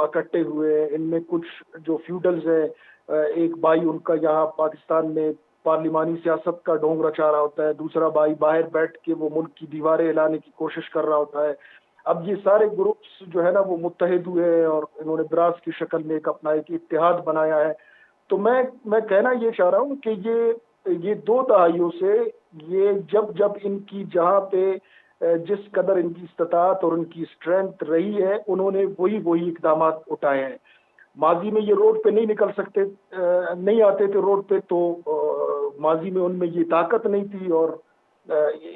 اکٹھے ہوئے ہیں۔ ان میں کچھ جو فیوڈلز ہیں، ایک بھائی ان کا یہاں پاکستان میں پارلیمانی سیاست کا ڈھونگ رچا رہا ہوتا ہے، دوسرا بھائی باہر بیٹھ کے وہ ملک کی دیواریں ہلانے کی کوشش کر رہا ہوتا ہے۔ اب یہ سارے گروپس جو ہے نا، وہ متحد ہوئے ہیں اور انہوں نے براس کی شکل میں ایک اپنا ایک اتحاد بنایا ہے۔ تو میں میں کہنا یہ چاہ رہا ہوں کہ یہ یہ دو دہائیوں سے، یہ جب جب ان کی جہاں پہ جس قدر ان کی استطاعت اور ان کی اسٹرینتھ رہی ہے، انہوں نے وہی وہی اقدامات اٹھائے ہیں۔ ماضی میں یہ روڈ پہ نہیں نکل سکتے، نہیں آتے تھے روڈ پہ، تو ماضی میں ان میں یہ طاقت نہیں تھی اور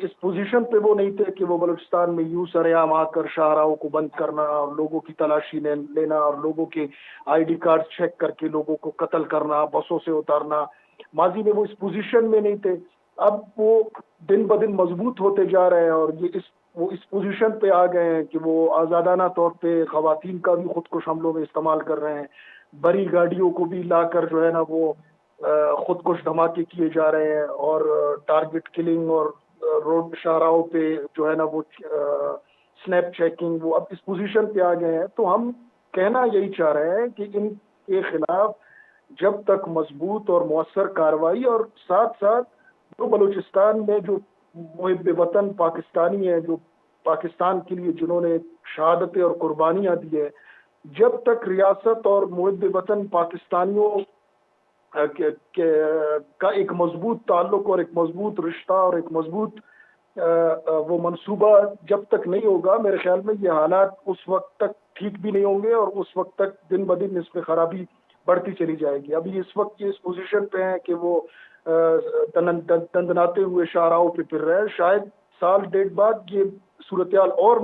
اس پوزیشن پہ وہ نہیں تھے کہ وہ بلوچستان میں یوں سر عام آ کر شاہراہوں کو بند کرنا اور لوگوں کی تلاشی لینا اور لوگوں کے آئی ڈی کارڈ چیک کر کے لوگوں کو قتل کرنا، بسوں سے اتارنا۔ ماضی میں وہ اس پوزیشن میں نہیں تھے۔ اب وہ دن بدن مضبوط ہوتے جا رہے ہیں اور یہ اس وہ اس پوزیشن پہ آ گئے ہیں کہ وہ آزادانہ طور پہ خواتین کا بھی خود کش حملوں میں استعمال کر رہے ہیں، بڑی گاڑیوں کو بھی لا کر جو ہے نا، وہ خود کش دھماکے کیے جا رہے ہیں اور ٹارگٹ کلنگ اور روڈ شاہراہوں پہ جو ہے نا، وہ سنیپ چیکنگ، وہ اب اس پوزیشن پہ آ گئے ہیں۔ تو ہم کہنا یہی چاہ رہے ہیں کہ ان کے خلاف جب تک مضبوط اور مؤثر کارروائی اور ساتھ ساتھ جو بلوچستان میں جو محب وطن پاکستانی ہیں، جو پاکستان کے لیے جنہوں نے شہادتیں اور قربانیاں دی ہیں، جب تک ریاست اور محب وطن پاکستانیوں کا ایک مضبوط تعلق اور ایک مضبوط رشتہ اور ایک مضبوط وہ منصوبہ جب تک نہیں ہوگا، میرے خیال میں یہ حالات اس وقت تک ٹھیک بھی نہیں ہوں گے اور اس وقت تک دن بدن اس میں خرابی بڑھتی چلی جائے گی۔ ابھی اس وقت یہ اس پوزیشن پہ ہیں کہ وہ دندناتے ہوئے شاہراہوں پہ پھر رہے ہیں۔ شاید سال ڈیڑھ بعد یہ صورتحال اور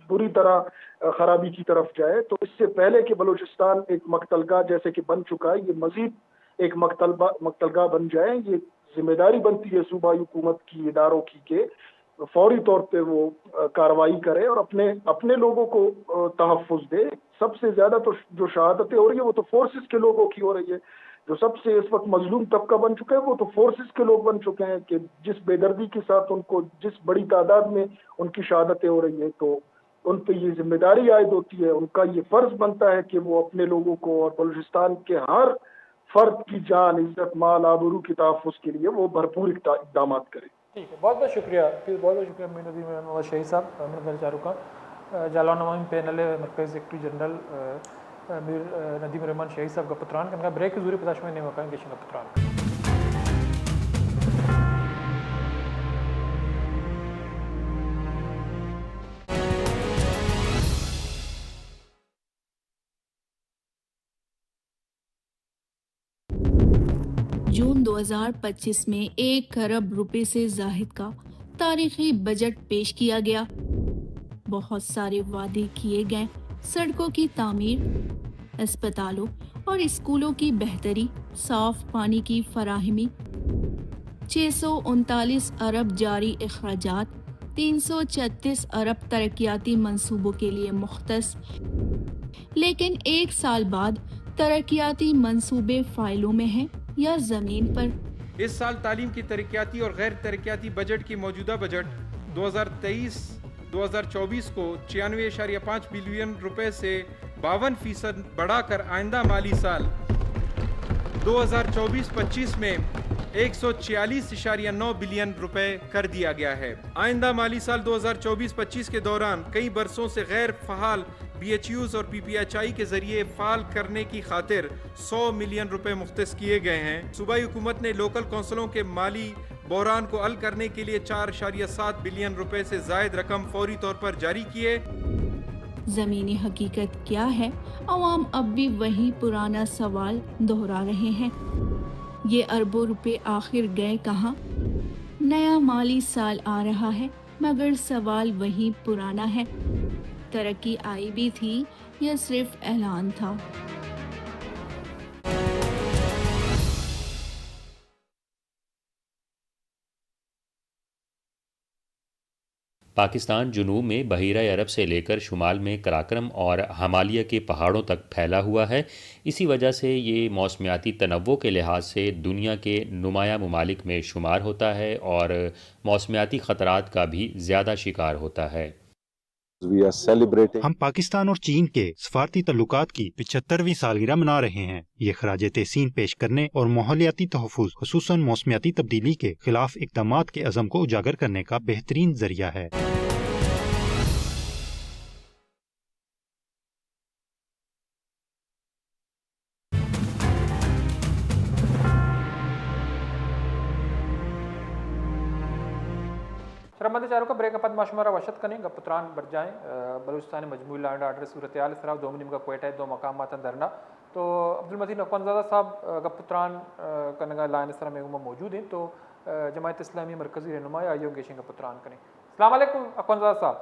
بری طرح خرابی کی طرف جائے۔ تو اس سے پہلے کہ بلوچستان ایک مقتل گاہ جیسے کہ بن چکا ہے، یہ مزید ایک مقتل گاہ بن جائے، یہ ذمہ داری بنتی ہے صوبائی حکومت کی، اداروں کی، کہ فوری طور پہ وہ کارروائی کرے اور اپنے اپنے لوگوں کو تحفظ دے۔ سب سے زیادہ تو جو شہادتیں ہو رہی ہیں، وہ تو فورسز کے لوگوں کی ہو رہی ہے۔ جو سب سے اس وقت مظلوم طبقہ بن چکا ہے، وہ تو فورسز کے لوگ بن چکے ہیں کہ جس بے دردی کے ساتھ ان کو، جس بڑی تعداد میں ان کی شہادتیں ہو رہی ہیں، تو ان پہ یہ ذمہ داری عائد ہوتی ہے، ان کا یہ فرض بنتا ہے کہ وہ اپنے لوگوں کو اور بلوچستان کے ہر فرد کی جان، عزت، مال، آبرو کے تحفظ کے لیے وہ بھرپور اقدامات کریں۔ ٹھیک ہے، بہت بہت شکریہ، بہت بہت شکریہ میر ندیم رحمان شاہی صاحب۔ منت وار چاروکاں، جالان نمائندہ پینل مرکزی سیکرٹری جنرل میر ندیم رحمان شاہی صاحب گپ تران کنگا۔ بریک زوری پدا شمئے نیمگا کائیں، گیشیں گپ تران۔ جون دو ہزار پچیس میں ایک ارب روپے سے زاہد کا تاریخی بجٹ پیش کیا گیا۔ بہت سارے وعدے کیے گئے، سڑکوں کی تعمیر، اسپتالوں اور اسکولوں کی بہتری، صاف پانی کی فراہمی، چھ سو انتالیس ارب جاری اخراجات، تین سو چھتیس ارب ترقیاتی منصوبوں کے لیے مختص، لیکن ایک سال بعد ترقیاتی منصوبے فائلوں میں ہیں یا زمین پر۔ اس سال تعلیم کی ترقیاتی اور غیر ترقیاتی بجٹ کی موجودہ بجٹ دو ہزار تئیس دو ہزار چوبیس کو چھیانوے اعشاریہ پانچ بلین روپے سے باون فیصد بڑھا کر آئندہ مالی سال دو ہزار چوبیس پچیس میں ایک سو چھیالیس اعشاریہ نو بلین روپے کر دیا گیا ہے۔ آئندہ مالی سال دو ہزار چوبیس پچیس کے دوران کئی برسوں سے غیر فعال بی ایچ یوز اور پی پی ایچ آئی کے ذریعے فعال کرنے کی خاطر سو ملین روپے مختص کیے گئے ہیں۔ صوبائی حکومت نے لوکل کونسلوں کے مالی بحران کو حل کرنے کے لیے چار اعشاریہ سات بلین روپے سے زائد رقم فوری طور پر جاری کیے۔ زمینی حقیقت کیا ہے؟ عوام اب بھی وہی پرانا سوال دہرا رہے ہیں۔ یہ اربوں روپے آخر گئے کہاں؟ نیا مالی سال آ رہا ہے، مگر سوال وہی پرانا ہے، ترقی آئی بھی تھی یا صرف اعلان تھا؟ پاکستان جنوب میں بحیرہ عرب سے لے کر شمال میں قراقرم اور ہمالیہ کے پہاڑوں تک پھیلا ہوا ہے۔ اسی وجہ سے یہ موسمیاتی تنوع کے لحاظ سے دنیا کے نمایاں ممالک میں شمار ہوتا ہے اور موسمیاتی خطرات کا بھی زیادہ شکار ہوتا ہے۔ ہم پاکستان اور چین کے سفارتی تعلقات کی پچھترویں سالگرہ منا رہے ہیں۔ یہ خراج تحسین پیش کرنے اور ماحولیاتی تحفظ، خصوصاً موسمیاتی تبدیلی کے خلاف اقدامات کے عزم کو اجاگر کرنے کا بہترین ذریعہ ہے۔ شرمندیں چاروکاں، بریک ءَ پد ما شمارا وش اتک کنیں، گپ ءُ تران برجاہ ایں، ءَ، بلوچستان ءِ مجموعی لا اینڈ آرڈر ءِ صورتحال ءِ سرا ءُ دومی نیمگ ءَ کوئٹہ ءِ دو مقامات ءَ دھرنا۔ تو عبدالمتین اخوندزادہ صاحب، ءَ، گپ ءُ تران، ءَ، کنگ ءَ لائن ءِ سرا مئے گوما موجود ایں۔ تو، ءَ، جماعت اسلامی ءِ مرکزی رہنما ایں، آئی ءَ گیشیں گپ ءُ تران کنیں۔ السلام علیکم اخوندزادہ صاحب۔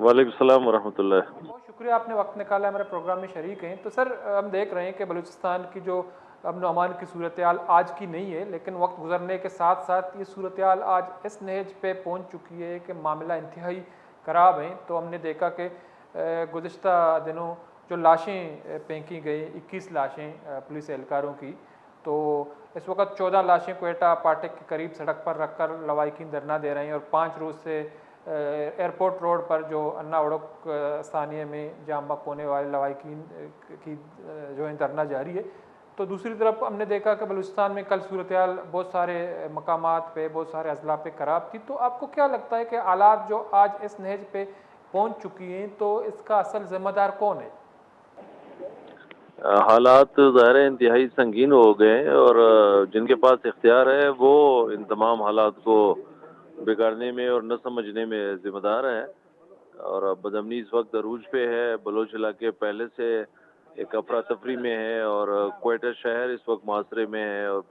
وعلیکم السلام ورحمۃ اللہ۔ بہت شکریہ، آپ نے وقت نکالا، ہمارے پروگرام میں شریک ہیں۔ تو سر، ہم دیکھ رہے ہیں کہ بلوچستان کی جو امن و امان کی صورتحال آج کی نہیں ہے، لیکن وقت گزرنے کے ساتھ ساتھ یہ صورتحال آج اس نہج پہ پہنچ چکی ہے کہ معاملہ انتہائی خراب ہیں۔ تو ہم نے دیکھا کہ، اے، گزشتہ دنوں جو لاشیں، اے، پھینکی گئی، اکیس لاشیں، اے، پولیس اہلکاروں کی، تو اس وقت چودہ لاشیں کوئٹہ پھاٹک کے قریب سڑک پر رکھ کر لواحقین دھرنا دے رہے ہیں اور پانچ روز سے، اے، ایئرپورٹ روڈ پر جو انا اڑک، اے، ثانیہ میں جام بحق ہونے والے لواحقین، اے، کی، اے، جو ہے دھرنا جاری ہے۔ تو دوسری طرف ہم نے دیکھا کہ بلوچستان میں کل صورتحال بہت سارے مقامات پہ، بہت سارے اضلاع پہ خراب تھی۔ تو آپ کو کیا لگتا ہے کہ حالات جو آج اس نہج پہ پہنچ چکی ہیں، تو اس کا اصل ذمہ دار کون ہے؟ حالات ظاہر ہے انتہائی سنگین ہو گئے ہیں اور جن کے پاس اختیار ہے وہ ان تمام حالات کو بگاڑنے میں اور نہ سمجھنے میں ذمہ دار ہیں۔ اور بدامنی اس وقت عروج پہ ہے، بلوچ علاقے پہلے سے ایک افراتفری میں ہے اور کوئٹہ شہر اس وقت محاصرے میں ہے اور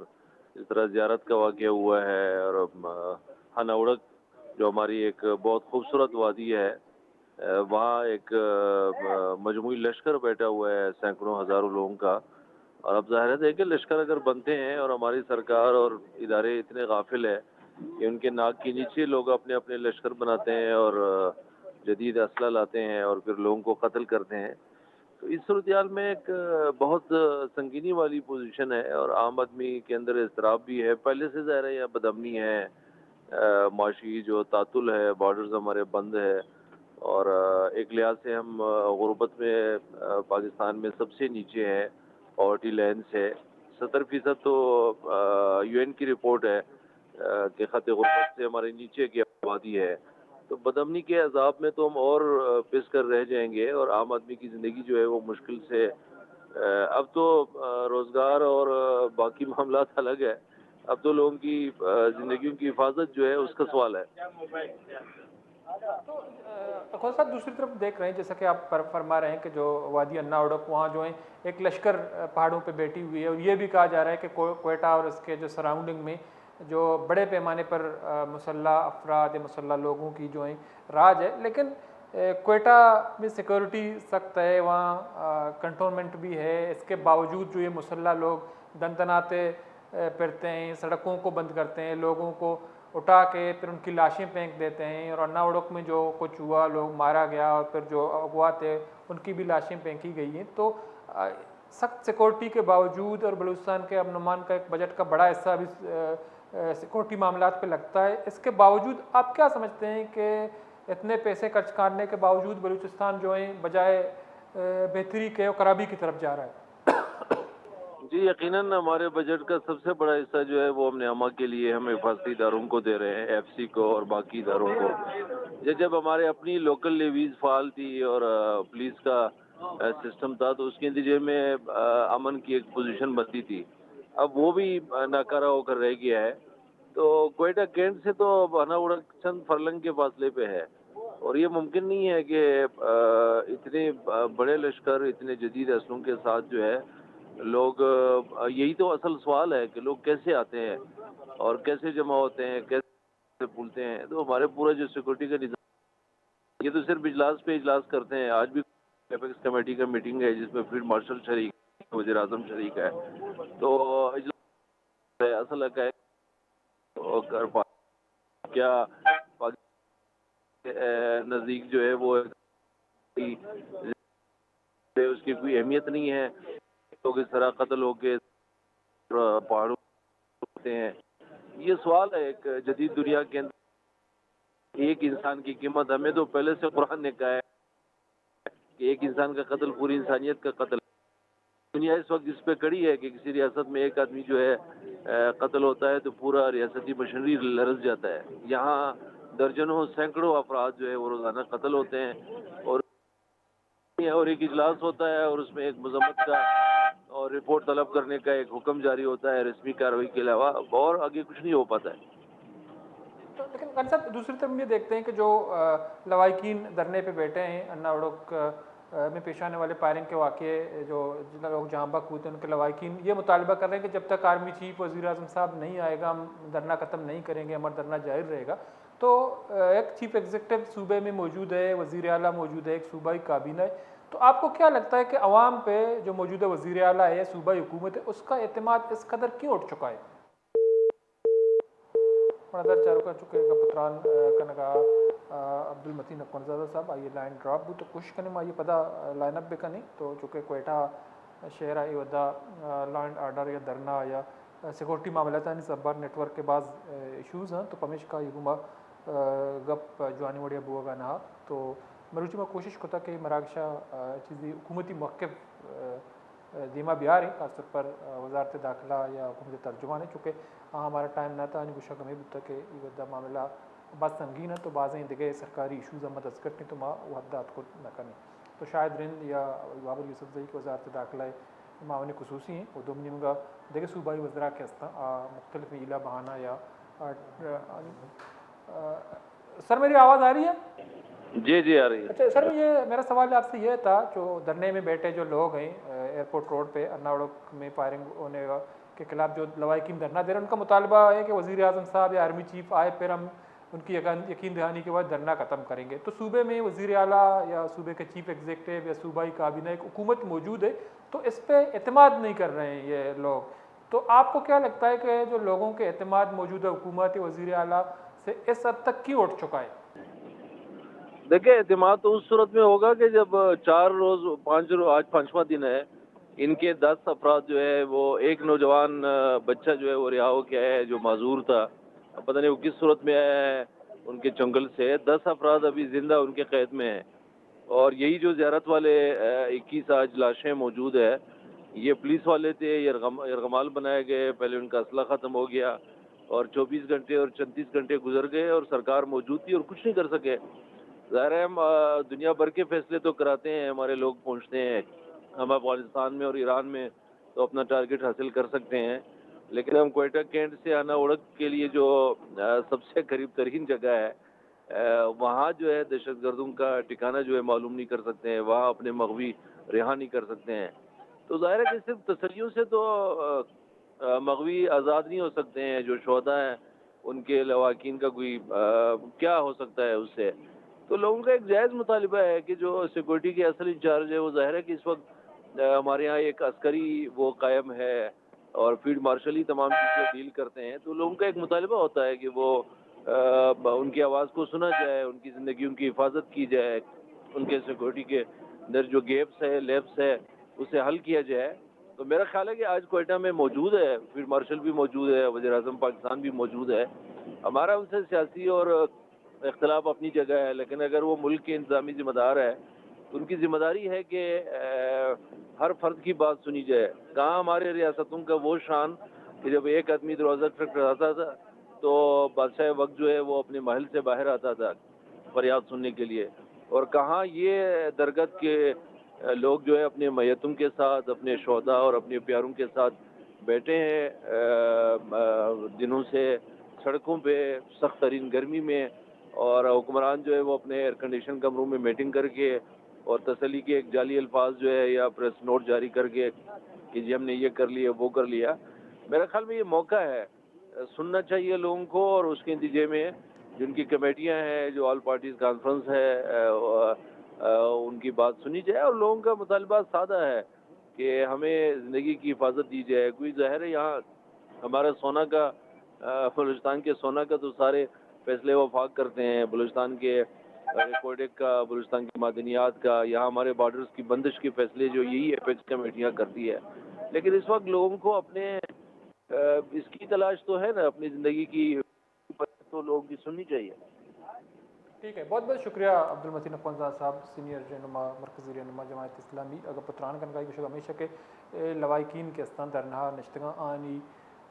اس طرح زیارت کا واقعہ ہوا ہے اور، آ، ہنا اڑک جو ہماری ایک بہت خوبصورت وادی ہے، آ، وہاں ایک، آ، مجموعی لشکر بیٹھا ہوا ہے سینکڑوں ہزاروں لوگوں کا۔ اور اب ظاہر ہے کہ لشکر اگر بنتے ہیں اور ہماری سرکار اور ادارے اتنے غافل ہے کہ ان کے ناک کے نیچے لوگ اپنے اپنے لشکر بناتے ہیں اور، آ، جدید اسلحہ لاتے ہیں اور پھر لوگوں کو قتل کرتے ہیں، تو اس صورتحال میں ایک، آ، بہت، آ، سنگینی والی پوزیشن ہے اور عام آدمی کے اندر اضطراب بھی ہے۔ پہلے سے ظاہر ہے یہاں بدامنی ہے، آ، معاشی جو تعطل ہے، بارڈرز ہمارے بند ہے اور، آ، ایک لحاظ سے ہم، آ، غربت میں، آ، پاکستان میں سب سے نیچے ہیں، پاورٹی لائن سے ستر فیصد تو، آ، یو این کی رپورٹ ہے، آ، کہ خط غربت سے ہمارے نیچے کی آبادی ہے۔ تو بدامنی کے عذاب میں تو ہم اور، آ، پس کر رہ جائیں گے اور عام آدمی کی زندگی جو ہے وہ مشکل سے، آ، اب تو، آ، روزگار اور، آ، باقی معاملات الگ ہے، اب تو لوگوں کی، آ، زندگیوں کی حفاظت جو ہے اس کا سوال ہے۔ تو، آ، اخوندزادہ صاحب، دوسری طرف دیکھ رہے ہیں، جیسا کہ آپ پر-، فرما رہے ہیں کہ جو وادی انا اڑک، وہاں جو ہے ایک لشکر، آ، پہاڑوں پہ بیٹھی ہوئی ہے اور یہ بھی کہا جا رہا ہے کہ کو-، کوئٹہ اور اس کے جو سراؤنڈنگ میں جو بڑے پیمانے پر، آ، مسلح افراد یا مسلح لوگوں کی جو ہیں راج ہے، لیکن، آ، کوئٹہ میں سیکورٹی سخت ہے، وہاں، آ، کنٹونمنٹ بھی ہے، اس کے باوجود جو یہ مسلح لوگ دندناتے، آ، پھرتے ہیں، سڑکوں کو بند کرتے ہیں، لوگوں کو اٹھا کے پھر ان کی لاشیں پھینک دیتے ہیں اور انا اڑک میں جو کچھ ہوا، لوگ مارا گیا اور پھر جو اغوا تھے ان کی بھی لاشیں پھینکی گئی ہیں۔ تو، آ، سخت سیکورٹی کے باوجود اور بلوچستان کے امن و امان کا ایک بجٹ کا بڑا حصہ ابھی، آ، آ، سیکورٹی معاملات پہ لگتا ہے، اس کے باوجود آپ کیا سمجھتے ہیں کہ اتنے پیسے خرچ کرنے کے باوجود بلوچستان جو ہے بجائے، آ، بہتری کے وہ خرابی کی طرف جا رہا ہے؟ جی، یقیناً ہمارے بجٹ کا سب سے بڑا حصہ جو ہے وہ امن عامہ کے لیے ہم حفاظتی اداروں کو دے رہے ہیں، ایف سی کو اور باقی اداروں کو۔ یہ جب ہمارے اپنی لوکل لیویز فعال تھی اور، آ، پولیس کا، آ، سسٹم تھا تو اس کے نتیجے میں، آ، امن کی ایک پوزیشن بنتی تھی، اب وہ بھی، آ، ناکارہ ہو کر رہ گیا ہے۔ تو کوئٹہ کینٹ سے تو انا اڑک چند فرلنگ کے فاصلے پہ ہے اور یہ ممکن نہیں ہے کہ، آ، اتنے، آ، بڑے لشکر، اتنے جدید اسلحوں کے ساتھ جو ہے لوگ، آ، یہی تو اصل سوال ہے کہ لوگ کیسے آتے ہیں اور کیسے جمع ہوتے ہیں، کیسے پھولتے ہیں۔ تو ہمارے پورا جو سیکورٹی کا نظام، یہ تو صرف اجلاس پہ اجلاس کرتے ہیں۔ آج بھی ایپیکس کمیٹی کا میٹنگ ہے جس میں فیلڈ مارشل شریک، وزیر اعظم شریک ہے۔ تو اجلاس ہے، اصل حق ہے اور کر پا-، کیا پاکستان کے، اے، نزدیک جو ہے وہ اس کی کوئی اہمیت نہیں ہے، لوگ اس طرح قتل ہو کے پہاڑوں ہوتے ہیں۔ یہ سوال ہے ایک جدید دنیا کے اندر۔ ایک انسان کی قیمت ہمیں تو پہلے سے قرآن نے کہا ہے کہ ایک انسان کا قتل پوری انسانیت کا قتل ہے۔ دنیا اس وقت اس پہ کڑی ہے کہ کسی ریاست میں ایک آدمی جو ہے، اے، قتل ہوتا ہے تو پورا ریاستی مشینری لرز جاتا ہے۔ یہاں درجنوں، سینکڑوں افراد جو ہے وہ روزانہ قتل ہوتے ہیں اور اور ایک اجلاس ہوتا ہے اور اس میں ایک مذمت کا اور رپورٹ طلب کرنے کا ایک حکم جاری ہوتا ہے رسمی کارروائی کے علاوہ، اور آگے کچھ نہیں ہو پاتا ہے۔ تو لیکن غنی صاحب، دوسری طرف ہم یہ دیکھتے ہیں کہ جو لواحقین دھرنے پہ بیٹھے ہیں، انا وڑوک میں پیش آنے والے فائرنگ کے واقعے، جو جتنا لوگ جہاں بحق ہوئے تھے، ان کے لواحقین یہ مطالبہ کر رہے ہیں کہ جب تک آرمی چیف، وزیر اعظم صاحب نہیں آئے گا، ہم دھرنا ختم نہیں کریں گے، ہمارا دھرنا جاری رہے گا۔ تو ایک چیف ایگزیکٹو صوبے میں موجود ہے، وزیر اعلیٰ موجود ہے، ایک صوبائی کابینہ ہے، تو آپ کو کیا لگتا ہے کہ عوام پہ جو موجودہ وزیر اعلیٰ ہے، صوبائی حکومت ہے، اس کا اعتماد اس قدر کیوں اٹھ چکا ہے؟ نظر چاروکاں، چونکہ گپ ءُ تران کنگ ءَ عبدالمتین اکونزادہ صاحب، آئی لائن ڈراپ بوت، تو کوشش کنیں ما آئی پدا لائن اپ بکنیں۔ تو چونکہ کوئٹہ شہر ءَ اے وھدا لا اینڈ آرڈر یا دھرنا یا سیکورٹی معاملاتانی سبب ءَ نیٹ ورک ءِ باز ایشوز اَنت، تو پمیشکا اے گوما گپ جوانیں وڑے ءَ بوگ ءَ نہ اَت۔ تو مروچی ما کوشش کتگ کہ مراگش ءَ چیزے حکومتی موقف دیما بیاریں، خاص طور پر وزارت داخلہ یا حکومت ترجمان ءَ، چونکہ آ ہمارا ٹائم نہ تھا، آنی گوشگ ہمے بوتگ کہ اے وھدا معاملہ باز سنگین اِنت، تو بازیں دگہ سرکاری ایشوز ہم دستگٹ اِنت، تو ما وھد ءَ اتک نہ کنیں۔ تو شاہد رند یا بابر یوسفزئی کہ وزارت داخلہ ءِ معاون خصوصی اِنت، ءُ دومی نیمگ ءَ دگہ صوبائی وزراء کہ ہستاں، آ مختلف ہیلہ بہانہ یا، آ، آ، سر، میری آواز آ رہی ہے؟ جی، جی، آ رہی ہے۔ اچھا سر، یہ میرا سوال آپ سے یہ تھا، جو دھرنے میں بیٹھے جو لوگ ہیں، ایئرپورٹ روڈ پہ اناوڑک میں فائرنگ ہونے کے خلاف جو لواحقین دھرنا دے رہے ہیں، ان کا مطالبہ ہے کہ وزیر اعظم صاحب یا آرمی چیف آئے، پھر ہم ان کی یقین، یقین دہانی کے بعد دھرنا ختم کریں گے۔ تو صوبے میں وزیر اعلیٰ یا صوبے کے چیف ایگزیکٹو یا صوبائی کابینہ، ایک حکومت موجود ہے، تو اس پہ اعتماد نہیں کر رہے ہیں یہ لوگ۔ تو آپ کو کیا لگتا ہے کہ جو لوگوں کے اعتماد موجودہ حکومت، وزیر اعلیٰ سے اس حد تک کیوں اٹھ چکا ہے؟ دیکھیں، اعتماد تو اس صورت میں ہوگا کہ جب چار روز، پانچ روز، آج پانچواں دن ہے، ان کے دس افراد جو ہے، وہ ایک نوجوان، آ، بچہ جو ہے، وہ رہا ہو کے آیا ہے، جو معذور تھا۔ اب پتہ نہیں وہ کس صورت میں آیا ہے، ان کے جنگل سے۔ دس افراد ابھی زندہ ان کے قید میں ہیں۔ اور یہی جو زیارت والے، آ، اکیس آج لاشیں موجود ہے، یہ پولیس والے تھے، یرغم-، یرغمال بنائے گئے، پہلے ان کا اسلحہ ختم ہو گیا اور چوبیس گھنٹے اور چھتیس گھنٹے گزر گئے اور سرکار موجود تھی اور کچھ نہیں کر سکے۔ ظاہر ہے، ہم، آ، دنیا بھر کے فیصلے تو کراتے ہیں، ہمارے لوگ پہنچتے ہیں، ہم افغانستان میں اور ایران میں تو اپنا ٹارگٹ حاصل کر سکتے ہیں، لیکن ہم کوئٹہ کینٹ سے آنا اوڑک کے لیے جو، آ، سب سے قریب ترین جگہ ہے، آ، وہاں جو ہے دہشت گردوں کا ٹھکانہ جو ہے معلوم نہیں کر سکتے ہیں، وہاں اپنے مغوی رہا نہیں کر سکتے ہیں۔ تو ظاہر ہے کہ صرف تسلیوں سے تو، آ، آ، مغوی آزاد نہیں ہو سکتے ہیں، جو شہداء ہیں ان کے لواحقین کا کوئی، آ، کیا ہو سکتا ہے اس سے؟ تو لوگوں کا ایک جائز مطالبہ ہے کہ جو سیکورٹی کے اصل انچارج ہے، وہ ظاہر ہے کہ اس وقت، آ، ہمارے یہاں ایک عسکری وہ قائم ہے اور فیلڈ مارشل ہی تمام چیزیں ڈیل کرتے ہیں، تو لوگوں کا ایک مطالبہ ہوتا ہے کہ وہ، آ، ان کی آواز کو سنا جائے، ان کی زندگیوں کی حفاظت کی جائے، ان کے سیکورٹی کے اندر جو گیپس ہے، لیپس ہے، اسے حل کیا جائے۔ تو میرا خیال ہے کہ آج کوئٹہ میں موجود ہے، فیلڈ مارشل بھی موجود ہے، وزیر اعظم پاکستان بھی موجود ہے۔ ہمارا ان سے سیاسی اور اختلاف اپنی جگہ ہے، لیکن اگر وہ ملک کے انتظامی ذمہ دار ہے تو ان کی ذمہ داری ہے کہ، آ، ہر فرد کی بات سنی جائے۔ کہاں ہمارے ریاستوں کا وہ شان کہ جب ایک آدمی دروازہ کھٹکھٹاتا تھا تو بادشاہ وقت جو ہے وہ اپنے محل سے باہر آتا تھا فریاد سننے کے لیے، اور کہاں یہ درگت کے لوگ جو ہے اپنے میتوں کے ساتھ، اپنے شہداء اور اپنے پیاروں کے ساتھ بیٹھے ہیں، آ، آ، دنوں سے سڑکوں پہ سخت ترین گرمی میں، اور حکمران جو ہے وہ اپنے ایئر کنڈیشن کمروں میں میٹنگ کر کے اور تسلی کے ایک جعلی الفاظ جو ہے یا پریس نوٹ جاری کر کے کہ جی ہم نے یہ کر لیا، وہ کر لیا۔ میرا خیال میں یہ موقع ہے، سننا چاہیے لوگوں کو، اور اس کے نتیجے میں جن کی کمیٹیاں ہیں، جو آل پارٹیز کانفرنس ہے، آ، آ، ان کی بات سنی جائے۔ اور لوگوں کا مطالبہ سادہ ہے کہ ہمیں زندگی کی حفاظت دی جائے۔ کوئی ظاہر ہے یہاں ہمارا سونا کا، آ، بلوچستان کے سونا کا تو سارے فیصلے وفاق کرتے ہیں، بلوچستان کے، آ، ریکوڈک کا، بلوچستان کے معدنیات کا، یہاں ہمارے بارڈرز کی بندش کے فیصلے جو یہی ایپیکس کمیٹیاں کرتی ہے۔ لیکن اس وقت لوگوں کو اپنے، آ، اس کی تلاش تو ہے نا، اپنی زندگی کی، تو لوگوں کی سننی چاہیے۔ ٹھیک ہے، بہت بہت شکریہ عبدالمتین اخوندزاد صاحب، سینئر رہنما، مرکزی رہنما جماعت اسلامی۔ اگاں پہ تران کنگا ای گوشگ ہمیش ایں کہ اے لواحقین کہ استاں دھرنا نشتگاں، آنی،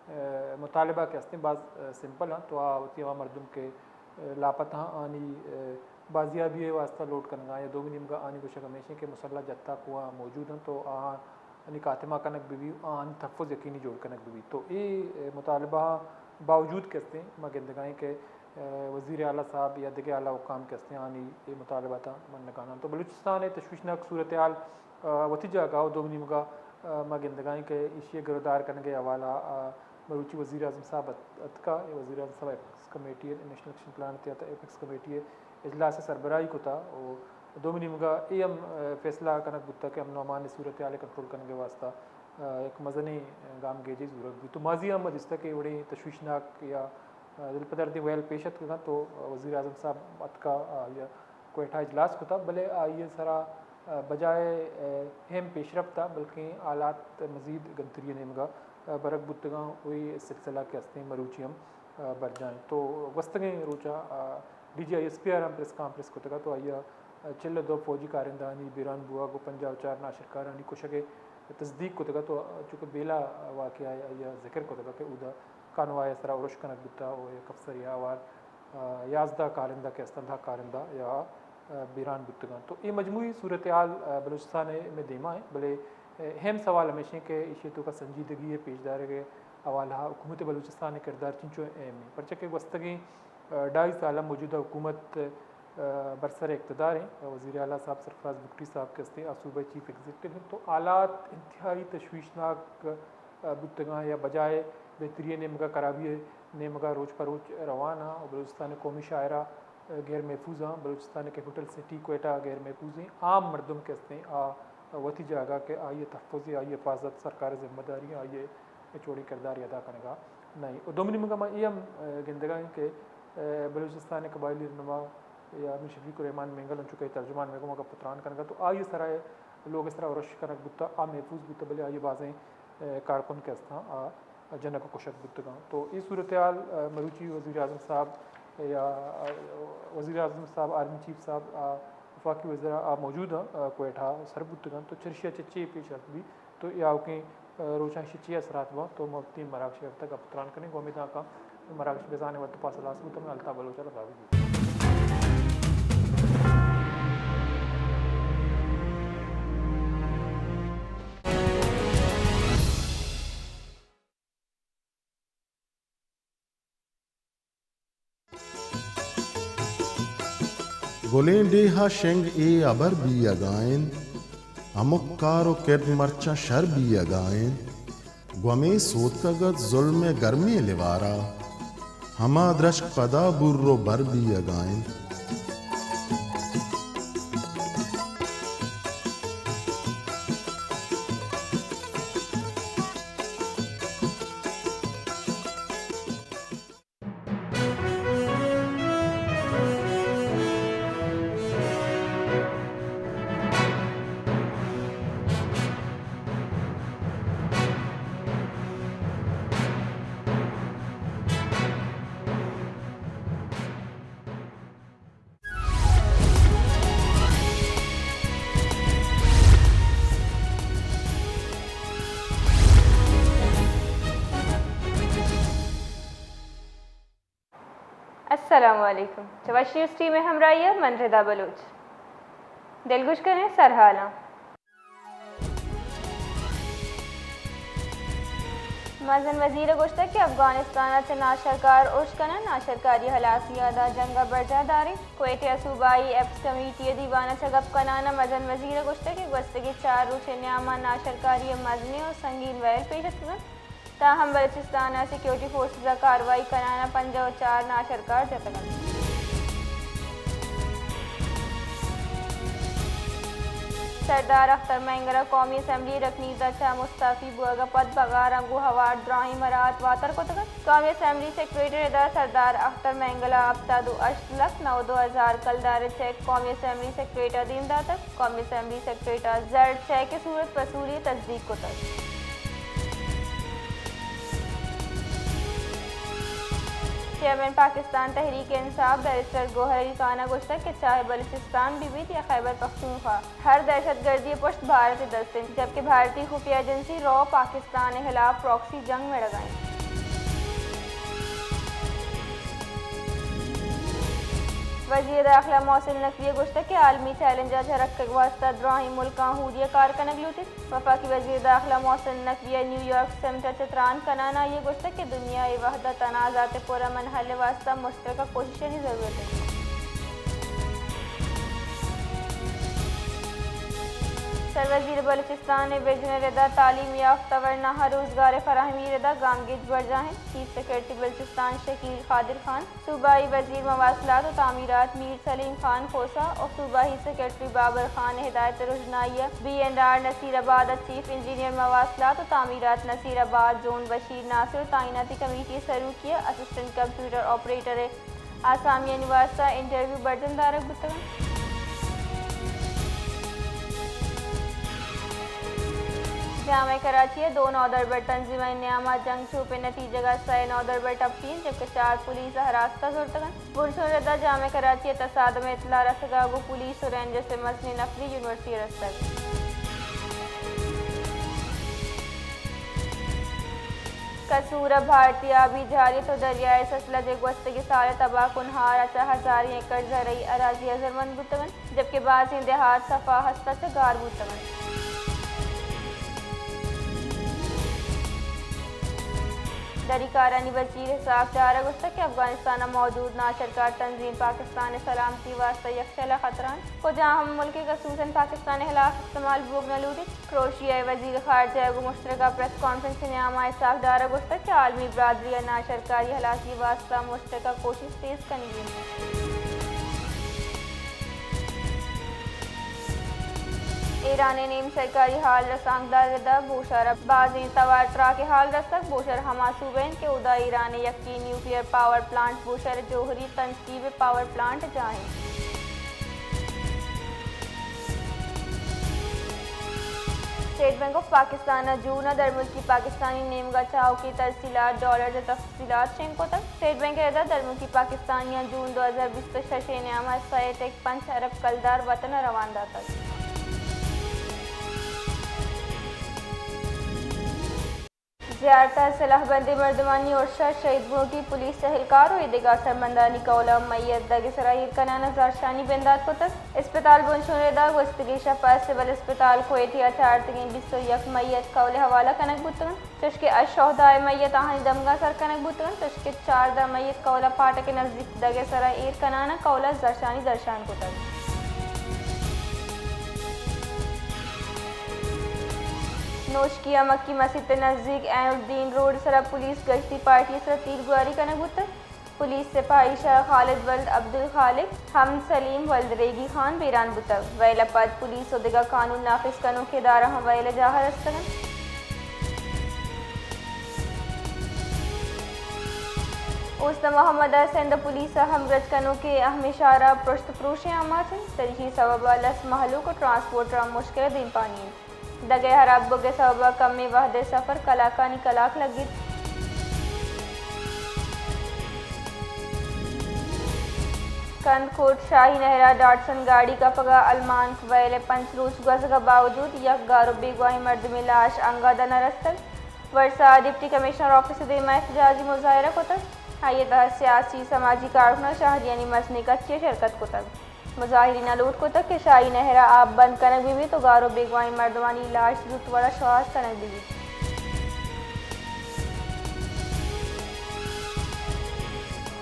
اے، مطالبہ کہ استیں باز، اے، سمپل ایں، تو آ وتی ہما مردم کہ، اے، لاپتہ ایں، آنی، اے، بازیابی ءِ واسطہ لوٹ کنگا یا دومی نیمگا آنی گوشگ ہمیش ایں کہ مسلح جتھا کوہاں موجود ایں تو آہانی خاتمہ کنگ بہ بی، آہانی تحفظ یقینی جوڑ کنگ بہ بی۔ تو اے، اے، مطالبہ باوجود کہ استیں ما گندگا ایں کہ، اے، وزیر اعلیٰ صاحب یا دگہ اعلیٰ حکام کہ استیں آنی اے مطالبہ تا منگا نہ ایں۔ تو بلوچستان ءِ تشویشناک صورتحال، اے، وتی جاگہ ءَ، دومی نیمگا، اے، ما گندگا ایں کہ ایشی ءِ گرودار کنگ ءِ حوالہ ءَ، اے، مروچی وزیر اعظم صاحب ات-، اتکا، اے وزیر اعظم صاحب ایپکس کمیٹی ءِ، نیشنل ایکشن پلان ءِ تحت ایپکس کمیٹی ءِ اجلاس ءِ سربراہی کتا و دومی نیمگا اے ہم، اے، فیصلہ کنگ بوتا کہ امن و امان ءِ صورتحال ءِ کنٹرول کنگ ءِ واسطہ، اے، یک مزنیں، اے، گامگیجے زورگ بیت۔ تو ماضی ءَ ہم ما دیستا کہ وڑیں تشویشناک یا، اے، دلپدردیں ویل پیش اتکگاں تو وزیر اعظم صاحب اتکا، آئی ءَ کوئٹہ اجلاس کتا، بلے آئی ءِ سرا، اے، بجائے، اے، ہم پیشرفت ءَ بلکیں حالات مزید گنتری ءِ نیمگا، اے، برگ بوتگاں و اے سلسلہ کہ استیں مروچی ہم، اے، برجاہ ایں۔ تو گوستگیں روچا، اے، D G I S P ءَ را ہم پریس کانفرنس کتگا تو آئی ءَ چل ءُ دو فوجی کارندہانی بیران بوگ و پنجاہ ءُ چار ناشرکارانی کشگ ءِ تصدیق کتگ ات و چونکہ بیلا واقعہ ءَ آئی ءَ ذکر کتگ کہ اودا کانوائے ءِ سرا ارش کنگ بوتا و یک افسرے ءَ ہوار، آ، یازدہ کارندہ کہ استاں، دہ کارندہ یا، آ، بیران بوتگاں۔ تو اے مجموعی صورتحال، آ، بلوچستان ءِ مئے دیما ایں، بلے، آ، اہم سوال ہمیش ایں کہ ایشی ءِ توکا سنجیدگی ءِ پیش دارگ ءِ حوالہ ءَ حکومت بلوچستان ءِ کردار چنچو اہم ایں، پرچہ کہ گوستگیں، آ، ڈھائی سال ءَ موجودہ حکومت، آ، برسر اقتدار ایں۔ وزیر اعلیٰ صاحب سرفراز بگٹی صاحب کہ استیں آ صوبہ ءِ چیف ایگزیکٹو ایں، تو حالات انتہائی تشویشناک، آ، بوتگاں یا بجائے بہتری ءِ نیمگا خرابی ءِ نیمگا روچ پہ روچ روان ایں و بلوچستان ءِ قومی شاعرہ، آ، غیر محفوظ ایں، بلوچستان ءِ کیپٹل سٹی کوئٹہ غیر محفوظ ایں، عام مردم کہ استیں آ وتی جاگہ کہ آئی ءِ تحفظ ءَ، آئی ءِ حفاظت سرکار ءِ ذمہ داری ایں، آئی ءِ اے چوڑیں کردارے ادا کنگا نہ ایں۔ و دومی نیمگا ما اے ہم، آ، گندگا ایں کہ، آ، بلوچستان ءِ قبائلی رہنما یا میر شفیق الرحمان مینگل انچو کہ ترجمان مئے گوما گپ و تران کنگا تو آئی ءِ سرا، لوگ ءِ سرا ارش کنگ بوتا، آ محفوظ بوتا، بلے آئی ءِ بازیں، آ، کارکن کہ استاں آ جنگ و کشگ بوتگاں۔ تو اے صورتحال، آ، مروچی وزیر اعظم صاحب یا، آ، وزیر اعظم صاحب، آرمی چیف صاحب، آ، وفاقی وزراء آ موجود ایں، آ، کوئٹہ سر بوتگاں تو چرشی ءَ چہ چے پیش رفت بی؟ تو اے آؤکیں، آ، روچاں ایشی چی اثرات باں؟ تو ما وتی مراگش ءِ گپتگ ءَ پتران کنیں۔ گوں امیداں کہ مراگش بزانیں وقت پاس ہلاس بوت، من الطاف بلوچ ءَ را دعا بدیت۔ گلیں ڈیہہ ءَ شنگ اے ہبر بیئگا انت، ہمک کار و کرد مرچاں شر بیئگا انت۔ گوں ہمے سوتکگ ات زلم ءِ گرمیں لیوارا، ہما درچک پدا بور و بر بیئگا انت۔ السلام علیکم۔ چہ وش نیوز ٹیم ءِ ہمراہی ءَ من ردا بلوچ۔ دلگوش کنیں سرحالاں۔ مزن وزیر ءَ گوشتگ کہ افغانستان ءَ چہ ناشرکار ارش کنان، ناشرکاری ہلاسی ءَ داں جنگ ءَ برجاہ داریں۔ کوئٹہ ءَ صوبائی ایپکس کمیٹی ءِ دیوان ءَ چہ گپ کنان ءَ مزن وزیر ءَ گوشتگ کہ گوستگیں چار روچ ءِ نیام ءَ ناشرکاری ءِ مزنیں و سنگین ویل پیش اتکگ انت۔ تاہم بلوچستان ءَ سیکورٹی فورسز ءَ کاروائی کنان ءَ پنجاہ و چار ناشرکار جتگ انت۔ سردار اختر مینگل ءَ قومی اسمبلی ءِ رکنیت ءَ چہ مستعفی بوگ ءَ پد پگاراں گوں ہوار دراہیں مراعات واتر کتگ انت۔ قومی اسمبلی سیکریٹریٹ ءَ سردار اختر مینگل ءَ ہپتاد و ہشت لکھ نود و دو ہزار کلدار ءِ چیک قومی اسمبلی سیکریٹریٹ ءَ دیم داتگ۔ قومی اسمبلی سیکریٹریٹ ءَ زرد چیک ءِ صورت وصولی ءِ تصدیق کتگ۔ چیئرمین پاکستان تحریک انصاف بیرسٹر گوہر علی خان ءَ گوشتگ کہ چاہے بلوچستان بہ بیت یا خیبر پختونخوا، ہر دہشت گردی ءِ پشت بھارت ءِ دست انت، جبکہ بھارتی خفیہ ایجنسی را پاکستان ءِ خلاف پراکسی جنگ مڑگ ءَ انت۔ وزیر داخلہ محسن نقوی ءَ گوشتگ کہ عالمی چیلنج ءَ چہ رکگ ءِ واستہ دراہیں ملکاں ہوری ءَ کار کنگ لوٹیت۔ وفاقی وزیر داخلہ محسن نقوی ءَ نیویارک سمٹ ءَ چہ تران کنان ءَ آئی ءَ گوشتگ کہ دنیا ءِ وھد ءَ تنازعات ءِ پرامن حل ءِ واستہ مشترکہ کوششانی ضرورت انت۔ سروزیر بلوچستان ءِ وژن ءِ ردا تعلیم یافتہ ورناہاں روزگار ءِ فراہمی ءِ ردا گامگیج برجاہ انت۔ چیف سیکرٹری بلوچستان شکیل قادر خان، صوبائی وزیر مواصلات و تعمیرات میر سلیم خان کھوسہ و صوبائی سیکرٹری بابر خان ءِ ہدایت ءُ رژنائی ءَ بی اینڈ آر نصیر آباد ءِ چیف انجینئر مواصلات و تعمیرات نصیر آباد زون بشیر ناصر و تعیناتی کمیٹی ءِ سروکی ءَ اسسٹنٹ کمپیوٹر آپریٹر ءِ آسامیانی واستہ انٹرویو برجم دارگ بوتگ انت۔ جامعہ کراچی ءِ دو نودربر تنظیمانی نیام ءَ جنگ چوپ ءِ نتیجگ ءَ سئے نودربر ٹپی انت، جبکہ چار پولیس ءَ ہراست ءَ زرتگ انت۔ بنشون ردا جامعہ کراچی ءَ تصادم ءِ اطلاع رسگ ءَ گوں پولیس ءُ رینجرز ءِ مزنیں نفری یونیورسٹی ءَ رستگ۔ قصور ءَ بھارتی آبی جارحیت ءُ دریائے سسلج ءِ گوستگیں سال ءِ تباہ کنہار ءَ چہ ہزاریں ایکڑ زرعی اراضی اثرمند بوتگ انت، جبکہ بازیں دیہات صفا ہست ءَ چہ گار بوتگ انت۔ دری کارانی وزیر اسحاق ڈار ءَ گوشتگ کہ افغانستان ءَ موجود ناشرکار تنظیم پاکستان ءِ سلامتی ءِ واستہ یکشل ءِ خطرہ انت۔ کجام ہم ملکے خصوصاً پاکستان ءِ ہلاس استعمال بوگ نہ لوٹیت۔ کروشیا ءِ وزیر خارجہ ءَ گوں مشترکہ پریس کانفرنس ءِ نیام ءَ اسحاق ڈار ءَ گوشتگ کہ عالمی برادری ءَ ناشرکاری ہلاسی ءِ واستہ مشترکہ کوشست تیز کنگی انت۔ ایران ءِ نیم سرکاری ہال رسانکدار ءِ ردا بوشہر ءَ بازیں توار تراک ءِ ہال رستگ۔ بوشہر ہما صوبہ انت کہ اودا ایران ءِ یکیں نیوکلیئر پاور پلانٹ بوشہر ءِ جوہری تنصیب ءِ پاور پلانٹ ءِ جاہ انت۔ اسٹیٹ بینک آف پاکستان ءَ جون ءَ درملکی پاکستانی نیمگ ءَ چاہوکیں ترسیلات ڈالرز ءِ تفصیلات شنگ کتگ۔ اسٹیٹ بینک ءِ ردا درملکی پاکستانیاں جون دو ہزار بیست ءُ شش ءِ نیام ءَ سئے ٹک پنچ ارب کلدار وطن ءَ روان داتگ۔ زیارت ءَ سلاہ بندیں مردمانی ارش ءَ شہید بوگی پولیس اہلکار ءُ ایدگہ اثرمندانی قول ءَ میت دگ ءِ سرا ایر کنان ءَ زہرشانی بندات کتگ۔ اسپتال بنشون ءِ ردا گوستگیں شپ ءَ سول اسپتال کوئٹہ ءَ چارتگیں بیست ءُ یک میت قول ءِ حوالہ کنگ بوتگ انت، چوشکہ الشہداء ءِ میت آہانی دمگاں سر کنگ بوتگ انت، چوشکہ چاردہ میت قول ءَ پھاٹک ءِ نزیک دگ ءِ سرا ایر کنان ءَ قول ءَ زہرشانی درشان کتگ۔ نوشکی ءَ مکی مسیت ءِ نزیک عین الدین روڈ ءِ سرا پولیس گشتی پارٹی ءِ سرا تیرگواری کنگ بوتگ۔ پولیس سپاہی شاہ خالد ولد عبدالخالق، حمد سلیم ولد ریگی خان بیران بوتگ۔ ویل ءَ پد پولیس ءُ دگہ قانون نافذ کنوکیں ادارہاں ویل ءِ جاہ ءَ رستگ انت۔ اوست محمد ءَ سندھ پولیس ءَ ہمگرنچ کنوکیں اہمیں شاہراہ پرشت پروشیں آماچ انت، چریشی سبب ءَ لس مہلوک ءُ ٹرانسپورٹراں مشکل ءِ دیمپانی انت۔ دگ ءِ ہراب بوگ ءِ سبب ءَ کمیں وہد ءِ سفر کلاکانی کلاک لگیت۔ کندکوٹ شاہی نہر ءَ ڈاٹسن گاڑی کپگ ءَ المانک۔ ویل ءِ پنچ روچ گوزگ ءِ باوجود یک گار ءُ بیگواہیں مردمے لاش انگت ءَ نہ رستگ۔ ورسا ءَ ڈپٹی کمشنر آفس ءِ دیما احتجاجی مظاہرہ کتگ۔ آئی ءِ تہا سیاسی، سماجی کارکناں، شہریانی مزنیں کچے ءَ شرکت کتگ۔ مظاہریناں لوٹ کتگ کہ شاہی نہر ءَ آپ بند کنگ بہ بیت ءُ گار ءُ بیگواہیں مردمانی لاش زوت وڑ ءَ شوہاز کنگ بہ بیت۔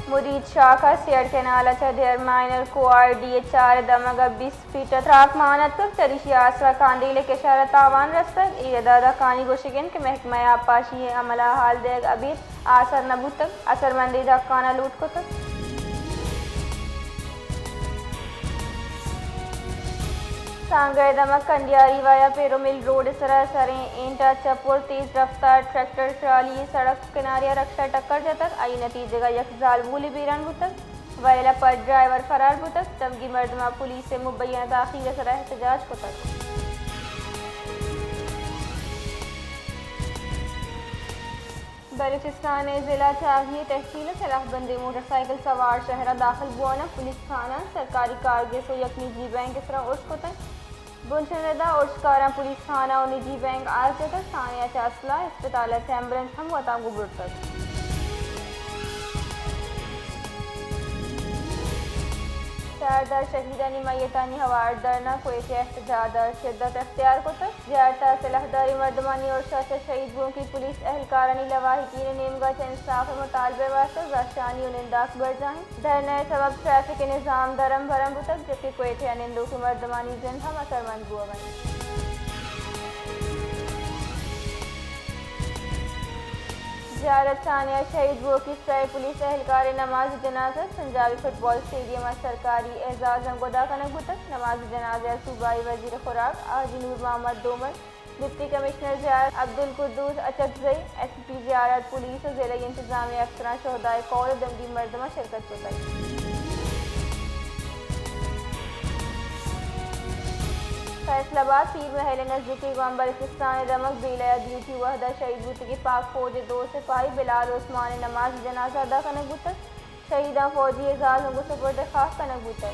مرید شاخ ءَ سیڑ کینال ءَ چہ ڈیئر مائنر کوار ڈی ءِ چار ءِ دمگ ءَ بیست فیٹ ءِ تراک مان اتکگ، چریشی ءَ آسرا کاندیل ءِ کشار ءَ تاوان رستگ۔ اے ردا دہکانی گوشگ انت کہ محکمہ آبپاشی ءِ عمل ءَ ہال دئیگ ابید آسر نہ بوتگ۔ اثرمندیں دہکاناں لوٹ کتگ۔ سانگہ ءِ دمگ کنڈیاری وایا پیرومل روڈ ءِ سرا سریں اینٹ ءَ چہ پر تیز رفتار ٹریکٹر ٹرالی ءِ سڑک کنارے ءَ رکشہ ءَ ٹکر جتگ، آئی ءِ نتیجگ ءَ یک زالبولے بیران بوتگ۔ ویل ءَ پد ڈرائیور فرار بوتگ۔ دمگی مردماں پولیس ءِ مبینہ تاخیر ءِ سرا احتجاج کتگ۔ بلوچستان ءِ ضلع چاغی ءِ تحصیل ءَ سلاہ بندیں موٹر سائیکل سوار شہر ءَ داخل بوان ءَ پولیس تھانہ، سرکاری کارگس ءُ یک نجی بینک ءِ سرا ارش کتگ۔ بنشن ردا ارشکاراں پولیس تھانہ ءُ نجی بینک آس جتگ، تھانہ ءَ چہ اسلحہ، اسپتال ءَ چہ ایمبولینس ہم وتاں گوں برتگ۔ چاردہ شہیدانی میتانی ہوار دھرنا، کوئٹہ ءَ احتجاج ءَ شدت اختیار کتگ۔ زیارت ءَ سلاہداریں مردمانی ارش ءَ چہ شہید بوؤکیں پولیس اہلکارانی لواحقین ءِ نیمگ ءَ چہ انصاف ءِ مطالبہ ءِ واستہ زہرشانی ءُ ننداک برجاہ انت۔ دھرنا ءِ سبب ٹریفک ءِ نظام درم برم بوتگ، جبکہ کوئٹہ ءَ نندوکیں مردمانی زند ہم اثرمند بوگ ءَ انت۔ زیارت تھانہ ءَ شہید بوؤکیں سئے پولیس اہلکارے نماز جنازہ پنجابی فٹ بال اسٹیڈیم ءَ سرکاری اعزازاں گدا کنگ بوتگ۔ نماز جنازہ ءَ صوبائی وزیر خوراک حاجی نور محمد دومل، ڈپٹی کمشنر زیارت عبدالقدوس اچکزئی، ایس پی زیارت، پولیس ءُ ضلعی انتظامیہ افسراں، شہدائے کول ءُ دمگی مردماں شرکت کتگ۔ فیصل آباد پیر محل ءِ نزیکی گوانبل سستان ءِ دمگ بیلہ ءَ ڈیوٹی وہد ءَ شہید بوتگیں پاک فوج ءِ دو سپاہی بلال ءُ عثمان ءِ نماز جنازہ ادا کنگ بوتگ۔ شہیداں فوجی اعزازاں گوں سپرد خاک کنگ بوتگ۔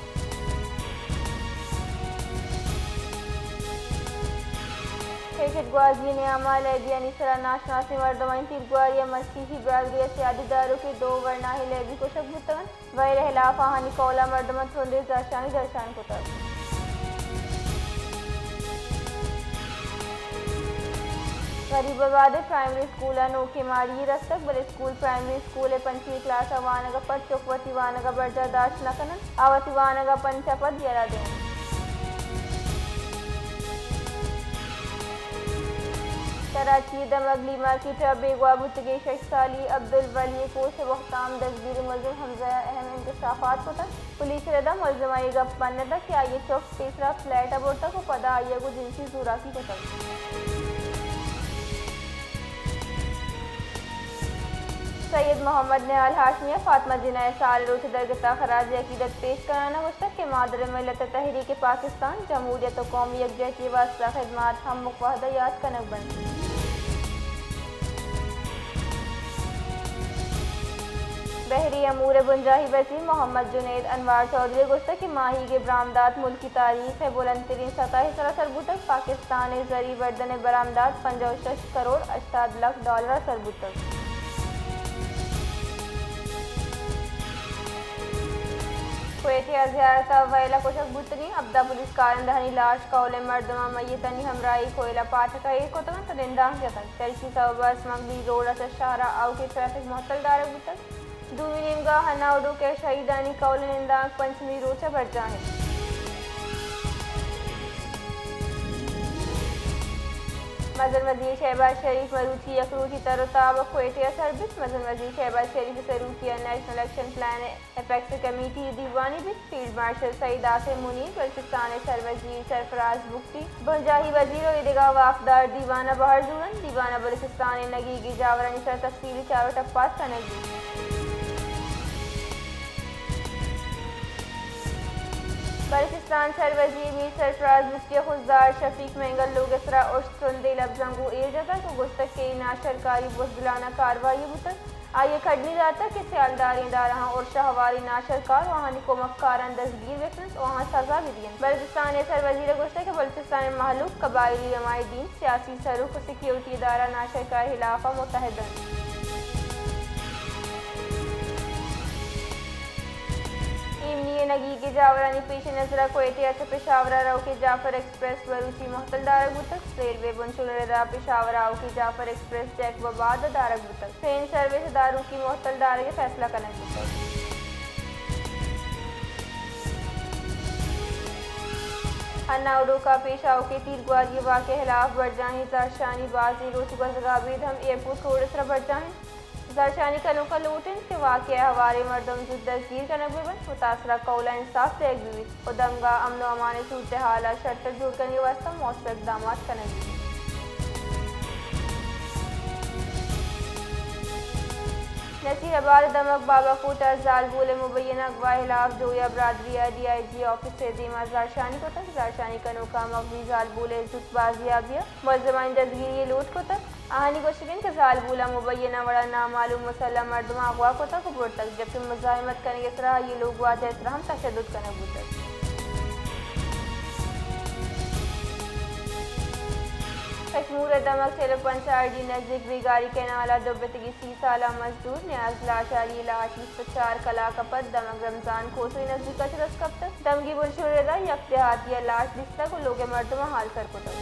کرکٹ گوازی ءِ نیام ءَ لیبیا نی سرا ناشناسیں مردمانی تیرگواری ءَ مسیحی برادری ءِ سیادی داروکیں دو ورناہیں لیبی کشگ بوتگ انت۔ ویل ءِ ہلاف آہانی قول ءَ مردماں ترندیں زہرشانی درشان کتگ۔ غریب آباد ءِ پرائمری اسکول ءَ نوکیں ماڑی یے رستگ، بلے اسکول پرائمری اسکول ءِ پنچمی کلاس ءَ وانگ ءَ پد چک وتی وانگ ءَ برجاہ داشت نہ کن انت، آ وتی وانگ ءَ پنچ ءَ پد یلہ دئینت۔ کراچی ءِ دمگ لی مارکیٹ ءَ بیگواہ بوتگیں شش سالی عبدالولی ءِ کوس ءِ بہتام دزگیر ءِ ملزم حمزہ ءَ اہم انکشافات کتگ۔ پولیس ءِ رد ءَ ملزم ءَ اے گپ پنت کہ آئی ءِ چک پیسرا فلیٹ ءَ برتگ ءُ پدا آئی ءَ گوں جنسی زوراکی کتگ۔ سید محمد نہال ہاشمی ءَ فاطمہ جناح ءِ سال ءِ روچ ءِ درگت ءَ خراج عقیدت پیش کنان ءَ گوشتگ کہ مادر ملت ءِ تحریک پاکستان، جمہوریت ءُ قومی یکجہتی ءِ واستہ خدمات ہمک وہد ءَ یات کنگ بنت۔ بحری امور ءِ بنجاہی وزیر محمد جنید انوار چوہدری ءَ گوشتگ کہ ماہیگ ءِ برآمدات ملکی تاریخ ءِ بلندتریں سطح ءِ سرا سر بوتگ۔ پاکستان ءِ زری بردن ءِ برآمدات پنجاہ ءُ شش کروڑ ہشتاد لکھ ڈالر ءَ سر بوتگ۔ کوئٹہ ءَ زیارت ءَ ویل ءَ کشگ بوتگیں ہبدہ پولیس کارندہانی لاش کہولیں مردماں میتانی ہمراہی کوئلہ پاٹک ءَ ایر کتگ انت ءُ نندانک جتگ۔ چریشی سبب ءَ سمگلی روڈ ءَ چہ شہر ءَ آؤکیں ٹریفک معطل دارگ بوتگ۔ دومی نیمگ ءَ ہناوڈوک ءِ شہیدانی کہول ءِ نندانک پنچمی روچ ءَ برجاہ انت۔ مزن وزیر شہباز شریف مروچی یک روچی تر ءُ تاب ءَ کوئٹہ ءَ سر بیت۔ مزن وزیر شہباز شریف ءِ سروکی ءَ نیشنل ایکشن پلان ءِ اپیکس کمیٹی ءِ دیوانے بیت۔ فیلڈ مارشل سید عاصم منیر، بلوچستان ءِ سروزیر سرفراز بگٹی، بنجاہی وزیر ءُ اے دگہ واکدار دیوان ءَ بہر زورنت۔ دیوان ءَ بلوچستان ءِ نگیگیں جاورانی سرا تفصیلی چار ءُ ٹپاس کنگ بیت۔ بلوچستان سروزیر میر سرفراز بگٹی ءَ خضدار شفیق مینگل لوگ ءِ سرا ارش ترندیں لبزاں گوں ایر جتگ ءُ گوشتگ کہ اے ناشرکاری بزدلانہ کاروائی بوتگ۔ آئی ءَ کڈنی داتگ کہ سیالداریں ادارہاں ارش ءَ ہواریں ناشرکار ءُ آہانی کمکاراں دزگیر بہ کنت ءُ آہاں سزا بہ دینت۔ بلوچستان ءِ سروزیر ءَ گوشتگ کہ بلوچستان ءِ مہلوک، قبائلی عمائدین، سیاسی سروک ءُ سیکیورٹی ادارہ ناشرکاری ءِ ہلاف ءَ متحد انت۔ ایمنی ءِ نگیگیں جاورانی پیش نظر ءَ کوئٹہ ءَ چہ پشاور ءَ روکیں جعفر ایکسپریس مروچی مہتل دارگ بوتگ۔ ریلوے بنشون ءِ ردا پشاور ءَ آؤکیں جعفر ایکسپریس جیکب آباد ءَ دارگ بوتگ۔ ٹرین سروس ءِ داروکی مہتل دارگ ءِ فیصلہ کنگ بوتگ۔ ہناوڈوک ءَ پیش آؤکیں تیرگواری ءِ واقعہ ءِ ہلاف برجاہیں زہرشانی بازیں روچ گوزگ ءَ ابید ہم ایئرپورٹ روڈ ءِ سرا برجاہ انت۔ زہرشانی کنوکاں لوٹ انت کہ واقعہ ءِ ہواریں مردم زوت دزگیر کنگ بہ بنت، متاثرہ کہول ءَ انصاف دئیگ بہ بیت ءُ دمگ ءَ امن ءُ امان ءِ صورتحال ءَ شرتر جوڑ کنگ ءِ واستہ موثر اقدامات کنگ بہ بیت۔ نصیر آباد ءِ دمگ بابا کوٹ ءَ زالبول ءِ مبینہ اغوا ءِ ہلاف جویا برادری ءَ ڈی آئی جی آفس ءِ دیما زہرشانی کتگ۔ زہرشانی کنوکاں مغوی زالبول ءِ زوت بازیابی ءَ ملزمانی دزگیری ءِ لوٹ کتگ۔ آہانی گوشگ انت کہ زالبول ء مبینہ وڑ ء نامعلوم مسلح مردماں اغوا کتگ ء برتگ، جبکہ مزاحمت کنگ ء سرا آئی ء لوگواجہ ء سرا ہم تشدد کنگ بوتگ۔ کشمور ء دمگ چل ء پنچ آر ڈی نزیک بیگاری کینال ء دبتگیں سی سالہ مزدور نیاز لاشاری ء لاش بیست ء چار کلاک ء پد دمگ رمضان کھوسو ء نزیک ء چہ دست کپتگ۔ دمگی بنشون ء ردا یک دیہاتی ء لاش دیستگ ء لوگ ء مردماں ہال سر کتگ۔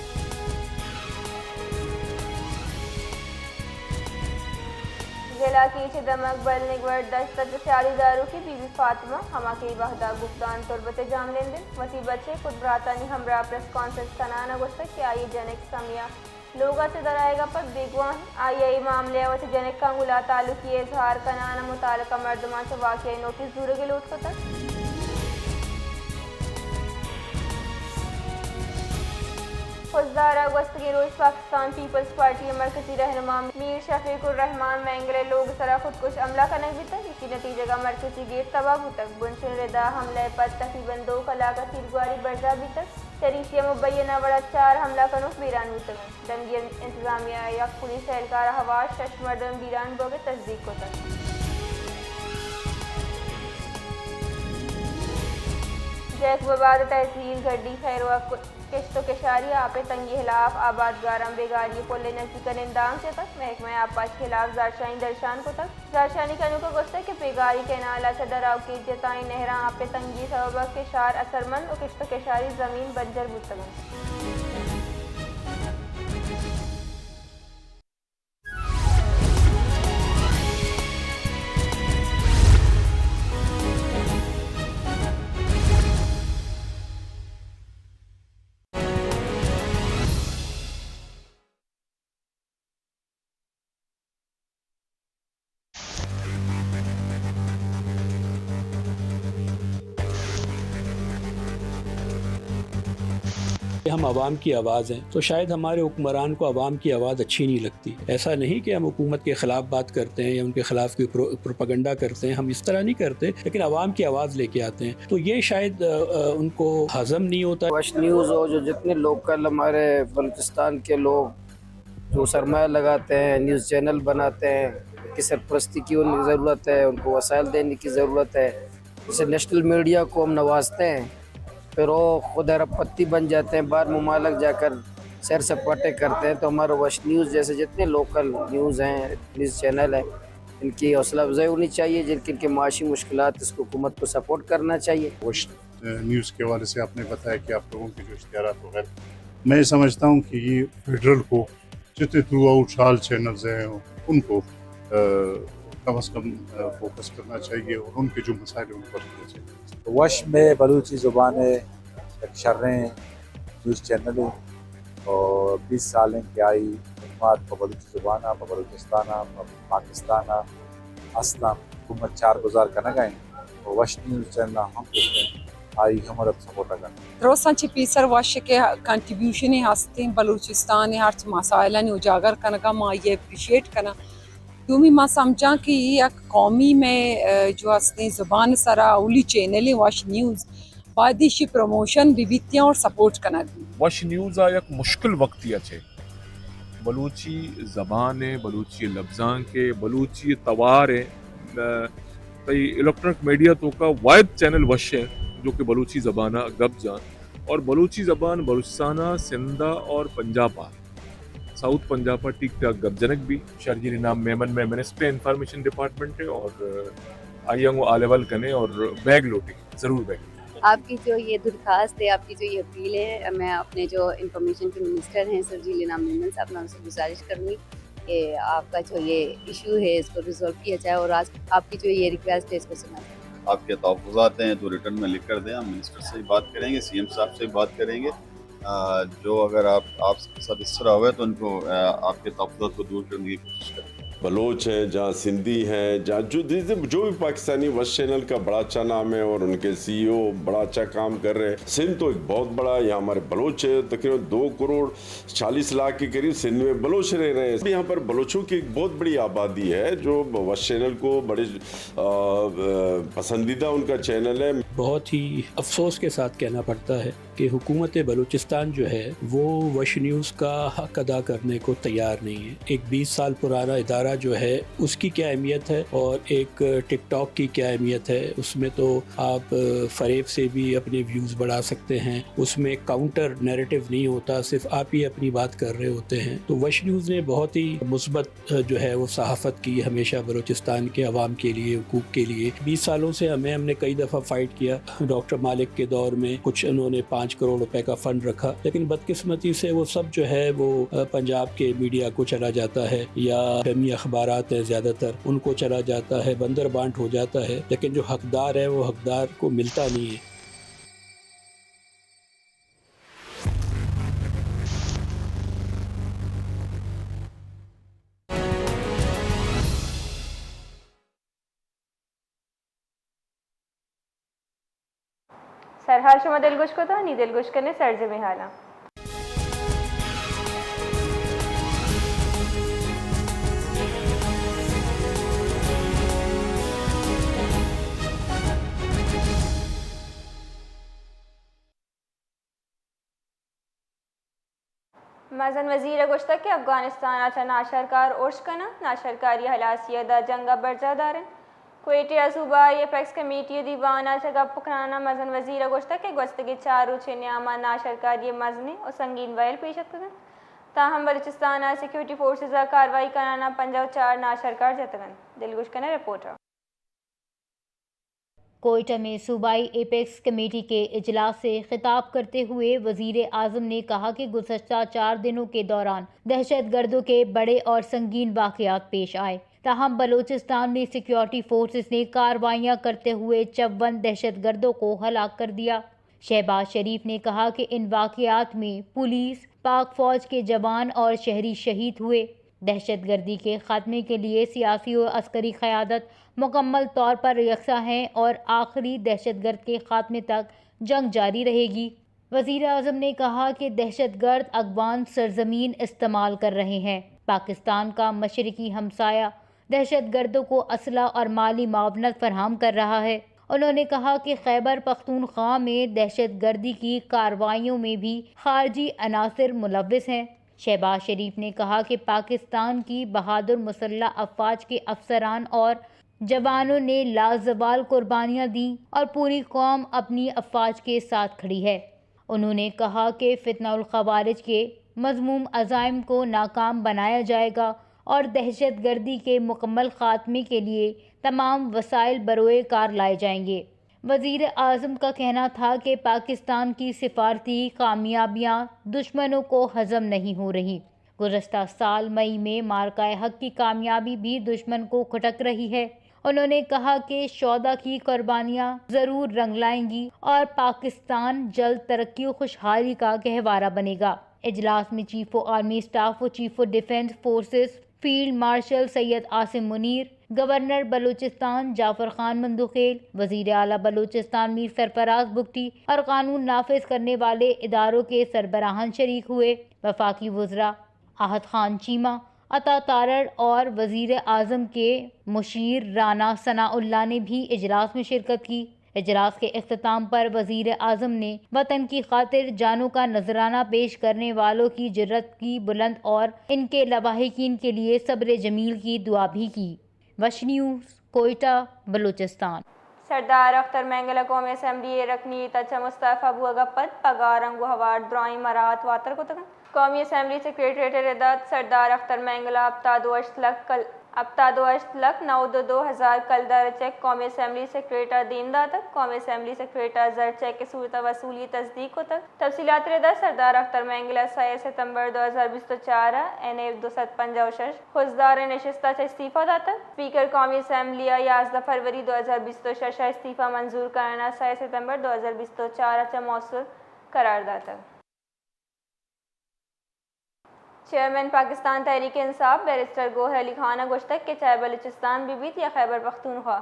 ضلع کیچ ء دمگ بلنگوڑ دشت ء چہ سیادی داروکی بی بی فاطمہ، ہما کہ اے وہدا گپدان تربت ء جاملند انت، وتی بچے کت براتانی ہمراہ پریس کانفرنس کنان ء گوشتگ کہ آئی ء جنک سمیہ لوگ ء چہ درآیگ ء پد بیگواہ انت۔ آئی ء اے معاملہ ء وتی جنکاں گوں لاتعلقی ء اظہار کنان ء متعلقہ مردماں چہ واقعہ ء نوٹس زورگ ء لوٹ کتگ۔ خضدار ء گوستگیں روچ پاکستان پیپلز پارٹی ء مرکزی رہنما میر شفیق الرحمان مینگل ء لوگ ء سرا خودکش حملہ کنگ بیتگ، ایشی نتیجگ ء مرکزی گیٹ تباہ بوتگ۔ بنشون ردا حملہ ء پد تقریباً دو کلاک ء تیرگواری برجاہ بیتگ، چریشی ء مبینہ وڑ ء چار حملہ کنوک بیران بوتگ انت۔ دمگی انتظامیہ ء یک پولیس اہلکار ء ہوار شش مردم بیران بوگ ء تصدیق کتگ۔ جیکب آباد ء تحصیل گڈی خیرو ء کشت ء کشاری ء آپ ء تنگی ء ہلاپ آبادگاراں بیگاری ء پل ء نزیک ء نندانک جتگ۔ محکمہ آپ ء چہ ہلاپ زہرشانی درشان کتگ۔ زہرشانی کنوکاں گوشتگ کہ بیگاری کینال ء چہ در آؤکیں جتائیں نہراں آپ ء تنگی ء سبب ء کشار اثرمند ء کشت ء کشاری زمین بنجر بوتگ انت۔ ہم عوام کی آواز ہیں، تو شاید ہمارے حکمران کو عوام کی آواز اچھی نہیں لگتی۔ ایسا نہیں کہ ہم حکومت کے خلاف بات کرتے ہیں یا ان کے خلاف کوئی پرو-، پروپیگنڈا کرتے ہیں، ہم اس طرح نہیں کرتے، لیکن عوام کی آواز لیکے آتے ہیں۔ تو یہ شاید، آ، آ، ان کو ہضم نہیں ہوتا۔ وش نیوز ہو، جو جتنے لوکل ہمارے بلوچستان کے لوگ جو سرمایہ لگاتے ہیں، نیوز چینل بناتے ہیں، ان کی سرپرستی کی ان کی ضرورت ہے، ان کو وسائل دینے کی ضرورت ہے۔ جیسے نیشنل میڈیا کو ہم نوازتے ہیں، پھر وہ خود ارب پتی بن جاتے ہیں، باہر ممالک جا کر سیر سپاٹے کرتے ہیں۔ تو ہمارا وش نیوز جیسے جتنے لوکل نیوز ہیں، نیوز چینل ہیں، ان کی حوصلہ افزائی ہونی چاہیے، جن کے، ان کے معاشی مشکلات، اس کو حکومت کو سپورٹ کرنا چاہیے۔ وش نیوز کے حوالے سے آپ نے بتایا کہ آپ لوگوں کے جو اشتہارات وغیرہ، میں یہ سمجھتا ہوں کہ یہ فیڈرل کو جتنے تھرو آؤٹ آل چینلز ہیں، ان کو، آ، کم از کم، آ، فوکس کرنا چاہیے اور ان کے جو مسائل ہیں، ان پر کرنا چاہیے۔ وش مئے بلوچی زبان ءِ یک شریں نیوز چینلے اور بیست سال انت کہ آئی خدمات پہ بلوچی زبان ءَ، پہ بلوچستان ءَ، پہ پاکستان ءَ است انت۔ حکومت چار گزار کنگ ءَ انت اور وش نیوز چینل ءَ ہم گوشت انت، آئی ہم وڑ سپورٹ ءَ کنت۔ درستاں چہ پیسر وش کہ کنٹریبیوشنے ہست انت بلوچستان ءِ ہرچ مسائلانی اجاگر کنگ ءَ، ما آئی ءَ اپریشیٹ کناں۔ دومی ما سمجھاں کہ اے یک قومی مئے، ءَ، جو ہستیں زبان سرا اولی چینل ایں وش نیوز، باید ایشی پروموشن بہ بیت اور سپورٹ کنگ بیت۔ وش نیوز ءَ یک مشکل وقتی ءَ چہ بلوچی زبان ءِ، بلوچی لبزانک ءِ، بلوچی توار ءِ، ءَ، تئی الیکٹرانک میڈیا توکا واحد چینل وش ہے جو کہ بلوچی زبان ءَ گپ جان اور بلوچی زبان بلوچستان ءَ، سندھ ءَ اور پنجاب ءَ ساؤتھ پنجاب ءَ ٹھیک ٹھاک گپ جنگ بی۔ شرجیل انعام میمن مئے منسٹر انفارمیشن ڈپارٹمنٹ ءِ اور آئی ءَ گوں حال احوال کنے اور بیگ لوٹی، ضرور بیگ لوٹی۔ آپ کی جو یہ درخواست ہے، آپ کی جو یہ اپیل ہے، میں اپنے جو انفارمیشن کے منسٹر ہیں شرجیل انعام میمن صاحب، میں ان سے گزارش کروں گی کہ آپ کا جو یہ ایشو ہے اس کو ریزالو کیا جائے اور آج آپ کی جو یہ ریکویسٹ ہے اس کو سنا جائے۔ آپ کے تحفظات ہیں تو ریٹرن میں لکھ کر دیں، ہم منسٹر سے بھی بات کریں گے، سی ایم صاحب سے بھی بات کریں گے۔ آ، جو اگر آپ، آپ کے ساتھ اس طرح ہوئے تو ان کو، آ، آپ کے تحفظات کو دور کرنے کی کوشش کریں۔ بلوچ ہیں، جہاں سندھی ہیں، جہاں جو، جو بھی پاکستانی، وش چینل کا بڑا اچھا نام ہے اور ان کے سی ای او بڑا اچھا کام کر رہے ہیں۔ سندھ تو ایک بہت بڑا، یہاں ہمارے بلوچ ہیں، تقریباً دو کروڑ چالیس لاکھ کے قریب سندھ میں بلوچ رہ رہے ہیں۔ یہاں پر بلوچوں کی ایک بہت بڑی آبادی ہے جو وش چینل کو بڑے، آ، آ، پسندیدہ ان کا چینل ہے۔ بہت ہی افسوس کے ساتھ کہنا پڑتا ہے کہ حکومت بلوچستان جو ہے وہ وش نیوز کا حق ادا کرنے کو تیار نہیں ہے۔ ایک بیس سال پرانا ادارہ جو ہے اس کی کیا اہمیت ہے اور ایک ٹک ٹاک کی کیا اہمیت ہے؟ اس میں تو آپ فریب سے بھی اپنے ویوز بڑھا سکتے ہیں، اس میں کاؤنٹر نیریٹو نہیں ہوتا، صرف آپ ہی اپنی بات کر رہے ہوتے ہیں۔ تو وش نیوز نے بہت ہی مثبت جو ہے وہ صحافت کی ہمیشہ بلوچستان کے عوام کے لیے، حقوق کے لیے۔ بیس سالوں سے ہمیں، ہم نے کئی دفعہ فائٹ کیا۔ ڈاکٹر مالک کے دور میں کچھ انہوں نے پانچ کروڑ روپے کا فنڈ رکھا، لیکن بدقسمتی سے وہ سب جو ہے وہ، آ، پنجاب کے میڈیا کو چلا جاتا ہے یا قومی اخبارات ہیں زیادہ تر، ان کو چلا جاتا ہے، بندر بانٹ ہو جاتا ہے، لیکن جو حقدار ہے وہ حقدار کو ملتا نہیں ہے۔ سرحال شما دلگوش کتا، نی دلگوش کنے سرجمیں حالاں۔ مزن وزیر ء گوشتگ کہ افغانستان ء چہ ناشرکار ارش کناں، ناشرکاری ء ہلاسی ء داں جنگ ء برجاہ دار انت۔ کوئٹہ ء صوبائی اپیکس کمیٹی ء دیوان ء چہ گپ کنان ء مزن وزیر ء گوشتگ کہ گوستگیں چار روچ ء نیام ء ناشرکاری ء مزنیں و سنگین ویل پیش اتکگ انت، تاہم بلوچستان ء سیکورٹی فورسز ء کاروائی کنان ء پنجاہ و چار ناشرکار جتگ انت۔ دلگوش کنیں رپورٹ ء۔ کوئٹہ میں صوبائی ایپیکس کمیٹی کے اجلاس سے خطاب کرتے ہوئے وزیر اعظم نے کہا کہ گزشتہ چار دنوں کے دوران دہشت گردوں کے بڑے اور سنگین واقعات پیش آئے، تاہم بلوچستان میں سیکیورٹی فورسز نے کارروائیاں کرتے ہوئے چون دہشت گردوں کو ہلاک کر دیا۔ شہباز شریف نے کہا کہ ان واقعات میں پولیس، پاک فوج کے جوان اور شہری شہید ہوئے۔ دہشت گردی کے خاتمے کے لیے سیاسی و عسکری قیادت مکمل طور پر یکساں ہیں اور آخری دہشت گرد کے خاتمے تک جنگ جاری رہے گی۔ وزیر اعظم نے کہا کہ دہشت گرد اگوان سرزمین استعمال کر رہے ہیں۔ پاکستان کا مشرقی ہمسایہ دہشت گردوں کو اسلحہ اور مالی معاونت فراہم کر رہا ہے۔ انہوں نے کہا کہ خیبر پختونخوا میں دہشت گردی کی کارروائیوں میں بھی خارجی عناصر ملوث ہیں۔ شہباز شریف نے کہا کہ پاکستان کی بہادر مسلح افواج کے افسران اور جوانوں نے لازوال قربانیاں دیں اور پوری قوم اپنی افواج کے ساتھ کھڑی ہے۔ انہوں نے کہا کہ فتنہ الخوارج کے مذموم عزائم کو ناکام بنایا جائے گا اور دہشت گردی کے مکمل خاتمے کے لیے تمام وسائل بروئے کار لائے جائیں گے۔ وزیر اعظم کا کہنا تھا کہ پاکستان کی سفارتی کامیابیاں دشمنوں کو ہضم نہیں ہو رہی۔ گزشتہ سال مئی میں معرکہ حق کی کامیابی بھی دشمن کو کھٹک رہی ہے۔ انہوں نے کہا کہ شہدا کی قربانیاں ضرور رنگ لائیں گی اور پاکستان جلد ترقی و خوشحالی کا گہوارہ بنے گا۔ اجلاس میں چیف آف آرمی اسٹاف و chief of defence forces field marshal Syed Asim Munir, governor Balochistan Jafar Khan Mandokhail, وزیر اعلیٰ بلوچستان میر سرفراز بگٹی اور قانون نافذ کرنے والے اداروں کے سربراہان شریک ہوئے۔ وفاقی وزراء احد خان چیمہ، عطا تارڑ اور وزیر اعظم کے مشیر رانا ثناء اللہ نے بھی اجلاس میں شرکت کی۔ اجلاس کے اختتام پر وزیر اعظم نے وطن کی خاطر جانوں کا نذرانہ پیش کرنے والوں کی جرات کی بلند اور ان کے لواحقین کے لیے صبر جمیل کی دعا بھی کی۔ وش نیوز، کوئٹہ، بلوچستان۔ سردار اختر مینگل ء قومی اسمبلی ء رکنیت ء چہ مستعفی بوگ ء پد پگار انگو ہوار درائیں مراعات واتر کتگ انت۔ قومی اسمبلی سیکریٹریٹ ء ردات سردار اختر مینگل ء ہپتاد و ہشت لکھ کل-، ہپتاد و ہشت لکھ نود و دو ہزار کلدار ء چیک قومی اسمبلی سیکریٹریٹ ء دیم داتگ۔ قومی اسمبلی سیکریٹریٹ ء زر چیک ء صورت ء وصولی تصدیق کتگ۔ تفصیلات ء ردا سردار اختر مینگل ء سئے ستمبر دو ہزار بیست و چار ء این اے دو سد پنجاہ و شش خضدار ء نشست ء چہ استعفی داتگ۔ اسپیکر قومی اسمبلی ء یازدہ فروری دو ہزار بیست و شش ء استعفی منظور کنان ء سئے ستمبر دو ہزار بیست و چار ء چہ موثر قرار داتگ۔ چیئرمین پاکستان تحریک انصاف بیرسٹر گوہر علی خان ء گوشتگ کہ چاہے بلوچستان بہ بیت یا خیبر پختونخوا،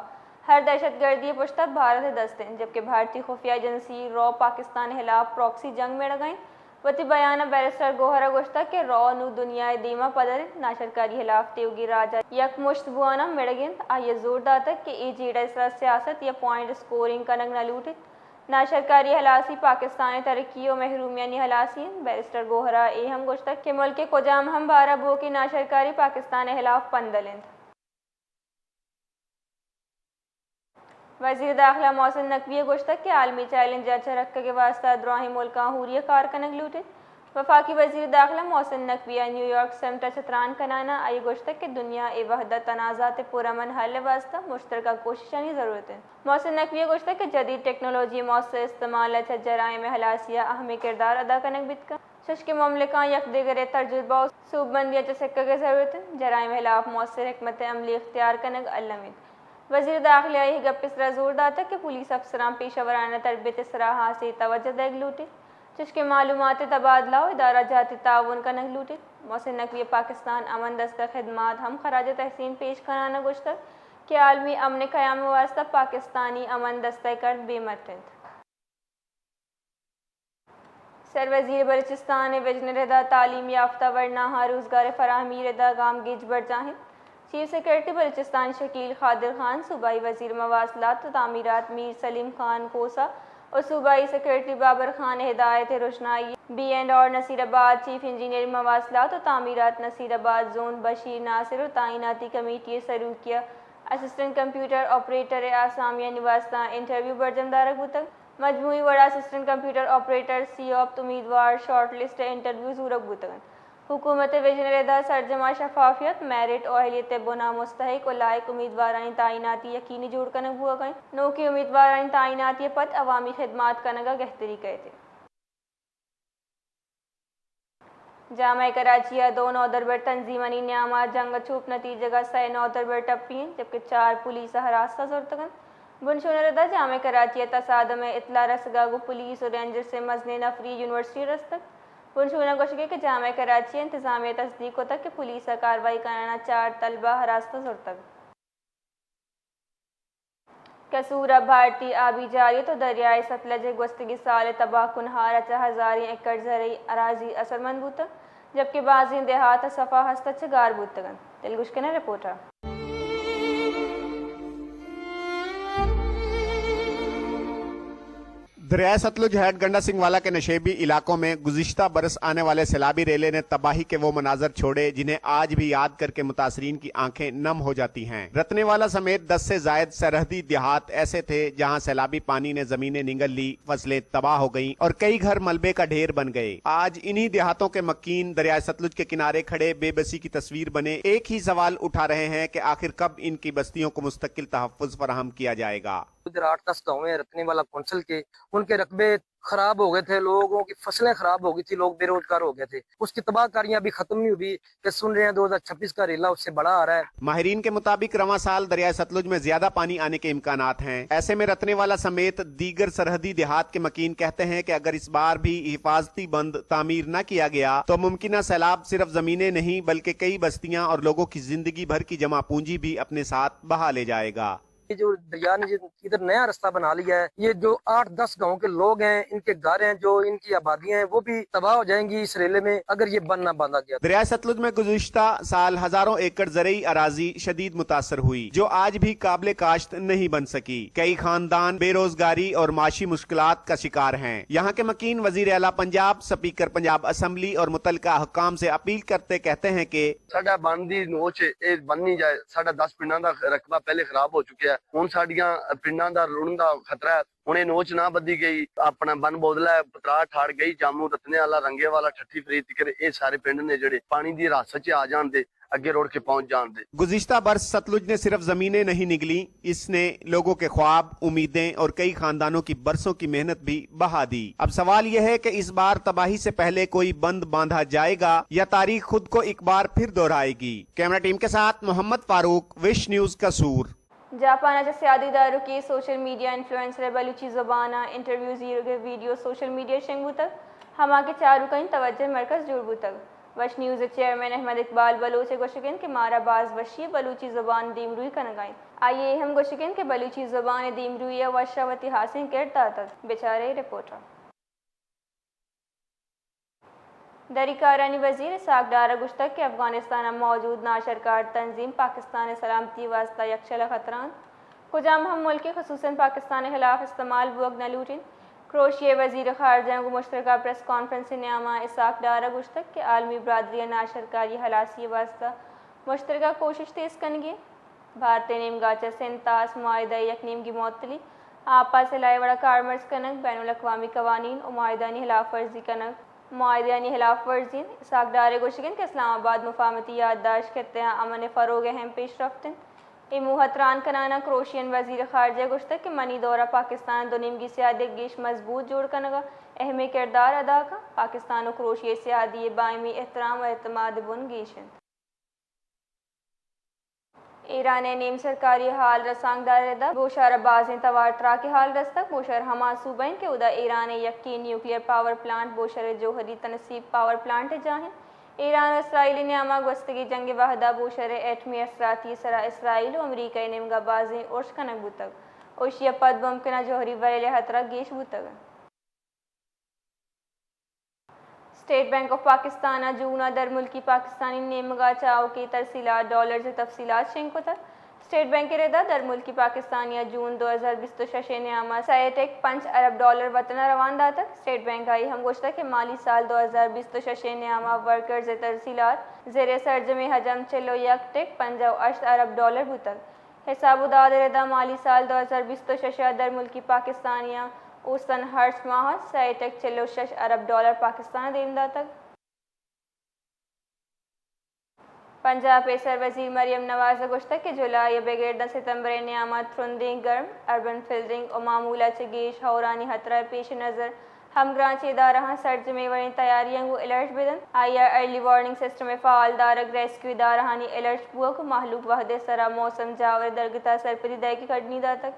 ہر دہشت گردی ء پشت ء بھارت ء دست انت، جبکہ بھارتی خفیہ ایجنسی را پاکستان ء ہلاپ پراکسی جنگ مڑگ ء انت۔ وتی بیان ء بیرسٹر گوہر ء گوشتگ کہ را نوں دنیا ء دیم ء پدر انت، ناشرکاری ہلاپ تیوگیں راج ء یک مشت بوان ء مڑگ انت۔ آئی ء زور داتگ کہ اے جیڑہ ء سرا سیاست یا پوائنٹ اسکورنگ کنگ نہ لوٹیت۔ ناشرکاری ہلاسی پاکستان ءِ ترقی و محرومیانی ہلاسی انت۔ بیرسٹر گوہر ءَ اے ہم گوشتگ کہ ملک ءِ کجام ہم بار ءَ بوکیں ناشرکاری پاکستان ءِ ہلاف پندل انت۔ وزیر داخلہ محسن نقوی ءَ گوشتگ کہ عالمی چیلنج ءَ چہ رکگ ءِ واستہ دراہیں ملکاں ہوری ءَ کار کنگ لوٹیت۔ وفاقی وزیر داخلہ محسن نقوی ءَ نیویارک سمٹ ءَ چہ تران کنان ءَ آئی ءَ گوشتگ کہ دنیا ءِ وحدت تنازعات ءِ پرامن حل ءِ واستہ مشترکہ کوششانی ضرورت انت۔ محسن نقوی ءَ گوشتگ کہ جدید ٹیکنالوجی ءِ مؤثر استعمال ءَ چہ جرائم ءِ ہلاسی ءَ اہمیں کردار ادا کنگ بیت کنت، چوشکہ مملکاں یک دگر ءِ تجربہ و سوبمندی ءَ چہ سکگ ءِ ضرورت انت، جرائم ءِ ہلاف مؤثر حکمت عملی اختیار کنگ الم انت۔ وزیر داخلہ ءَ اے گپ ءِ سرا زور داتگ کہ پولیس افسراں پیشہ ورانہ تربیت ءِ سرا ہاسیں توجہ دئیگ لوٹیت، چوشکہ معلومات ءِ تبادلہ و ادارہ جاتی تعاون کنگ لوٹیت۔ محسن نقوی ءَ پاکستان امن دستہ ءِ خدمات ہم خراج تحسین پیش کنان ءَ گوشتگ کہ عالمی امن ءِ قیام ءِ واستہ پاکستانی امن دستہ ءِ کرد بے مٹ انت۔ سر وزیر بلوچستان ءِ وژن ءِ ردا تعلیم یافتہ ورناہاں روزگار ءِ فراہمی ءِ ردا گامگیج برجاہ انت۔ چیف سیکرٹری بلوچستان شکیل قادر خان، صوبائی وزیر مواصلات و تعمیرات میر سلیم خان کھوسہ و صوبائی سیکرٹری بابر خان ءِ ہدایت ءُ رژنائی، بی اینڈ آر نصیر آباد، چیف انجینئر مواصلات و تعمیرات نصیر آباد زون بشیر ناصر و تعیناتی کمیٹی ءِ سروکی ءَ اسسٹنٹ کمپیوٹر آپریٹر ءِ آسامیانی واستہ انٹرویو برجم دارگ بوتگ۔ مجموعی وڑا اسسٹنٹ کمپیوٹر آپریٹر، سی اوپت امیدوار شارٹ لسٹ ءِ انٹرویو زورگ بوتگ انت۔ حکومت ءِ وژن ءِ ردا سرجما شفافیت، میرٹ و اہلیت ءِ بنا مستحق و لائق امیدوارانی تعیناتی یقینی جوڑ کنگ بوگ ءَ انت۔ نوکیں امیدوارانی تعیناتی ءَ پد عوامی خدمات کنگ ءَ گہتری کئیت۔ جامعہ کراچی ءَ دو نودربر تنظیمانی نیام ءَ جنگ ءُ چوپ نتیجگ ءَ سئے نودربر ٹپی انت، جبکہ چار پولیس ءَ ہراساں زرتگ انت۔ بنشون ءِ ردا جامعہ کراچی ءَ تصادم ءِ اطلاع رسگ ءَ گوں پولیس ءُ رینجرز ءِ مزنیں نفری یونیورسٹی ءَ رستگ۔ بنشون ءَ گوشگ ءَ کہ جامعہ کراچی ءِ انتظامیہ ءَ تصدیق کتگ کہ پولیس ءَ کاروائی کنان ءَ چار طلبہ ہراساں زرتگ۔ قصور ءَ بھارتی آبی جاریت ءُ دریائے ستلج ءِ گوستگیں سال ءِ تباہ کنہار ءَ چہ ہزاریں ایکڑ زرعی اراضی اثرمند بوتگ، جبکہ بازیں دیہات ءَ صفا ہست ءَ چہ گار بوتگ انت۔ دلگوش کنیں رپورٹ ءَ۔ دریائے ستلج ہیڈ گنڈا سنگھ والا کے نشیبی علاقوں میں گزشتہ برس آنے والے سیلابی ریلے نے تباہی کے وہ مناظر چھوڑے جنہیں آج بھی یاد کر کے متاثرین کی آنکھیں نم ہو جاتی ہیں۔ رتنے والا سمیت دس سے زائد سرحدی دیہات ایسے تھے جہاں سیلابی پانی نے زمینیں نگل لی، فصلیں تباہ ہو گئیں اور کئی گھر ملبے کا ڈھیر بن گئے۔ آج انہی دیہاتوں کے مکین دریائے ستلج کے کنارے کھڑے بے بسی کی تصویر بنے ایک ہی سوال اٹھا رہے ہیں کہ آخر کب ان کی بستیوں کو مستقل تحفظ فراہم کیا جائے گا۔ ادھر آٹھ دس گاؤں ہیں رتنے والا کونسل کے، ان کے رقبے خراب ہو گئے تھے، لوگوں کی فصلیں خراب ہو گئی تھی، لوگ بے روزگار ہو گئے تھے۔ اس کی تباہ کاریاں ابھی ختم نہیں ہوئی کہ سن رہے ہیں دو ہزار چھبیس کا ریلا اس سے بڑا آ رہا ہے۔ ماہرین کے مطابق رواں سال دریائے ستلج میں زیادہ پانی آنے کے امکانات ہیں۔ ایسے میں رتنے والا سمیت دیگر سرحدی دیہات کے مکین کہتے ہیں کہ اگر اس بار بھی حفاظتی بند تعمیر نہ کیا گیا تو ممکنہ سیلاب صرف زمینیں نہیں بلکہ کئی بستیاں اور لوگوں کی زندگی بھر کی جمع پونجی بھی اپنے ساتھ بہا لے جائے گا۔ یہ جو دریا نے جو ادھر نیا رستہ بنا لیا ہے، یہ جو آٹھ دس گاؤں کے لوگ ہیں، ان کے گھر ہیں، جو ان کی آبادیاں ہیں، وہ بھی تباہ ہو جائیں گی اس ریلے میں، اگر یہ بند نہ باندھا گیا۔ دریائے ستلج میں گزشتہ سال ہزاروں ایکڑ زرعی اراضی شدید متاثر ہوئی، جو آج بھی قابل کاشت نہیں بن سکی۔ کئی خاندان بے روزگاری اور معاشی مشکلات کا شکار ہیں۔ یہاں کے مکین وزیر اعلیٰ پنجاب، سپیکر پنجاب اسمبلی اور متعلقہ حکام سے اپیل کرتے کہتے ہیں کہ ساڈا بند دی نوچ اے بند نہیں جائے۔ ساڈا دس پنڈاں دا رقبہ پہلے خراب ہو چکیا ہے۔ ہن ساڈیاں پنڈاں دا رڑن دا خطرہ ہے۔ ہن اے نوچ نہ بدھی گئی، اپنا بن بودلا ہے، پترا ٹھاڑ گئی، جاموں، رتنے والا، رنگے والا، ٹھٹھی فرید تکر اے سارے پنڈ نے جڑے پانی دی حراست چ آ جان دے، اگے رڑ کے پہنچ جان دے۔ گزشتہ برس ستلج نے صرف زمینیں نہیں نگلیں، اس نے لوگوں کے خواب، امیدیں اور کئی خاندانوں کی برسوں کی محنت بھی بہا دی۔ اب سوال یہ ہے کہ اس بار تباہی سے پہلے کوئی بند باندھا جائے گا یا تاریخ خود کو ایک بار پھر دہرائے گی؟ کیمرہ ٹیم کے ساتھ محمد فاروق، وش نیوز، قصور۔ جاپان ءَ چہ سیادی داروکیں سوشل میڈیا انفلوئنسر ءِ بلوچی زبان ءَ انٹرویو زیرگ ءِ ویڈیو سوشل میڈیا ءَ شنگ بوتگ، ہما کہ چاروکانی توجہ ءِ مرکز جوڑ بوتگ۔ وش نیوز ءِ چیئرمین احمد اقبال بلوچ ءَ گوشگ انت کہ مارا باز وشی ءَ بلوچی زبان ءِ دیمروئی کنگ ءَ انت۔ آئی ءَ اے ہم گوشگ انت کہ بلوچی زبان ءِ دیمروئی ءَ وش ءَ وتی ہاسیں کرد داتگ۔ بچارے رپورٹ ءَ۔ دری کارانی وزیر اسحاق ڈار ءَ گوشتگ کہ افغانستان ءَ موجود ناشرکار تنظیم پاکستان ءِ سلامتی ءِ واستہ یکشل ءِ خطرہ انت۔ کجام ہم ملکے خصوصاً پاکستان ءِ خلاف استعمال بوگ نہ لوٹیت۔ کروشیا ءِ وزیر خارجہ ءَ گوں مشترکہ پریس کانفرنس ءِ نیام ءَ اسحاق ڈار ءَ گوشتگ کہ عالمی برادری ءَ ناشرکاری ءِ ہلاسی ءِ واستہ مشترکہ کوشش تیز کنگی انت۔ بھارت ءِ نیمگ ءَ چہ سندھ طاس معاہدہ ءِ یک نیمگی معطلی، آپ ءَ سلاہ ءِ وڑ ءَ کارمرز کنگ، بین الاقوامی قوانین ءُ معاہدہانی ہلاف ورزی کنگ، معاہدہانی ہلاف ورزی انت۔ اسحاق ڈار ءِ گوشگ انت کہ اسلام آباد مفاہمتی یادداشت خطہ ءَ امن ءِ فروغ ءِ اہم پیش رفت انت۔ اے موہ ءَ تران کنان ءَ کروشین وزیر خارجہ ءَ گوشتگ کہ منی دور ءَ پاکستان ءَ دو نیمگی سیادی ءَ گیش مضبوط جوڑ کنگ ءَ اہمیں کردار ادا کنت۔ پاکستان ءُ کروشیا ءِ سیادی ءِ باہمی احترام ءُ اعتماد ءِ بن گیش انت۔ ایران ءِ نیم سرکاری ہال رسانکدار ءِ رد ءَ بوشہر ءَ بازیں توار تراک ءِ ہال رستگ۔ بوشہر ہما صوبہ انت کہ اودا ایران ءِ یکیں نیوکلیئر پاور پلانٹ بوشہر ءِ جوہری تنصیب پاور پلانٹ ءِ جاہ انت۔ ایران ءُ اسرائیل ءِ نیام ءَ گوستگیں جنگ ءِ وہد ءَ بوشہر ءِ ایٹمی آسراتی ءِ سرا اسرائیل ءُ امریکہ ءِ نیمگ ءَ بازیں ارش کنگ بوتگ ءُ ایشی ءَ پد ممکن ءَ جوہری ویل ءِ ہترہ گیش بوتگ انت۔ اسٹیٹ بینک آف پاکستان ءَ جون ءَ درملکی پاکستانی نیمگ ءَ چہ آؤکیں ترسیلات ڈالرز ءِ تفصیلات شنگ کتگ۔ اسٹیٹ بینک ءِ رد ءَ درملکی پاکستانی ءَ جون دو ہزار بیست ءُ شش ءِ نیام ءَ سئے ٹک پنچ ارب ڈالر وطن ءَ روان داتگ۔ اسٹیٹ بینک ءَ اے ہم گوشتگ کہ مالی سال دو ہزار بیست ءُ شش ءِ نیام ءَ ورکرز ءِ ترسیلات زر ءِ سرجمیں حجم چل ءُ یک ٹک پنجاہ ءُ ہشت ارب ڈالر بوتگ۔ حساب ءُ داد ءِ رد ءَ مالی سال دو ہزار بیست ءُ شش ءَ درملکی پاکستانیاں اوسن ہرچ ماہ ءَ سئے ٹک چل ءُ شش ارب ڈالر پاکستان ءَ دیم داتگ۔ پنجاب ءِ سروزیر مریم نواز ءَ گوشتگ کہ جولائی ءَ بگر داں ستمبر ءِ نیام ءَ ترندیں گرم، اربن فلڈنگ ءُ معمول ءَ چہ گیش ہئورانی ہترہ ءِ پیش نظر ہمگرنچیں ادارہاں سرجمیں وڑیں تیاریاں گوں الرٹ بہ دنت۔ آئی ءَ ارلی وارننگ سسٹم ءِ فعال دارگ، ریسکیو ادارہانی الرٹ بوگ ءُ مہلوک وہد ءِ سرا موسم جاور ءِ درگت ءَ سرپدی دئیگ ءِ کڈنی داتگ۔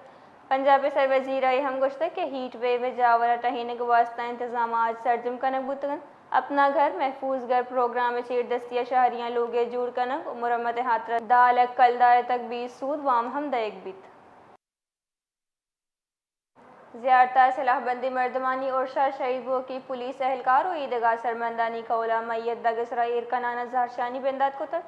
پنجاب ءِ سروزیر ءَ اے ہم گوشتگ کہ ہیٹ ویو ءِ جاور ءِ ٹہینگ ءِ واستہ انتظامات سرجم کنگ بوتگ انت۔ اپنا گھر محفوظ گھر پروگرام ءِ چیردستی ءَ شہریاں لوگ ءِ جوڑ کنگ ءُ مرمت ءِ ہاترا دہ لکھ کلدار ءِ تک بیست سود وام ہم دئیگ بیت۔ زیارت ءَ سلاہ بندیں مردمانی ارش ءَ شہید بوگی پولیس اہلکار ءُ ایدگہ سرمندانی کہول ءَ میت دگ ءِ سرا ایر کنان ءَ زہرشانی بندات کتگ۔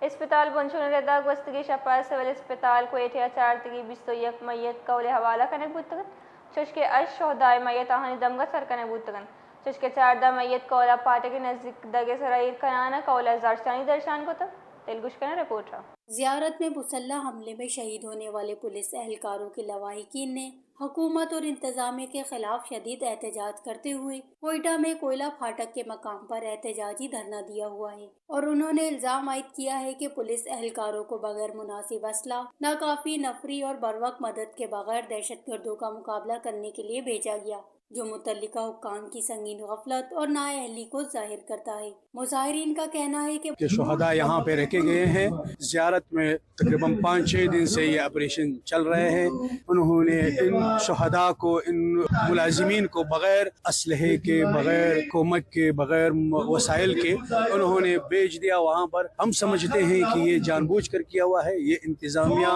اسپتال بنشون ءِ رد ءَ گوستگیں شپ ءَ سول اسپتال کوئٹہ ءَ چارتگیں بیست ءُ یک میت کہول ءِ حوالہ کنگ بوتگ انت، چوشکہ ہشت شہدائے میت آہانی دمگ ءَ سر کنگ بوتگ انت۔ چوشکہ چاردہ میت کہول ءَ پاٹک ءِ نزیک دگ ءِ سرا ایر کنان ءَ کہول ءَ زہرشانی درشان کتگ۔ دلگوش کنیں رپورٹ ءَ۔ زیارت میں مسلح حملے میں شہید ہونے والے पुलिस एहलकारों के लवाहिकीन ने हुकूमत और इंतजामिया के खिलाफ शदीद एहतजाज करते हुए कोयटा में कोयला फाटक के मकाम पर एहतजाजी धरना दिया हुआ है और उन्होंने इल्जाम आयद किया है कि पुलिस एहलकारों को बगैर मुनासिब असला, नाकाफी नफरी और बरवक्त मदद के बगैर दहशतगर्दों का मुकाबला करने के लिए भेजा गया। जो मुतल्लिका हुक्काम की संगीन गफलत और नाअहली को जाहिर करता है। मुजाहिरीन का कहना है कि कि शहदा यहाँ पे रखे गए हैं। जियारत में तकरीबन पाँच छः दिन से ये ऑपरेशन चल रहे हैं। उन्होंने इन शहदा को, इन मुलाजिमीन को बगैर असलहे के, बगैर कोमक के, बगैर म-, वसाइल के उन्होंने भेज दिया वहाँ पर। हम समझते हैं कि ये जानबूझकर किया हुआ है, ये इंतज़ामिया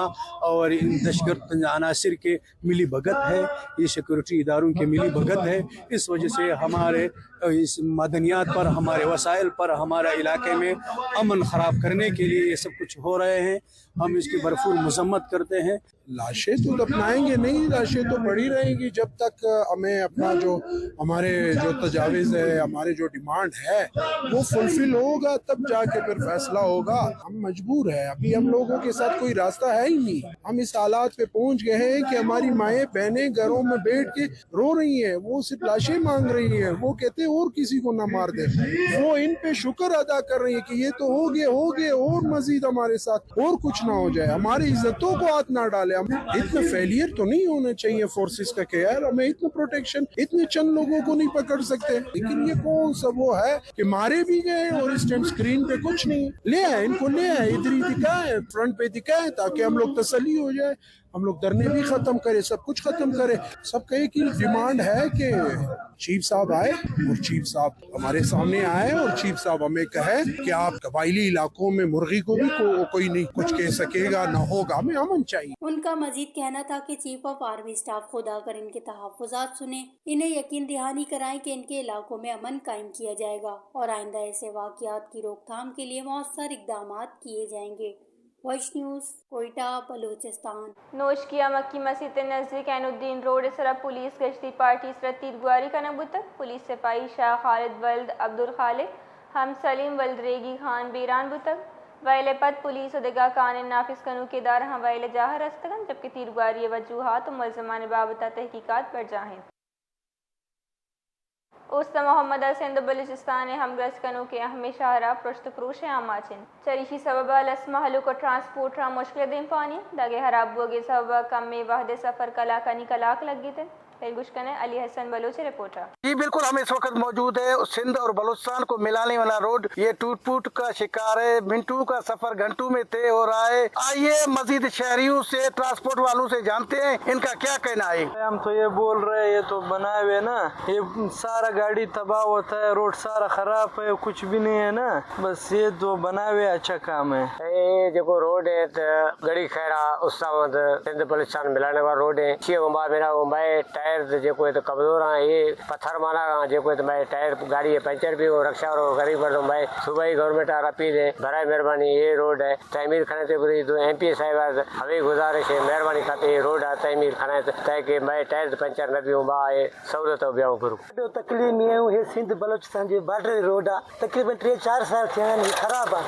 और इन दहशतगर्द अनासर के मिली भगत है, ये सिक्योरिटी इदारों की मिली भगत है। इस वजह से हमारे, अ, इस मदनियात पर, हमारे वसाइल पर, हमारे इलाके में अमन ख़राब करने के लिए ये सब कुछ हो रहे हैं। हम इसकी भरपूर मजम्मत करते हैं। लाशें तो दफनाएंगे नहीं, लाशें तो पड़ी रहेंगी जब तक, अ, हमें अपना जो, हमारे जो तजावीज़ है, हमारे जो डिमांड है, वो फुलफिल होगा, तब जाके फिर फैसला होगा। हम मजबूर हैं, अभी हम लोगों के साथ कोई रास्ता है ही नहीं। हम इस हालात पे पहुंच गए हैं कि हमारी माएं बहनें घरों में बैठ के रो रही हैं, वो सिर्फ लाशें मांग रही हैं। वो कहते हैं, "और किसी को ना मार दे।" वो इन पे शुक्र अदा कर रही है कि ये तो हो गए, हो गए, और मजीद हमारे साथ और कुछ ना हो जाए। हमारी इज्जतों को हाथ ना डाले। हम इतना फेलियर तो नहीं होना चाहिए फोर्सेस का कि यार, हमें इतना प्रोटेक्शन, इतने चंद लोगों को नहीं पकड़ सकते। लेकिन ये कौन सा वो है कि मारे भी गए और इस टाइम स्क्रीन पे कुछ नहीं है। ले आए, इनको ले आए, इधर ही दिखाए, फ्रंट पे दिखाए, ताकि हम लोग तसल्ली हो जाए। हम लोग धरने भी खत्म करें, सब कुछ खत्म करें। सबका एक ही डिमांड है कि चीफ साहब आए और चीफ साहब हमारे सामने आए और चीफ साहब हमें कहे कि आप कबायली इलाकों में मुर्गी को भी को, कोई नहीं कुछ कह सकेगा, ना होगा, हमें अमन चाहिए। उनका मजीद कहना था कि चीफ ऑफ आर्मी स्टाफ खुद आकर इनके तहफ़्फ़ुज़ात सुने, इन्हें यकीन दहानी कराएं कि इनके इलाकों में अमन कायम किया जाएगा और आइंदा ऐसे वाक़ियात की रोकथाम के लिए मौसर इकदामात किए जाएंगे। وش نیوز، کوئٹہ، بلوچستان۔ نوشکی ءَ مکی مسیت ءِ نزیک عین الدین روڈ ءِ سرا پولیس گشتی پارٹی ءِ سرا تیرگواری کنگ بوتگ۔ پولیس سپاہی شاہ خالد ولد عبدالخالق، ہم سلیم ولد ریگی خان بیران بوتگ۔ ویل ءَ پد پولیس ءُ دگہ قانون نافذ کنوکیں ادارہاں ویل ءِ جاہ ءَ رستگ انت، جبکہ تیرگواری ءِ وجوہات ءُ ملزمان ءِ بابت ءَ تحقیقات برجاہ انت۔ اوست محمد ءَ سندھ ءُ بلوچستان ءِ ہمگرنچ کنوکیں اہمیں شاہراہ پرشت ءُ پروش ءِ آماچ انت۔ چریشی سبب ءَ لس مہلوک ءُ ٹرانسپورٹراں مشکل ءِ دیمپانی انت۔ دگ ءِ ہراب بوگ ءِ سبب ءَ کمیں وہد ءِ سفر کلاکانی کلاک لگیت انت۔ دلگوش کنیں علی حسن بلوچ ءِ رپورٹ ءَ۔ جی بالکل، ہم اس وقت موجود ہے سندھ اور بلوچستان کو ملانے والا روڈ، یہ ٹوٹ پھوٹ کا شکار ہے۔ منٹوں کا سفر گھنٹوں میں طے ہو رہا ہے۔ آئیے مزید شہریوں سے، ٹرانسپورٹ والوں سے جانتے ہیں ان کا کیا کہنا ہے۔ ہم تو یہ بول رہے ہیں، یہ تو بنائے ہوئے نا، یہ سارا گاڑی تباہ ہوتا ہے، روڈ سارا خراب ہے، کچھ بھی نہیں ہے نا، بس یہ تو بنائے ہوئے اچھا کام ہے۔ اے جیکو روڈ ہے تو گڑی خیرا اس سمت سندھ بلوچستان ملانے والا روڈ ہے، چیئے ومبا میرا ومبائے ٹائر تو جیکو ہے تو کمزور ہیں، یہ پتھر مانا رہا، جیکو ہے تو میں ٹائر گاڑی ہے پنچر بھی ہو، رکشہ اور غریب مردم بھائی صوبائی گورنمنٹ آ اپیل ہے، برائے مہربانی یہ روڈ ہے تعمیر کھنے تے بری دو ایم پی اے صاحب آ ہمیں گزارش ہے، مہربانی کھاتے یہ روڈ آ تعمیر کھنے تے تاکہ میں ٹائر پنچر نہ بھی ہوں با، یہ سہولت ہو بیاؤں گرو۔ ڈو تکلیف میں ہوں ہے سندھ بلوچستان جو بارڈر روڈ آ تقریباً ٹے چار سال تھیا آن، اے خراب آ۔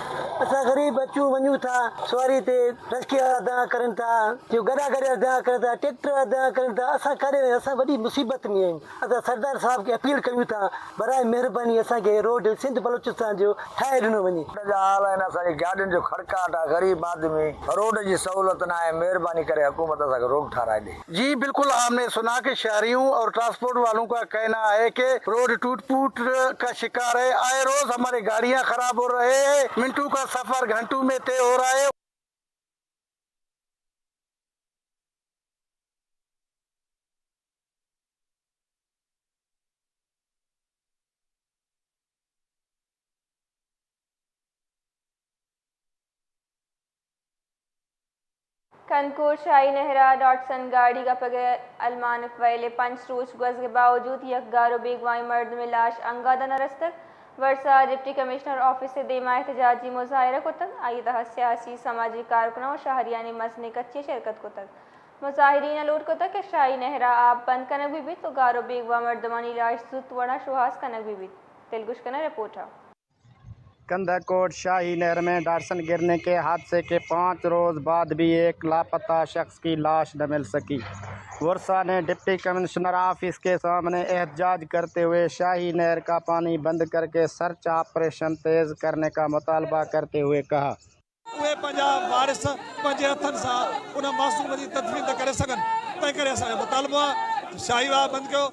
اساں غریب اچوں ونجوں تھا، سواری تے رکشے والا داں کرن تھا، جو گڑا گڑا داں کرن تھا، ٹریکٹر والا داں کرن تھا، اساں کرے، اساں وڈی مصیبت میں ہیں۔ اساں سردار صاحب کے اپیل کریوں تھا، برائے مہربانی اساں کے روڈ سندھ بلوچستان جو ٹھاہے ڈنو ونجے۔ جا حال ہے نا، ساری گاڑیوں جو کھڑکاٹ آ، غریب آدمی، روڈ جی سہولت نہ ہے، مہربانی کرے حکومت اساں کے روڈ ٹھہرائے دے۔ جی بالکل، آپ نے سنا کہ شہریوں اور ٹرانسپورٹ والوں کا کہنا ہے کہ روڈ ٹوٹ پھوٹ کا شکار ہے، آئے روز ہماری گاڑیاں خراب ہو رہے ہیں، منٹوں کا سفر گھنٹوں میں طے ہو رہا ہے۔ کندکوٹ شاہی نہر ءَ ڈاٹسن گاڑی کپگ ءِ المانک ویل ءَ پنچ روچ گوزگ ءِ باوجود یک گار ءُ بیگواہیں مردمے لاش انگت ءَ نہ رستگ۔ ورسا ءَ ڈپٹی کمشنر آفس ءِ دیما احتجاجی مظاہرہ کتگ۔ آئی ءِ تہا سیاسی، سماجی کارکناں ءُ شہریانی مزنیں کچے شرکت کتگ۔ مظاہرین ءَ لوٹ کتگ کہ شاہی نہر ءَ آپ بند کنگ بہ بیت ءُ گار ءُ بیگواہ مردمانی لاش زوت وڑ ءَ شوہاز کنگ بہ بیت۔ دلگوش کنیں رپورٹ ءَ۔ کندہ کوٹ شاہی نہر میں ڈاٹسن گرنے کے حادثے کے پانچ روز بعد بھی ایک لاپتہ شخص کی لاش نہ مل سکی۔ ورسا نے ڈپٹی کمشنر آفس کے سامنے احتجاج کرتے ہوئے شاہی نہر کا پانی بند کر کے سرچ آپریشن تیز کرنے کا مطالبہ کرتے ہوئے کہا۔ اهي پنهنجا وارث پنهنجي هٿن سان ان معصوم جي تدفين ٿا ڪري سگهن. تنهن ڪري اسان جو مطالبو آهي ته شاهي واهه بند ڪيو.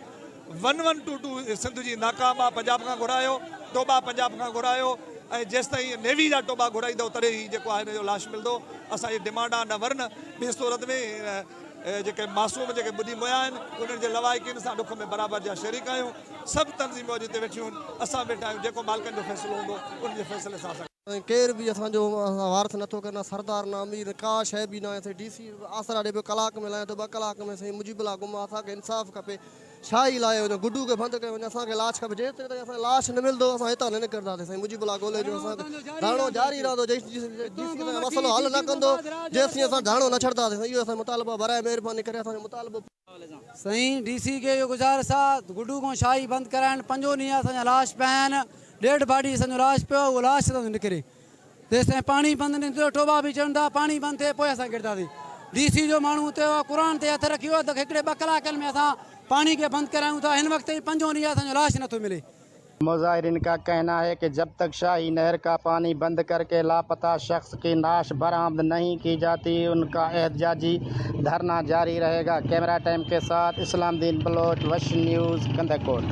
One one two two Sindh جي ناڪام آهي، پنجاب کان گهرايو، ٽوٻا پنجاب کان گهرايو، ۽ جيستائين نيوي جا ٽوٻا گهرائيندو، تڏهن هي جيڪو آهي، هن جو لاش ملندو. اسان جي ڊمانڊ آهي، نه ورن، ٻي صورت ۾، ا، ا، جيڪي معصوم، جيڪي ٻڏي مويا آهن، انهن جي لوائقين سان ڏک ۾ برابر جا شريڪ آهيون. سڀ تنظيمون اڄ هتي ويٺيون آهن، اسان ويٺا آهيون، جيڪو مالڪن جو فيصلو هوندو، ان جي فيصلي سان اسان ڪير به اسان جو، اسان وارث نٿو ڪري، نه سردار، نه امير، نه ڪا شيءِ به نه آهي. سائين، ڊي سي آسرا ڏي پيو، ڪلاڪ ۾ لايان ٿو، ٻه ڪلاڪ ۾ سائين مجيب الله گم آهي، اسان کي انصاف کپي، شاهي لايو وڃو، گڊو کي بند ڪيو وڃي، اسان کي لاش کپي. جيستائين تائين اسان کي لاش نه ملندو، اسان هتان نه نڪرنداسين. سائين مجيب الله ڳولي جو اسان کي ڌرڻو جاري رهندو، جيستائين ڊي سي اسان جو مسئلو حل نه ڪندو، جيستائين اسان ڌرڻو نه ڇڏنداسين. سائين، اهو اسان مطالبو آهي، برائي مهرباني ڪري اسان جو مطالبو. سائين، ڊي سي کي اهو گذارش آهي، گڊو کان شاهي بند ڪرائڻ، پنجون ڏينهن اسان جا لاش پيا آهن، ڊيڊ باڊي اسان جو لاش پيو آهي، اهو لاش اسان جو نڪري. تيستائين پاڻي بند نه ٿيندو، ٽوٻا به چڙهندا، پاڻي بند ٿئي، پوءِ اسان ڪرنداسين. ڊي سي جو ماڻهو اتي هو، قرآن تي هٿ رکيو آهي ته هڪڙي ٻه ڪلاڪن ۾ اسان پاڻي کي بند ڪرايون ٿا. هن وقت تائين پنجون ڏينهن اسان جو لاش نٿو ملي. مظاہرین کا کہنا ہے کہ جب تک شاہی نہر کا پانی بند کر کے لاپتہ شخص کی لاش برآمد نہیں کی جاتی، ان کا احتجاجی دھرنا جاری رہے گا۔ کیمرہ ٹائم کے ساتھ اسلام دین بلوچ، وش نیوز، کندہ کوٹ۔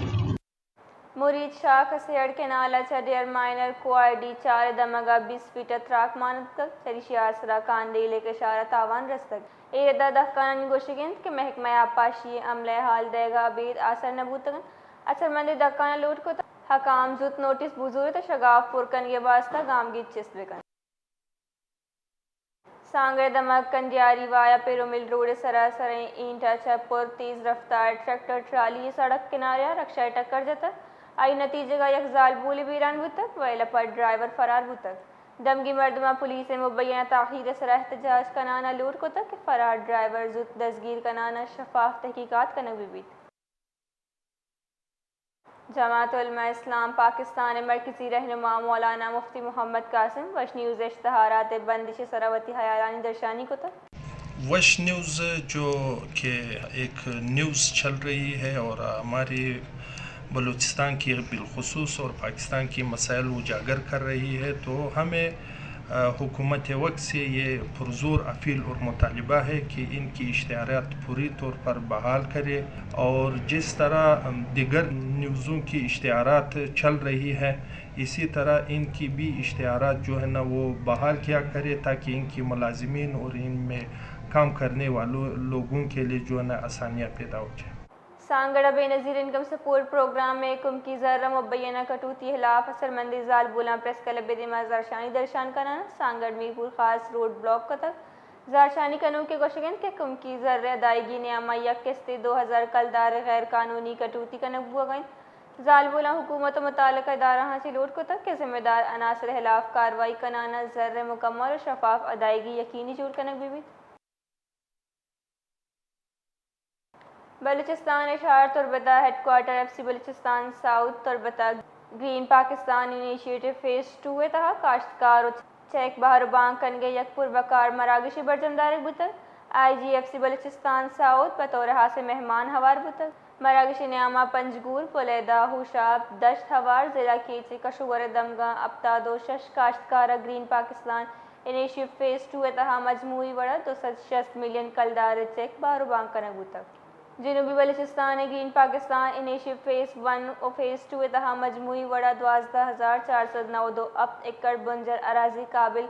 مرید شاہ کسیڑ کینال ءَ چہ ڈیئر مائنر کوہ ءِ ڈی چار ءِ دمگ ءَ بیست فیٹ ءِ تراک مان اتکگ۔ چریشی ءِ آسرا کانڈیل ءِ کشار ءَ تاوان رستگ۔ اے رد ءَ دہکانانی گوشگ انت کہ محکمہ آبپاشی ءِ عملہ ءِ حال دئیگ ءَ ابید آسر نہ بوتگ انت۔ اثرمندیں دہکاناں لوٹ کتگ حکام زوت نوٹس بزوریت ءُ شگاف پر کنگ ءِ واستہ گامگیج چست بہ کنت۔ سانگڑ ءِ دمگ کنڈیاری وایا پیرومل روڈ ءِ سرا سریں اینٹ ءَ چہ پر تیز رفتار ٹریکٹر ٹرالی ءِ سڑک کنارے ءَ رکشہ ءِ ٹکر جتگ۔ آئی نتیجگ ءَ یک زالبولے بیران بوتگ، ویل ءَ پد ڈرائیور فرار بوتگ۔ دمگی مردماں پولیس ءِ مبینہ تاخیر ءِ سرا احتجاج کنان ءَ لوٹ کتگ کہ فرار ڈرائیور زوت دزگیر کنان ءَ شفاف تحقیقات کنگ بہ بیت۔ جماعت علماء اسلام پاکستان ءِ مرکزی رہنما مولانا مفتی محمد قاسم وش نیوز ءِ اشتہارات ءِ بندش ءِ سرا وتی ہیالانی درشانی کتگ۔ وش نیوز جو کہ ایک نیوز چل رہی ہے اور ہماری بلوچستان کی بالخصوص اور پاکستان کی مسائل اجاگر کر رہی ہے، تو ہمیں، آ، حکومت وقت سے یہ پرزور اپیل اور مطالبہ ہے کہ ان کی اشتہارات پوری طور پر بحال کرے اور جس طرح دیگر نیوزوں کی اشتہارات چل رہی ہے، اسی طرح ان کی بھی اشتہارات جو ہے نا، وہ بحال کیا کرے، تاکہ ان کی ملازمین اور ان میں کام کرنے والوں لوگوں کے لیے جو ہے نا، آسانیاں پیدا ہو جائیں۔ سانگڑ ءَ بے نظیر انکم سپورٹ پروگرام ءِ کمکی زر ءِ مبینہ کٹوتی ءِ ہلاف اثرمندیں زالبولاں پریس کلب ءِ دیما زہرشانی درشان کنان ءَ سانگڑ میرپور خاص روڈ بلاک کتگ۔ زہرشانی کنوکیں گوشگ انت کہ کمکی زر ءِ ادائیگی ءِ نیام ءَ یک قسطے دو ہزار کلدار ءِ غیر قانونی کٹوتی کنگ بوگ ءَ انت۔ زالبولاں حکومت ءُ متعلقہ ادارہاں چہ لوٹ کتگ کہ ذمہ دار عناصر ءِ ہلاف کاروائی کنان ءَ زر ءِ مکمل ءُ شفاف ادائیگی یقینی جوڑ کنگ بہ بیت۔ بلوچستان ءِ شہر تربت ءِ headquarter F C Balochistan south Turbat ءَ green Pakistan initiative phase two ءِ تہا کاشتکار ءُ چیک بہر ءُ بانگ کنگ ءِ یک پربکار مراگشے برجم دارگ بوتگ۔ آئی جی ایف سی بلوچستان ساؤتھ بطور ہاسیں مہمان ہوار بوتگ۔ مراگش ءِ نیام ءَ پنجگور، پلیدہ، ہوشاپ، دشت ہوار، ضلع کیچ ءِ کش ءُ گور ءِ دمگاں ہپتاد ءُ شش کاشتکار ءَ green Pakistan initiative phase two ءِ تہا مجموعی وڑ ءَ دو سد شست ملین کلدار ءِ چیک بہر ءُ بانگ کنگ بوتگ۔ جنوبی بلوچستان ءِ گرین پاکستان انیشیٹو فیز ون ءُ فیز ٹو ءِ تہا مجموعی وڑ ءَ دوازدہ ہزار چار سد نود ءُ ہپت ایکڑ بنجل اراضی قابل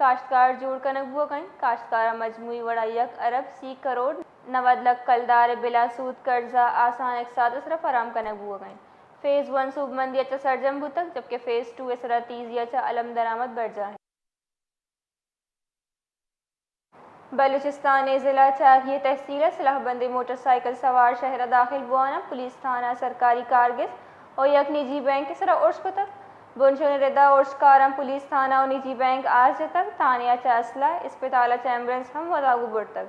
کاشتکار جوڑ کنگ بوگ ءَ انت۔ کاشتکاراں مجموعی وڑ ءَ یک ارب سی کروڑ نود لکھ کلدار ءِ بلا سود قرضہ آسان اقساط ءِ سرا فراہم کنگ بوگ ءَ انت۔ فیز ون سوبمندی ءَ چہ سرجم بوتگ، جبکہ فیز ٹو ءِ سرا تیزی ءَ چہ الم درآمد برجاہ انت۔ بلوچستان ءِ ضلع چاغی ءِ تحصیل ءَ سلاہ بندیں موٹر سائیکل سوار شہر ءَ داخل بوان ءَ پولیس تھانہ ءِ سرکاری کارگس ءُ یک نجی بینک ءِ سرا ارش کتگ۔ بنشون ءِ ردا ارشکاراں پولیس تھانہ ءُ نجی بینک آس جتگ، تھانے ءَ چہ اسلحہ، اسپتال ءَ چہ ایمبولینس ہم وداگو برتگ۔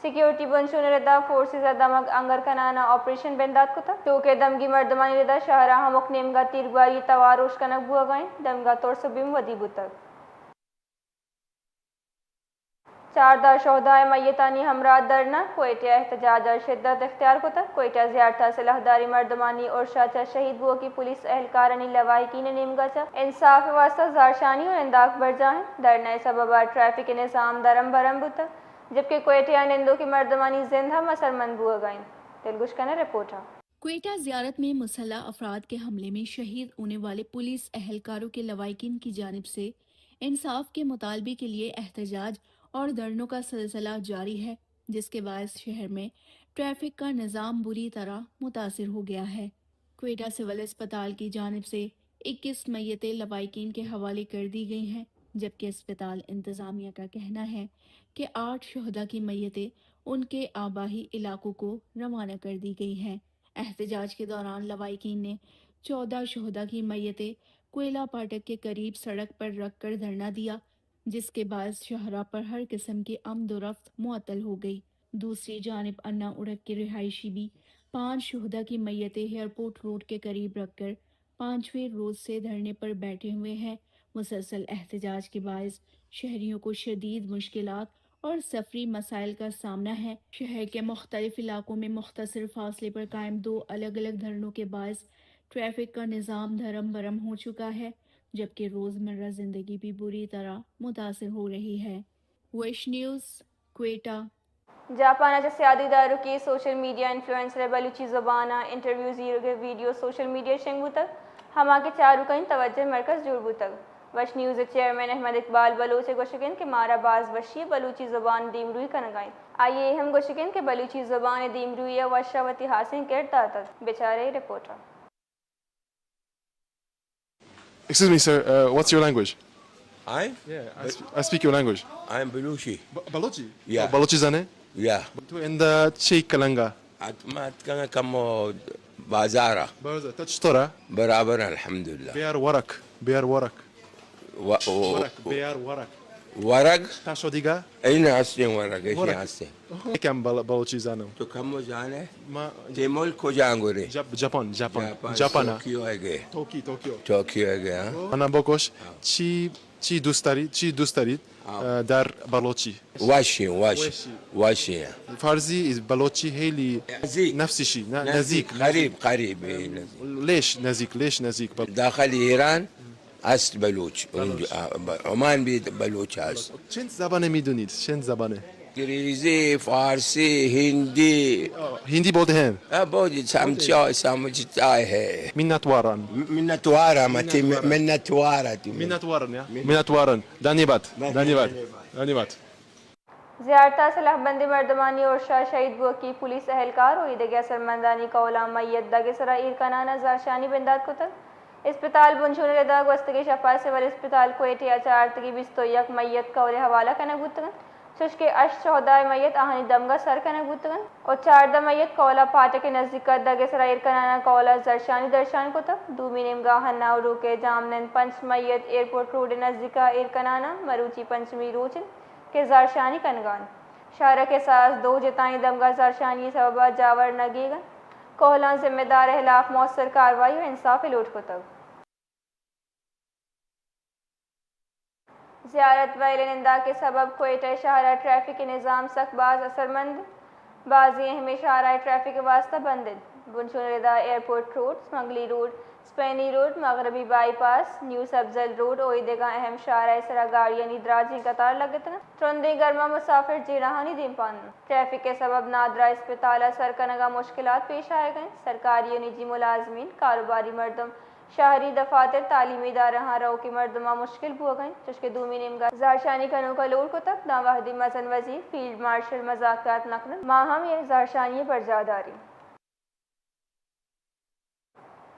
سیکیورٹی بنشون ءِ ردا فورسز ءَ دمگ انگر کنان ءَ آپریشن بندات کتگ۔ ٹوکے دمگی مردمانی ردا شہر ءَ ہمک نیمگ ءَ تیرگواری ءِ توار اوشت کنگ بوگ ءَ انت، دمگ ءَ ترس ءُ بیم ودی بوتگ۔ چاردہ شہدائے میتانی ہمراہ دھرنا، کوئٹہ ءَ احتجاج ءَ شدت اختیار کتگ۔ کوئٹہ زیارت ءَ سلاہداریں مردمانی ارش ءَ چہ شہید بوگی پولیس اہلکارانی لواحقین ءِ نیمگ ءَ چہ انصاف ءِ واستہ زہرشانی ءُ ننداک برجاہ انت۔ دھرنا ءِ سبب ءَ ٹریفک ءِ نظام درم برم بوتگ، جبکہ کوئٹہ ءَ نندوکیں مردمانی زند ہم اثرمند بوگ ءَ انت۔ دلگوش کنیں رپورٹ ءَ۔ کوئٹہ زیارت میں مسلح افراد کے حملے میں شہید ہونے والے पुलिस अहलकारों के लवाहिकीन की जानिब से इंसाफ के मुतालबे के लिए एहतजाज और धरनों का सिलसिला जारी है, जिसके बायस शहर में ट्रैफिक का निज़ाम बुरी तरह मुतासिर हो गया है। क्वेटा सिविल अस्पताल की जानिब से इक्कीस मैयतें लवाहिकीन के हवाले कर दी गई हैं, जबकि अस्पताल इंतज़ामिया का कहना है कि आठ शुहदा की मैयतें उनके आबाही इलाकों को रवाना कर दी गई हैं। एहतजाज के दौरान लवाहिकीन ने चौदह शुहदा की मैयतें कोयला फाटक के करीब सड़क पर रखकर धरना दिया, जिसके बाद शाहराह पर हर किस्म की आमदोरफ्त मुअत्तल हो गई। दूसरी जानिब अन्ना उड़क के रिहायशी भी पांच शुहदा की मैयतें एयरपोर्ट रोड के करीब रखकर पांचवें रोज से धरने पर बैठे हुए हैं। मुसलसल एहतजाज के बायस शहरियों को शदीद मुश्किलात और सफरी मसाइल का सामना है। शहर के मुख्तलिफ इलाकों में मुख्तसर फासले पर कायम दो अलग-अलग धरनों के बायस ट्रैफिक का निज़ाम धरम बरम हो चुका है, जबकि रोज़मर्रा ज़िंदगी भी बुरी तरह मुतासर हो रही है। वैश न्यूज़, क्वेटा। جاپان ءَ چہ سیادی داروکیں سوشل میڈیا انفلوئنسر ءِ بلوچی زبان ءَ انٹرویو زیرگ ءِ ویڈیو سوشل میڈیا ءَ شنگ بوتگ، ہما کہ چاروکانی توجہ ءِ مرکز جوڑ بوتگ۔ وش نیوز ءِ چیئرمین احمد اقبال بلوچ ءِ گوشگ انت کہ مارا باز وشی ءَ بلوچی زبان ءِ دیمروئی کنگ ءَ انت۔ آئی ءَ اے ہم گوشگ انت کہ بلوچی زبان ءِ دیمروئی ءَ وش ءَ وتی ہاسیں کرد داتگ۔ بچار اے رپورٹ ءَ۔ Excuse me, sir. Uh, what's your language? I? Yeah, I, sp- I speak your language. I am Baluchi. B- Balochi? Yeah. Oh, Balochi زانئے؟ Yeah. تو اندا چی کلنگا؟ ات-، ما اتکگاں کمو بازارا۔ بازار، تو چطورا؟ برابر، الحمدللہ۔ بیار ورق، بیار ورق۔ و-، و-، ورق، بیار ورق. ورق؟ تاشو دیگه؟ این هستیم ورق، ایشی ورق. هستیم. یکم بل-، بلوچی زانم. تو کمو زانه؟ ما تی ملک کجا گوری؟ جپ-، جاپان، جاپان. Japan, Japan. توکیو اگه. توکی-، توکیو. توکیو اگه، ها؟ انا بگوش، چی، چی دوست داری، چی دوست دارید، ها. اه، در بلوچی؟ وشی، وش. وشی. وشی. فارسی از بلوچی هیلی نزیک. نفسشی، نه، نزیک، نزیک، قریب، نزیک. قریب، اه، نزیک. لیش نزیک، لیش نزیک. داخل ایران است بلوچ. اونجا، آه، ب-، عمان بی بلوچ است. چند زبانه می‌دونید؟ چند زبانه؟ انگلیسی، فارسی، هندی. آه، هندی بولتے ہیں؟ آه، بولتے، سمجھا، سمجھتا ہے. منتواران. م-، منتوارا، متی، منتوارا. منتوارا تی. منتواران، یا؟ منتواران. دھنیواد. دھنیواد. دھنیواد. زیارت ء سلاہ بندیں مردمانی ارشا شہید بوکی پولیس اہلکار و ایدگہ اثرمندانی قولاں میت دگ ء سرا ایر کنان ء زہرشانی بندات کتگ۔ اسپتال بنجل ء ردا گوستگیں شپ ء سول اسپتال کوئٹہ ء چہ آرتگیں بیست و یک میت کول ء حوالہ کنگ بوتگ انت، چوشکہ ہشت شہدائے میت آہانی دمگ ء سر کنگ بوتگ انت و چاردہ میت کول ء پاٹک ء نزیک ء دگ ء سرا ایر کنان ء کول ء زہرشانی درشان کتگ۔ دومی نیمگا ہناو روک ء جام نند پنچ میت ایئرپورٹ روڈ ء نزیک ء ایر کنان ء مروچی پنچمی روچ انت کہ زہرشانی کنگا انت۔ شہرک ء ساز دو جتائیں دمگا زہرشانی سببا جاور نہ گیگ انت۔ کوہلاں ذمہ دار ء ہلاف مؤثر کاروائی و انصاف ء لوٹ کتگ۔ زیارت ویل ء ننداک ء سبب کوئٹہ شہر ء ٹریفک ء نظام سک باز اثرمند انت۔ بازیں اہمیں شاہراہ ٹریفک ء واستہ بند انت۔ بنشون ردا ایئرپورٹ روڈ، سمگلی روڈ، اسپینی روڈ، مغربی بائی پاس، نیو سبزل روڈ و ایدگہ اہم شاہراہ ء سرا گاڑیانی دراجیں قطار لگتگ انت۔ ترندیں گرما مسافر جیڑہانی دیمپان انت۔ ٹریفک ء سبب نادراہ اسپتال ء سر کنگ ء مشکلات پیش آیگ ء انت۔ سرکاری و نجی ملازمین، کاروباری مردم، شہری دفاتر، تعلیمی ادارہاں روکیں مردماں مشکل بوگ ء انت، چوشکہ دومی نیمگا زہرشانی کنوکا لوٹ کتگ، داں وہدی مزن وزیر فیلڈ مارشل مذاکرات نہ کننت، ما ہم یک زہرشانی ء برجاہ داریں۔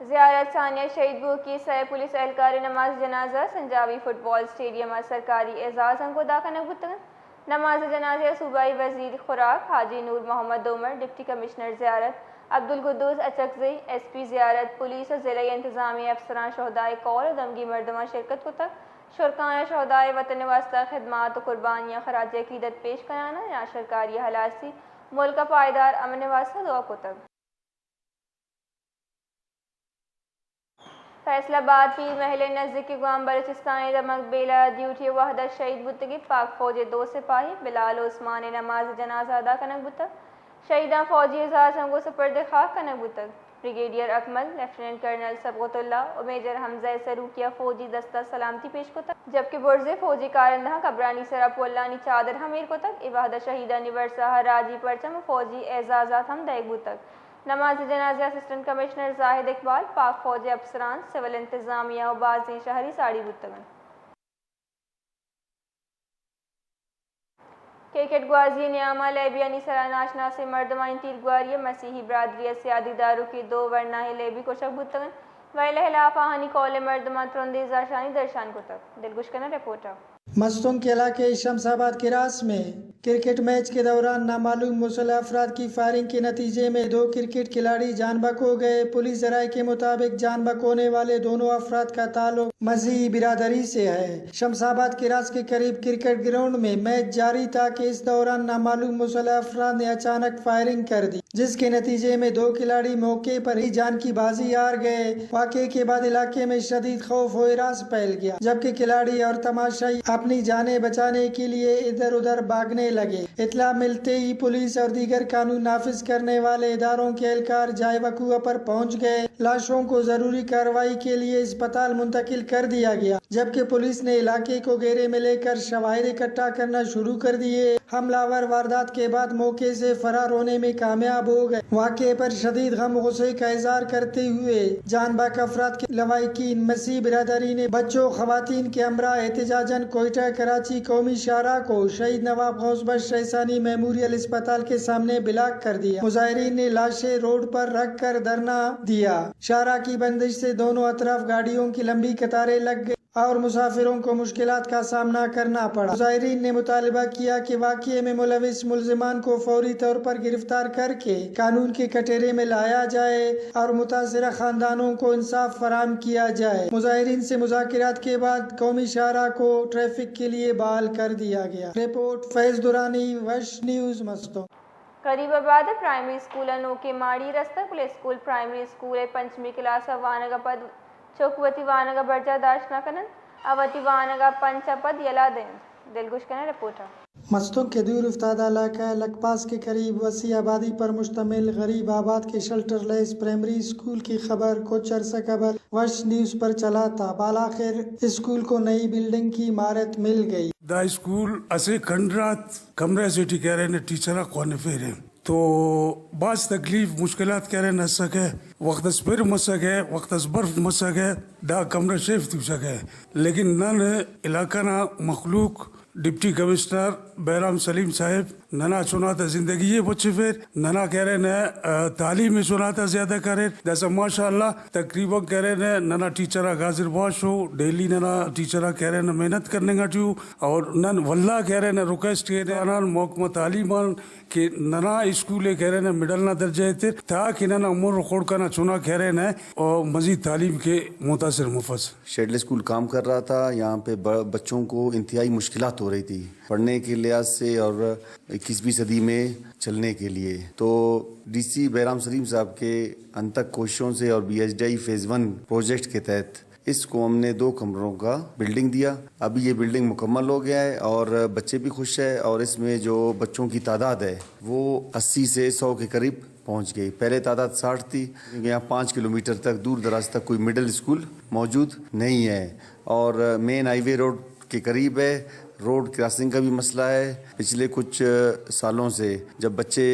زیارت ثانیہ شہید بوکی سئے پولیس اہلکاریں نماز جنازہ سنجاوی فٹبال اسٹیڈیم ء سرکاری اعزازاں گدا کنگ بوتگ انت۔ نماز جنازہ ء صوبائی وزیر خوراک حاجی نور محمد عمر، ڈپٹی کمشنر زیارت عبدالقدوس اچکزئی، ایس پی زیارت، پولیس و ضلعی انتظامیہ افسران، شہدائے کول و دمگی مردمان شرکت کتگ۔ شرکایاں شہدائے وطن ء واستہ خدمات و قربانیاں خراج عقیدت پیش کنان ء ناشرکاری ء ہلاسی، ملک ء پائیدار امن ء واستہ دعا کتگ۔ فیصل آباد پیر محل ء نزیک گوام بلوچستان ء دمگ بیلہ ء ڈیوٹی ء وہد ء شہید بوتگیں پاک فوج ء دو سپاہی بلال و عثمان ء نماز جنازہ ادا کنگ بوتگ۔ شہیداں فوجی اعزازاں گوں سپرد خاک کنگ بوتگ۔ بریگیڈیئر اکمل، لیفٹیننٹ کرنل صبغت اللہ و میجر حمزہ ء سروکی ء فوجی دستہ سلامتی پیش کتگ، جبکہ برزیں فوجی کارندہاں قبرانی سرا پلانی چادر ہم ایر کتگ۔ اے وہد ء شہیدانی برساہ ء راجی پرچم و فوجی اعزازات ہم دئیگ بوتگ۔ نماز جنازہ اسسٹنٹ کمشنر زاہد اقبال، پاک فوج ء افسران، سول انتظامیہ و بازیں شہری ساڑی بوتگ انت۔ کرکٹ گوازی ء نیام ء لیبیانی سرا ناشناسیں مردمانی تیرگواری ء مسیحی برادری ء سیادی داروکی دو ورناہیں لیبی کشگ بوتگ انت۔ ویل ء ہلاپ آہانی کول ء مردماں ترندیں زہرشانی درشان کتگ۔ دلگوش کناں رپورٹ ء۔ مستونگ کے علاقے شمس آباد کراس میں کرکٹ میچ کے دوران نامعلوم مسلح افراد کی فائرنگ کے نتیجے میں دو کرکٹ کھلاڑی جان بحق ہو گئے۔ پولیس ذرائع کے مطابق جان بحق ہونے والے دونوں افراد کا تعلق مزی برادری سے ہے۔ شمس آباد کراس کے قریب کرکٹ گراؤنڈ میں میچ جاری تھا کہ اس دوران نامعلوم مسلح افراد نے اچانک فائرنگ کر دی، جس کے نتیجے میں دو کھلاڑی موقع پر ہی جان کی بازی ہار گئے۔ واقعے کے بعد علاقے میں شدید خوف و ہراس پھیل گیا، جبکہ کھلاڑی اور تماشائی اپنی جانیں بچانے کے لیے ادھر ادھر بھاگنے لگے۔ اطلاع ملتے ہی پولیس اور دیگر قانون نافذ کرنے والے اداروں کے اہلکار جائے وقوع پر پہنچ گئے۔ لاشوں کو ضروری کارروائی کے لیے اسپتال منتقل کر دیا گیا، جبکہ پولیس نے علاقے کو گھیرے میں لے کر شواہد اکٹھا کرنا شروع کر دیے۔ حملہ آور واردات کے بعد موقع سے فرار ہونے میں کامیاب ہو گئے۔ واقعے پر شدید غم و غصے کا اظہار کرتے ہوئے جان بحق افراد کے لواحقین، مسیحی برادری نے بچوں، خواتین کے ہمراہ احتجاجاً کوئٹہ کراچی قومی شاہراہ کو شہید نواب غوث بخش شیسانی میموریل اسپتال کے سامنے بلاک کر دیا۔ مظاہرین نے لاشیں روڈ پر رکھ کر دھرنا دیا۔ شاہراہ کی بندش سے دونوں اطراف گاڑیوں کی لمبی قطاریں لگ گئی۔ اور مسافروں کو مشکلات کا سامنا کرنا پڑا۔ مظاہرین نے مطالبہ کیا کہ واقعے میں ملوث ملزمان کو فوری طور پر گرفتار کر کے قانون کے کٹہرے میں لایا جائے اور متاثرہ خاندانوں کو انصاف فراہم کیا جائے۔ مظاہرین سے مذاکرات کے بعد قومی شاہراہ کو ٹریفک کے لیے بحال کر دیا گیا۔ رپورٹ فیض درانی، وش نیوز، مستونگ۔ غریب آباد ءِ پرائمری اسکول ءَ نوکیں ماڑی رستگ، بلے اسکول پرائمری اسکول ءِ پنچمی کلاس ءَ وانگ ءَ پد چک وتی وانگ ءَ برجاہ داشت نہ کن انت ءُ وتی وانگ ءَ پنچ ءَ پد یلہ دئینت۔ دلگوش کنیں رپورٹ ءَ۔ مستونگ کے دور افتادہ علاقہ لکپاس کے قریب وسیع آبادی پر مشتمل غریب آباد کے شیلٹر لیس پرائمری اسکول کی خبر کچھ عرصہ قبل وش نیوز پر چلا تھا۔ بالآخر اسکول کو نئی بلڈنگ کی عمارت مل گئی۔ دا اسکول اسے کھنڈرات کمرہ سے ٹی کہہ رہے نے ٹیچر ءَ خوانفیرے۔ تو باز تکلیف مشکلات کہہ رہے نے اسکہ، وخت اس پر مسکہ، وخت اس برف مسکہ، دا کمرہ شیف توسکہ۔ لیکن نن علاقہ نا مخلوق، ڈپٹی کمشنر بہرام سلیم صاحب ننا چناتا زندگی ءِ بچفیر، ننا کہہ رہے نے، آ، تعلیم ءِ چناتا زیادہ کریر۔ داسا ماشاءاللہ تقریباً کہہ رہے نے ننا ٹیچر آک حاضر باش ہو، ڈیلی ننا ٹیچر آک کہہ رہے نے محنت کرنے گا ٹیو، اور نن واللہ کہہ رہے نے ریکویسٹ کہہ رہے انان محکمہ تعلیم آن کہ ننا اسکول ءِ کہہ رہے نے مڈل نا درجہ ءِ تر تاکہ ننا مر خڑکا نا چنا کہہ رہے نے اور مزید تعلیم کے متاثر مفس۔ شیڈل اسکول کام کر رہا تھا، یہاں پہ ب-، بچوں کو انتہائی مشکلات ہو رہی تھی پڑھنے کے لحاظ سے اور اکیسویں صدی میں چلنے کے لیے۔ تو ڈی سی بہرام سلیم صاحب کے انتھک کوششوں سے اور B S D I phase one project کے تحت اس کو ہم نے دو کمروں کا بلڈنگ دیا۔ ابھی یہ بلڈنگ مکمل ہو گیا ہے اور بچے بھی خوش ہیں اور اس میں جو بچوں کی تعداد ہے وہ اسی سے سو کے قریب پہنچ گئی۔ پہلے تعداد ساٹھ تھی، کیونکہ یہاں پانچ کلومیٹر تک، دور دراز تک کوئی مڈل اسکول موجود نہیں ہے اور مین ہائی وے روڈ کے قریب ہے۔ روڈ کراسنگ کا بھی مسئلہ ہے۔ پچھلے کچھ سالوں سے جب بچے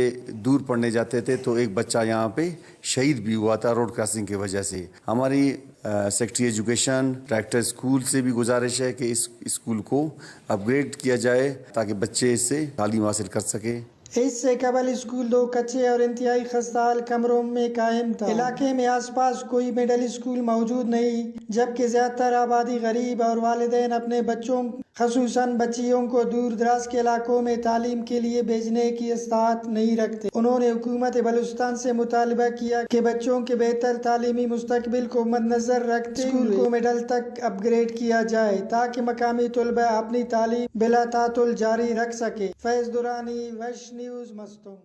دور پڑھنے جاتے تھے تو ایک بچہ یہاں پہ شہید بھی ہوا تھا روڈ کراسنگ کی وجہ سے۔ ہماری، آ، سیکرٹری ایجوکیشن، ڈائریکٹر اسکول سے بھی گزارش ہے کہ اس اسکول کو اپ گریڈ کیا جائے تاکہ بچے اس سے تعلیم حاصل کر سکیں۔ اس سے قبل اسکول دو کچے اور انتہائی خستہ حال کمروں میں قائم تھا۔ علاقے میں آس پاس کوئی مڈل اسکول موجود نہیں، جبکہ زیادہ تر آبادی غریب اور والدین اپنے بچوں، خصوصاً بچیوں کو دور دراز کے علاقوں میں تعلیم کے لیے بھیجنے کی استطاعت نہیں رکھتے۔ انہوں نے حکومت بلوچستان سے مطالبہ کیا کہ بچوں کے بہتر تعلیمی مستقبل کو مدنظر رکھتے ہوئے اسکول کو مڈل تک اپ گریڈ کیا جائے تاکہ مقامی طلبہ اپنی تعلیم بلا تعطل جاری رکھ سکے۔ فیض درانی، وش نیوز، مستونگ۔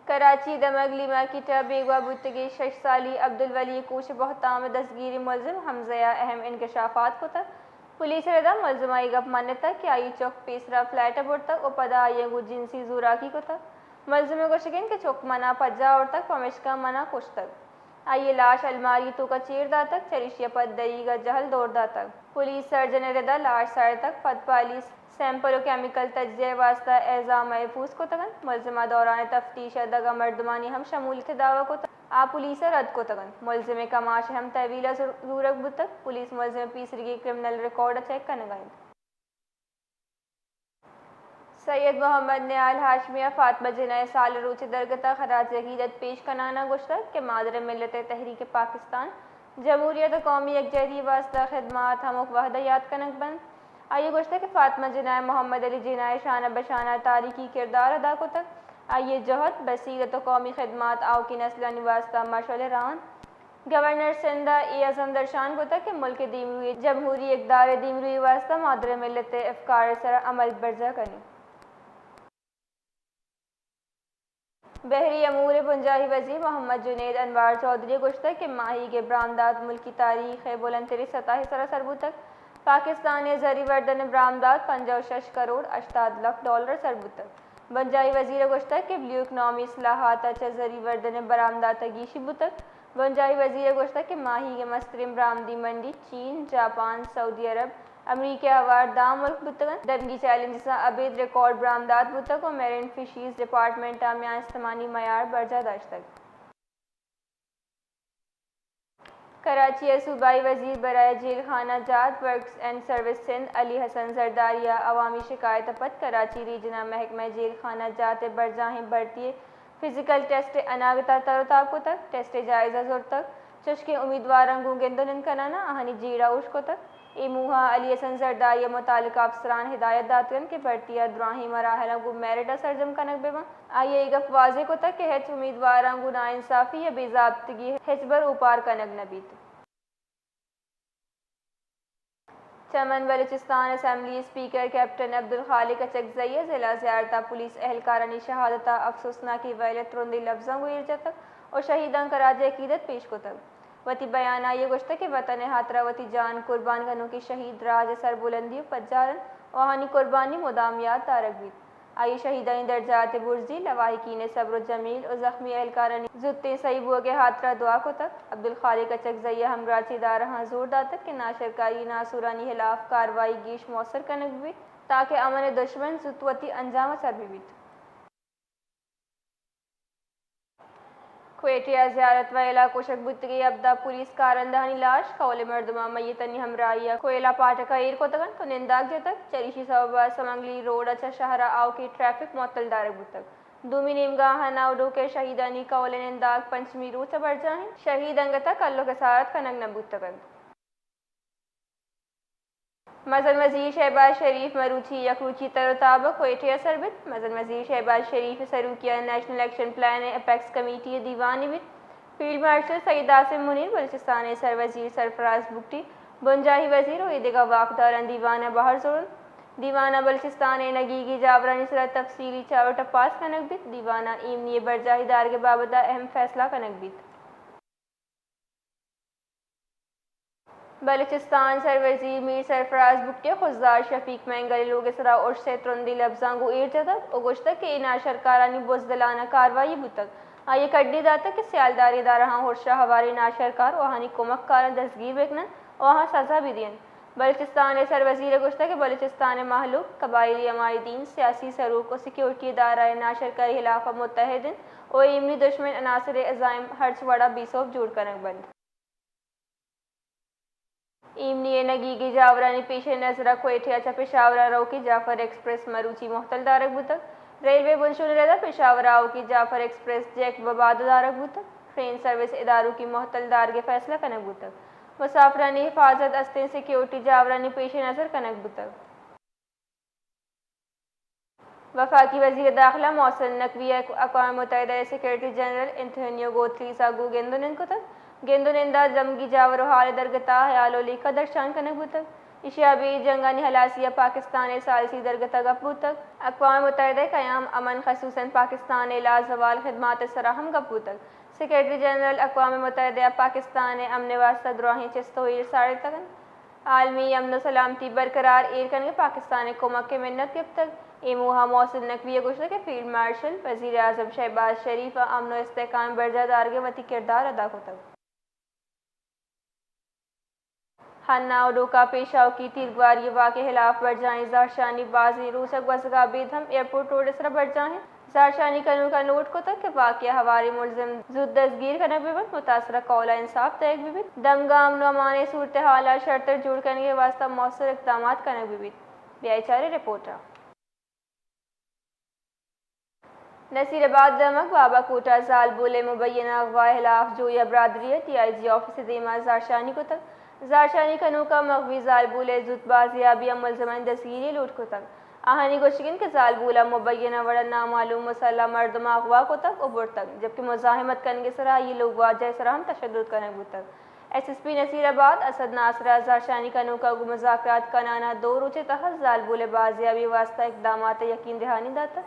کراچی ءِ دمگ لیما کیٹ ءَ بیگواہ بوتگیں شش سالی عبدالولی ءِ کوش ءِ بہتام ءِ دزگیری ءَ ملزم حمزہ ءَ اہم انکشافات کتگ۔ پولیس ءِ رد ءَ ملزم ءَ اے گپ منتگ کہ آئی ءِ چک پیسرا فلیٹ ءَ برتگ ءُ پدا آئی ءَ گوں جنسی زوراکی کتگ۔ ملزم ءِ گوشگ انت کہ چک من ءَ پجاہ آورتگ، پمیشکا من ءَ کشتگ۔ آئی ءِ لاش الماری ءِ توکا چیر داتگ، چریشی ءَ پد دریگ ءَ جہل دور داتگ۔ پولیس سرجم ءِ رد ءَ لاش ساڑتگ، پد پالیس سیمپل ءُ کیمیکل تجزیہ ءِ واستہ اعضا محفوظ کتگ انت۔ ملزم ءَ دوران تفتیش ءَ دگہ مردمانی ہم شمولیت ءِ دعوی کتگ، آ پولیس ءَ رد کتگ انت۔ ملزم ءِ کماش ءِ ہم تحویل ءَ زور-، زورگ بوتگ۔ پولیس ملزم ءِ پیسریگیں کرمنل ریکارڈ ءَ چیک کنگ ءَ انت۔ سید محمد نیال ہاشمی ءَ فاطمہ جناح ءِ سال ءِ روچ ءِ درگت ءَ خراج عقیدت پیش کنان ءَ گوشتگ کہ مادر ملت ءِ تحریک پاکستان، جمہوریت ءُ قومی یکجہتی ءِ واستہ خدمات ہمک وہد ءَ یات کنگ بنت۔ آئی ءَ گوشتگ کہ فاطمہ جناح ءِ محمد علی جناح ءِ شانہ بہ شانہ تاریخی کردار ادا کتگ۔ آئی ءِ جہد، بصیرت ءُ قومی خدمات آؤکیں نسلانی واستہ مشعل ءِ راہ انت۔ گورنر سندھ ءَ اے عزم درشان کتگ کہ ملک ءِ دیمروئی ءَ جمہوری اقدار ءِ دیمروئی ءِ واستہ مادر ملت ءِ افکار ءِ سرا عمل برجاہ کنی۔ بحری امور ءِ بنجاہی وزیر محمد جنید انوار چوہدری ءَ گوشتگ کہ ماہیگ ءِ برآمدات ملکی تاریخ ءِ بلندتریں سطح ءِ سرا سر بوتگ۔ پاکستان ءِ زری وردن ءِ برآمدات پنجاہ ءُ شش کروڑ ہشتاد لکھ ڈالر سر بوتگ۔ بنجاہی وزیر ءَ گوشتگ کہ بلیو اکنامی اصلاحات ءَ چہ زری وردن ءِ برآمدات ءَ گیشی بوتگ۔ بنجاہی وزیر ءَ گوشتگ کہ ماہیگ ءِ مستریں برآمدی منڈی چین، جاپان، سعودی عرب، امریکہ ءِ ہوار دہ ملک بوتگ انت۔ دمگی چیلنجز ءَ ابید ریکارڈ برآمدات بوتگ ءُ میرین فشریز ڈیپارٹمنٹ ءَ میان استمانی معیار برجاہ داشتگ۔ کراچی ءِ صوبائی وزیر برائے جیل خانہ جات، ورکس اینڈ سروس سندھ علی حسن زرداری ءَ عوامی شکایت ءَ پد کراچی ریجن ءَ محکمہ جیل خانہ جات ءِ برجاہیں بھرتی ءِ فزیکل ٹیسٹ ءِ اناگت ءَ تر ءُ تاب کتگ، ٹیسٹ ءِ جائزہ زرتگ، چشکیں امیدواراں گوں گند ءُ نند کنان ءَ آہانی جیڑہ ہوش کتگ۔ اے موہ ءَ علی حسن زرداری ءَ متعلقہ افسراں ہدایت داتگ انت کہ بھرتی ءِ دراہیں مراحلاں گوں میرٹ ءَ سرجم کنگ بہ بنت۔ آئی ءَ اے گپ واضح کتگ کہ ہچ امیدواراں گوں ناانصافی یا بے ضابطگی ہچبر اوپار کنگ نہ بیت۔ Chaman, Balochistan assembly speaker captain Abdul Khaliq Achakzai ءَ ضلع زیارت ءَ پولیس اہلکارانی شہادت ءَ افسوسناکیں ویل ءَ ترندیں لبزاں گوں ایر جتگ ءُ شہیداں خراج عقیدت پیش کتگ۔ وتی بیان ءَ آئی ءَ گوشتگ کہ وطن ءِ ہاترا وتی جان قربان کنوکیں شہید راج ءِ سربلندی ءُ پجار انت ءُ آہانی قربانی مدام یات دارگ بیت۔ آئی ءَ شہیدانی درجات ءِ برزی، لواحقین ءِ صبر ءُ جمیل ءُ زخمی اہلکارانی زوتیں سہی بوگ ءِ ہاترا دعا کتگ۔ عبدالخالق اچکزئی ءَ ہمگرنچیں ادارہاں زور داتگ کہ ناشرکاری ناسورانی ہلاف کاروائی گیش موثر کنگ بہ بیت تاکہ امن ءِ دشمن زوت وتی انجام ءَ سر بہ بیت۔ کوئٹہ ءَ زیارت ویل ءَ کشگ بوتگیں ہبدہ پولیس کارندہانی لاش، کہول ءِ مردماں میتانی ہمراہی ءَ کوئلہ پاٹک ءَ ایر کتگ انت ءُ ننداگ جتگ۔ چریشی سبب ءَ سمنگلی روڈ ءَ چہ شہر ءَ آؤکیں ٹریفک معطل دارگ بوتگ۔ دومی نیمگا ہنا ءُ ڈوک ءِ شہیدانی کہول ءِ ننداگ پنچمی روچ ءَ برجاہ انت۔ شہید انگت ءَ کلوہ کسارت کنگ نہ بوتگ انت۔ مزن وزیر شہباز شریف مروچی یک روچی تر ءُ تاب ءَ کوئٹہ ءَ سر بیت۔ مزن وزیر شہباز شریف ءِ سروکی ءَ نیشنل ایکشن پلان ءِ اپیکس کمیٹی ءِ دیوانے بیت۔ فیلڈ مارشل سید عاصم منیر، بلوچستان ءِ سر وزیر سرفراز بگٹی، بنجاہی وزیر ءُ اے دگہ واکداراں دیوان ءَ بہر زرت۔ دیوان ءَ بلوچستان ءِ نگیگی جاورانی سرا تفصیلی چار ءُ ٹپاس کنگ بیت۔ دیوان ءَ ایمنی ءِ برجاہی دارگ ءِ بابت ءَ اہم فیصلہ کنگ بیت۔ بلوچستان سروزیر میر سرفراز بگٹی ءَ خضدار شفیق مینگل ءِ لوگ ءِ سرا ارش ءِ ترندیں لبزاں گوں ایر جتگ ءُ گوشتگ کہ اے ناشرکارانی بزدلانہ کاروائی بوتگ۔ آئی ءَ کڈی داتگ کہ سیالداری ادارہاں ارش ءَ ہواریں ناشرکار ءُ آہانی کمک کاراں دزگیر بہ کن انت ءُ آہاں سزا بہ دینت۔ بلوچستان ءِ سروزیر ءَ گوشتگ کہ بلوچستان ءِ مہلوک، قبائلی عمائدین، سیاسی سروک ءُ سیکورٹی ادارہ ءِ ناشرکاری ہلاف ءَ متحد انت ءُ ایمنی دشمن عناصر ءِ عزائم ہرچ وڑ ءَ بے سوب جوڑ کنگ بنت۔ ایمنی ءِ نگیگی جاورانی پیش نظر ءَ کوئٹہ ءَ چہ پشاور ءَ روکیں جعفر ایکسپریس مروچی مہتل دارگ بوتگ۔ ریلوے بنشون ءِ رد ءَ پشاور ءَ آؤکیں جعفر ایکسپریس جیک بباد دارگ بوتگ۔ ٹرین سروس اداروکی مہتل دارگ ءِ فیصلہ کنگ بوتگ۔ مسافرانی حفاظت استیں سیکیورٹی جاورانی پیش نظر کنگ بوتگ۔ وفاقی وزیر داخلہ محسن نقوی ءَ اقوام متحدہ ءِ سیکرٹری جنرل انتونیو گوتریس ءَ گوں گند ءُ نند کتگ۔ گند ءُ نند ءَ دمگی جاور ءُ حال ءِ درگت ءَ ہیال ءُ لیکہ درشان کنگ بوتگ۔ ایشی ءَ بے جنگانی ہلاسی ءِ پاکستان ءِ ثالثی درگت ءَ گپ بوتگ۔ اقوام متحدہ ءِ قیام امن، خصوصاً پاکستان ءِ لازوال خدمات ءِ سرا ہم گپ بوتگ۔ سیکرٹری جنرل اقوام متحدہ ءَ پاکستان ءِ امن ءِ واستہ دراہیں چست ءُ ایر ساڑتگ انت۔ عالمی امن ءُ سلامتی برقرار ایر کنگ ءَ پاکستان ءِ کمک ءِ منت گپتگ۔ اے موہ ءَ محسن نقوی ءَ گوشتگ کہ فیلڈ مارشل وزیر اعظم شہباز شریف ءَ امن ءُ استحکام برجاہ دارگ ءَ وتی کردار ادا کتگ۔ ہنا ءُ ڈوکا پیش آؤکی تیرگواری ءِ واقعہ ءِ ہلاف برجاہیں زہرشانی بازیں روچ ءَ گوزگ ءَ ابید ہم ایئرپورٹ روڈ ءِ سرا برجاہ انت۔ زہرشانی کنوکاں لوٹ کتگ کہ واقعہ ءِ ہواریں ملزم زوت دزگیر کنگ بہ بنت، متاثرہ کہول ءَ انصاف دئیگ بہ بیت۔ دمگ ءَ امن ءُ امان ءِ صورتحال ءَ شرتر جوڑ کنگ ءِ واستہ مؤثر اقدامات کنگ بہ بیت۔ بیا چاریں رپورٹ ءَ۔ نصیر آباد دمگ بابا کوٹ ءَ زالبول ءِ مبینہ اغوا ءِ ہلاف جویا برادری ءَ ڈی آئی جی آفس ءِ دیما زہرشانی کتگ۔ زہرشانی کنوکاں مغوی زالبول ءِ زوت بازیابی ءَ ملزمانی دزگیری ءِ لوٹ کتگ۔ آہانی گوشگ انت کہ زالبول ءَ مبینہ وڑ ءَ نامعلوم مسلح مردماں اغوا کتگ ءُ برتگ، جبکہ مزاحمت کنگ ءِ سرا آئی ءِ لوگواجہ ءِ سرا ہم تشدد کنگ بوتگ۔ ایس ایس پی نصیر آباد اسد ناصر ءَ زہرشانی کنوکاں گوں مذاکرات کنان ءَ دو روچ ءِ تہ ءَ زالبول ءِ بازیابی ءِ واستہ اقدامات ءِ یقین دہانی داتگ۔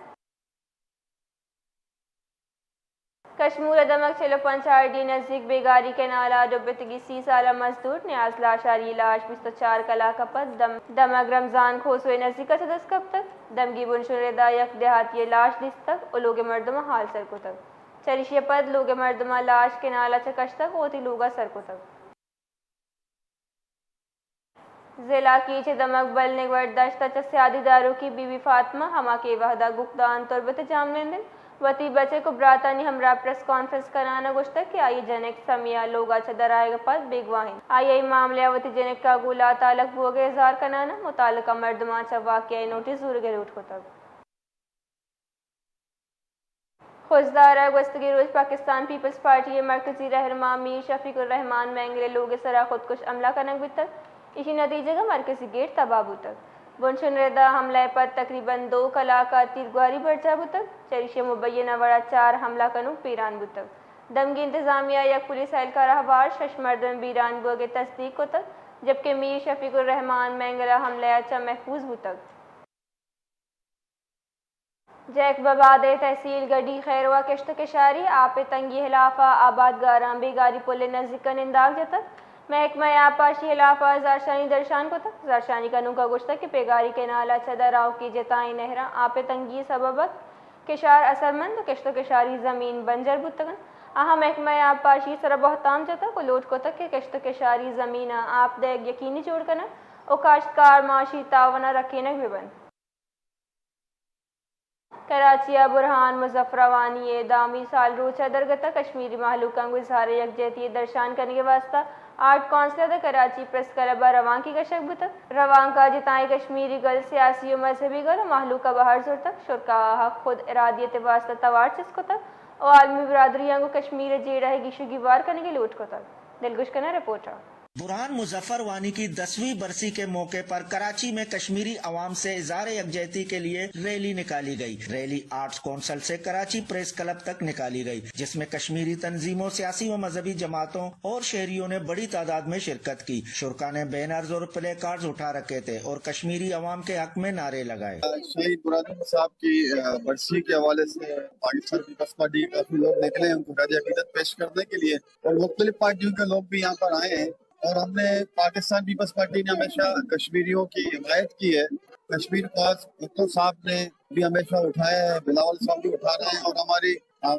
کشمور ءِ دمگ چل ءُ پنچ آر ڈی ءِ نزیک بیگاری کنال ءَ ڈبتگیں سی سالہ مزدور نیاز لاشاری ءِ لاش بیست ءُ چار کلاک ءَ پد دم-، دمگ رمضان کھوسو ءِ نزیک ءَ چہ دست کپتگ۔ دمگی بنشون ءِ ردا یک دیہاتی ءِ لاش دیستگ ءُ لوگ ءِ مردماں ہال سر کتگ۔ چریشی ءَ پد لوگ ءِ مردماں لاش کنال ءَ چہ کشتگ ءُ وتی لوگ ءَ سر کتگ۔ ضلع کیچ ءِ دمگ بل نگوٹ دشت ءَ چہ سیادی داروکیں بی بی فاطمہ، ہما کہ اے وہد ءَ گکدان تربت ءِ جاہمنند انت، وتی بچک ءُ براتانی ہمراہ پریس کانفرنس کنان ءَ گوشتگ کہ آئی ءِ جنک سمیہ لوگ ءَ چہ درآیگ ءَ پد بیگواہ انت۔ آئی ءَ اے معاملہ ءَ وتی جنک ءَ گوں لاتالک بوگ ءِ اظہار کنان ءَ متعلقہ مردماں چہ واقعہ ءِ نوٹس زورگ ءِ لوٹ کتگ۔ خضدار ءَ گوستگیں روچ پاکستان پیپلز پارٹی ءِ مرکزی رہنما میر شفیق الرحمان مینگل ءِ لوگ ءِ سرا خودکش حملہ کنگ بیتگ۔ ایشی نتیجگ ء مرکزی گیٹ تباہ بوتگ۔ بنشون ردا حملہ ء پد تقریباً دو کلاک ء تیرگواری برجاہ بوتگ، چریشی ء مبینہ وڑا چار حملہ کنوک بیران بوتگ۔ دمگی انتظامیہ ء یک پولیس اہلکار ء ہوار شش مردم بیران بوگ ء تصدیق کتگ، جبکہ میر شفیق الرحمان مینگل ء حملہ ء چہ محفوظ بوتگ۔ جیکب آباد ء تحصیل گڈی خیرو ء کشت ء کشاری آپ ء تنگی ہلاف ء آبادگاراں بیگاری پل ء نزیک ء ننداگ جتگ۔ محکمہ آبپاشی ہلاف ء زہرشانی درشان کتگ۔ زہرشانی کنوک ء گوشتگ کہ بیگاری کینال ء چد ء راہوکی جتائیں نہراں آپ ء تنگی ء سبب ء کشار اثرمند ء کشت ء کشاری زمین بنجر بوتگ انت۔ آہاں محکمہ آبپاشی ء سرا بہتام جتگ ء لوٹ کتگ کہ کشت ء کشاری زمین ء آپ دئیگ یقینی جوڑ کنگ ء کاشتکار معاشی تعاون ء رکینگ بہ بنت۔ کراچی ء برہان مظفر وانی ء دہمی سالروچ ء درگت ء کشمیری مہلوکاں گوں اظہار یکجہتی ء درشان کنگ ء واستہ آرٹ کونسل ء کراچی پریس کلب ء روانکے کشگ بوتگ۔ روانک ء جتائیں کشمیری گل، سیاسی و مذہبی گل و مہلوک ء بہر زرتگ، شرکا ء حق خود ارادیت ء واستہ توار چست کتگ و عالمی برادری ء گوں کشمیر ء جیڑہ ء گیش و گیوار کنگ ء لوٹ کتگ۔ دلگوش کناں رپورٹ ء۔ برہان مظفر وانی کی دسویں برسی کے موقع پر کراچی میں کشمیری عوام سے اظہار یکجہتی کے لیے ریلی نکالی گئی۔ ریلی آرٹس کونسل سے کراچی پریس کلب تک نکالی گئی، جس میں کشمیری تنظیموں، سیاسی و مذہبی جماعتوں اور شہریوں نے بڑی تعداد میں شرکت کی۔ شرکا نے بینرز اور پلے کارڈز اٹھا رکھے تھے اور کشمیری عوام کے حق میں نعرے لگائے۔ شہید برہان صاحب کی، آ، برسی کے حوالے سے پاکستان پیپلز پارٹی کے کافی لوگ نکلے ہیں، ان کو خراج عقیدت پیش کرنے کے لیے۔ اور مختلف پارٹیوں کے لوگ بھی یہاں پر آئے ہیں اور ہم نے، پاکستان پیپلز پارٹی نے ہمیشہ کشمیریوں کی حمایت کی ہے۔ کشمیر کاز بھٹو صاحب نے بھی ہمیشہ اٹھایا ہے، بلاول صاحب بھی اٹھا رہے ہیں اور ہماری،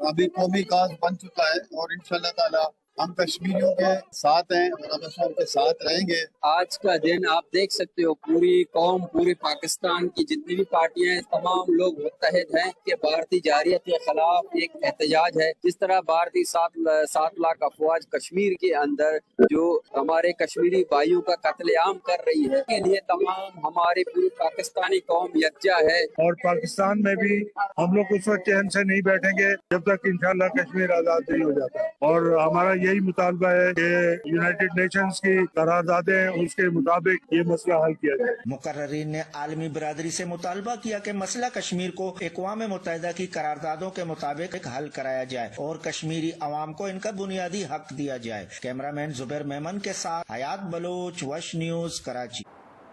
ابھی قومی کاز بن چکا ہے اور انشاءاللہ تعالی ہم کشمیریوں کے ساتھ ہیں اور ہمیشہ ان کے ساتھ رہیں گے۔ آج کا دن آپ دیکھ سکتے ہو، پوری قوم، پورے پاکستان کی جتنی بھی پارٹیاں ہیں، تمام لوگ متحد ہیں کہ بھارتی جارحیت کے خلاف ایک احتجاج ہے۔ جس طرح بھارتی سات، سات لاکھ افواج کشمیر کے اندر جو ہمارے کشمیری بھائیوں کا قتل عام کر رہی ہے، اس کے لیے تمام ہماری پوری پاکستانی قوم یکجا ہے۔ اور پاکستان میں بھی ہم لوگ اس وقت چین سے نہیں بیٹھیں گے جب تک انشاءاللہ کشمیر آزاد نہیں ہو جاتا۔ اور ہمارا یہی مطالبہ ہے کہ یونائیٹڈ نیشنز کی قراردادیں، اس کے مطابق یہ مسئلہ حل کیا جائے۔ مقررین نے عالمی برادری سے مطالبہ کیا کہ مسئلہ کشمیر کو اقوام متحدہ کی قراردادوں کے مطابق حل کرایا جائے اور کشمیری عوام کو ان کا بنیادی حق دیا جائے۔ کیمرہ مین زبیر میمن کے ساتھ حیات بلوچ، وش نیوز، کراچی۔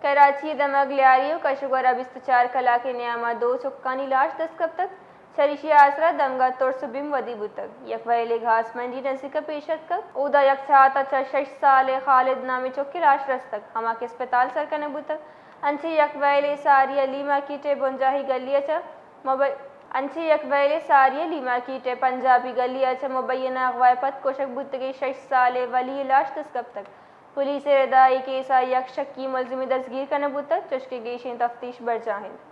کراچی ء دمگ لیاری و کشگور ء بیست و چار کلاک ء نیام ء دو چکانی لاش دست کپتگ۔ چریشی ء آسرا دمگ ء ترس و بیم ودی بوتگ۔ یک وئیلے گھاس منڈی نزیک ء پیش اتکگ۔ اودا یک چھات ء چہ شش سال ء خالد نامیں چکے لاش رستگ، ہما کہ اسپتال سر کنگ بوتگ۔ انچیں یک وئیلے ساری ء لی مارکیٹ ء بنجاہی گلی ء چہ مبی-، انچیں یک وئیلے ساری ء لی مارکیٹ ء پنجابی گلی ء چہ مبینہ اغوا ء پد کشگ بوتگیں شش سال ء ولی ء لاش دست کپتگ۔ پولیس ء ردا اے کیس ء یک شکی ملزمے دزگیر کنگ بوتگ، چوشکہ گیشیں تفتیش برجاہ انت۔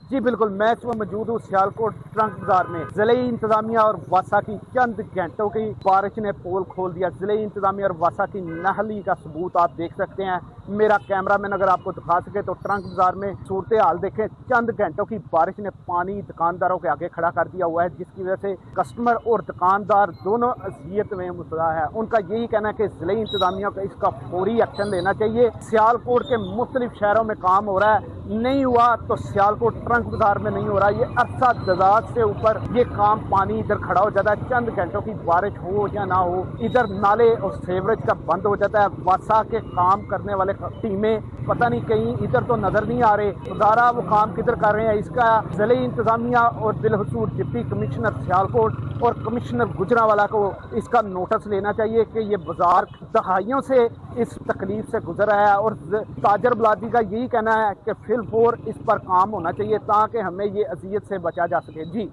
جی بالکل، میں اس وقت موجود ہوں سیالکوٹ ٹرنک بازار میں۔ ضلعی انتظامیہ اور وسا کی چند گھنٹوں کی بارش نے پول کھول دیا۔ ضلعی انتظامیہ اور وسا کی نااہلی کا ثبوت آپ دیکھ سکتے ہیں۔ میرا کیمرہ مین اگر آپ کو دکھا سکے تو ٹرنک بازار میں صورتحال دیکھیں، چند گھنٹوں کی بارش نے پانی دکانداروں کے آگے کھڑا کر دیا ہوا ہے، جس کی وجہ سے کسٹمر اور دکاندار دونوں اذیت میں مبتلا ہے۔ ان کا یہی کہنا ہے کہ ضلعی انتظامیہ کو اس کا فوری ایکشن لینا چاہیے۔ سیالکوٹ کے مختلف شہروں میں کام ہو رہا ہے، نہیں ہوا تو سیالکوٹ ٹرنک بازار میں نہیں ہو رہا۔ یہ عرصہ دراز سے اوپر یہ کام، پانی ادھر کھڑا ہو جاتا ہے، چند گھنٹوں کی بارش ہو یا نہ ہو، ادھر نالے اور سیوریج کا بند ہو جاتا ہے۔ وسا کے کام کرنے والے ٹیمیں پتہ نہیں کہیں ادھر تو نظر نہیں آ رہے، ادارہ وہ کام کدھر کر رہے ہیں، اس کا ضلعی انتظامیہ اور بالخصوص ڈپٹی کمشنر سیالکوٹ اور کمشنر گوجرانوالہ کو اس کا نوٹس لینا چاہیے کہ یہ بازار دہائیوں سے اس تکلیف سے گزر رہا ہے اور ز-، تاجر برادری کا یہی کہنا ہے کہ فی الفور اس پر کام ہونا چاہیے تاکہ ہمیں یہ اذیت سے بچا جا سکے۔ جی۔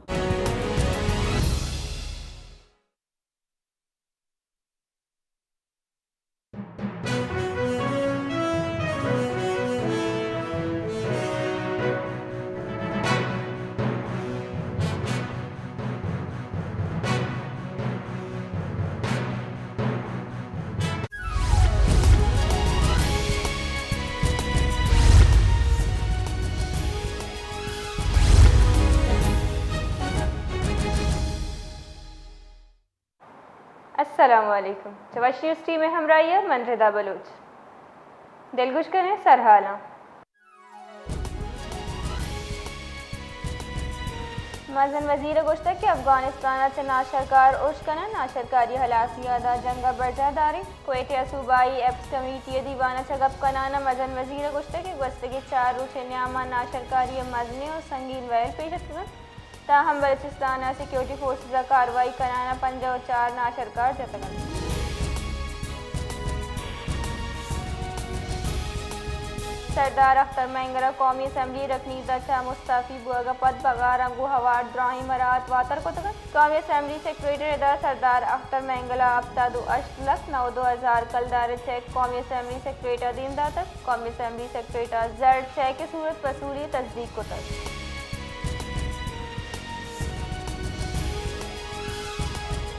السلام علیکم۔ چہ وش نیوز ٹیم ءِ ہمراہی ءَ من ردا بلوچ۔ دلگوش کنیں سرحالاں۔ مزن وزیر ءَ گوشتگ کہ افغانستان ءَ چہ ناشرکار ارش کنان، ناشرکاری ہلاسی ءَ داں جنگ ءَ برجاہ داریں۔ کوئٹہ ءَ صوبائی ایپس کمیٹی ءِ دیوان ءَ چہ گپ کنان ءَ مزن وزیر ءَ گوشتگ کہ گوستگیں چار روچ ءِ نیام ءَ ناشرکاری ءِ مزنیں ءُ سنگین ویل پیش اتکگ انت۔ تاہم بلوچستان ءَ سیکورٹی فورسز ءَ کاروائی کنان ءَ پنجاہ ءُ چار ناشرکار جتگ انت۔ سردار اختر مینگل ءَ قومی اسمبلی ءِ رکنیت ءَ چہ مستعفی بوگ ءَ پد بغاراں گوں ہوار دراہیں مراعات واتر کتگ انت۔ قومی اسمبلی سیکریٹریٹ ءَ سردار اختر مینگل ءَ ہپتاد ءُ ہشت لکھ نود ءُ ہزار کلدار ءِ چیک قومی اسمبلی سیکریٹریٹ ءَ دیم داتگ۔ قومی اسمبلی سیکریٹریٹ ءَ زرد چیک ءِ صورت وصولی ءِ تصدیق کتگ۔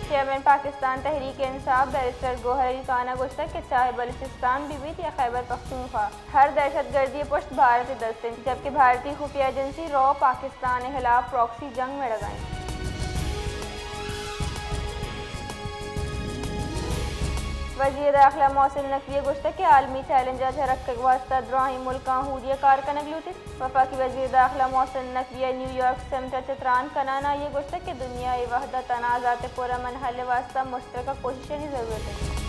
چیئرمین پاکستان تحریک انصاف بیرسٹر گوہر علی خان ءَ گوشتگ کہ چاہے بلوچستان بہ بیت یا خیبر پختونخوا، ہر دہشت گردی ءِ پشت بھارت ءِ دست انت، جبکہ بھارتی خفیہ ایجنسی را پاکستان ءِ ہلاپ پراکسی جنگ مڑگ ءَ انت۔ وزیر داخلہ محسن نقوی ءَ گوشتگ کہ عالمی چیلنج ءَ چہ رکگ ءِ واستہ دراہیں ملکاں ہوری ءَ کار کنگ لوٹیت۔ وفاقی وزیر داخلہ محسن نقوی ءَ نیویارک سمٹ ءَ چہ تران کنان ءَ آئی ءَ گوشتگ کہ دنیا اے وھد ءَ تنازعات ءِ پرامن حل ءِ واستہ مشترکہ کوششانی ضرورت انت۔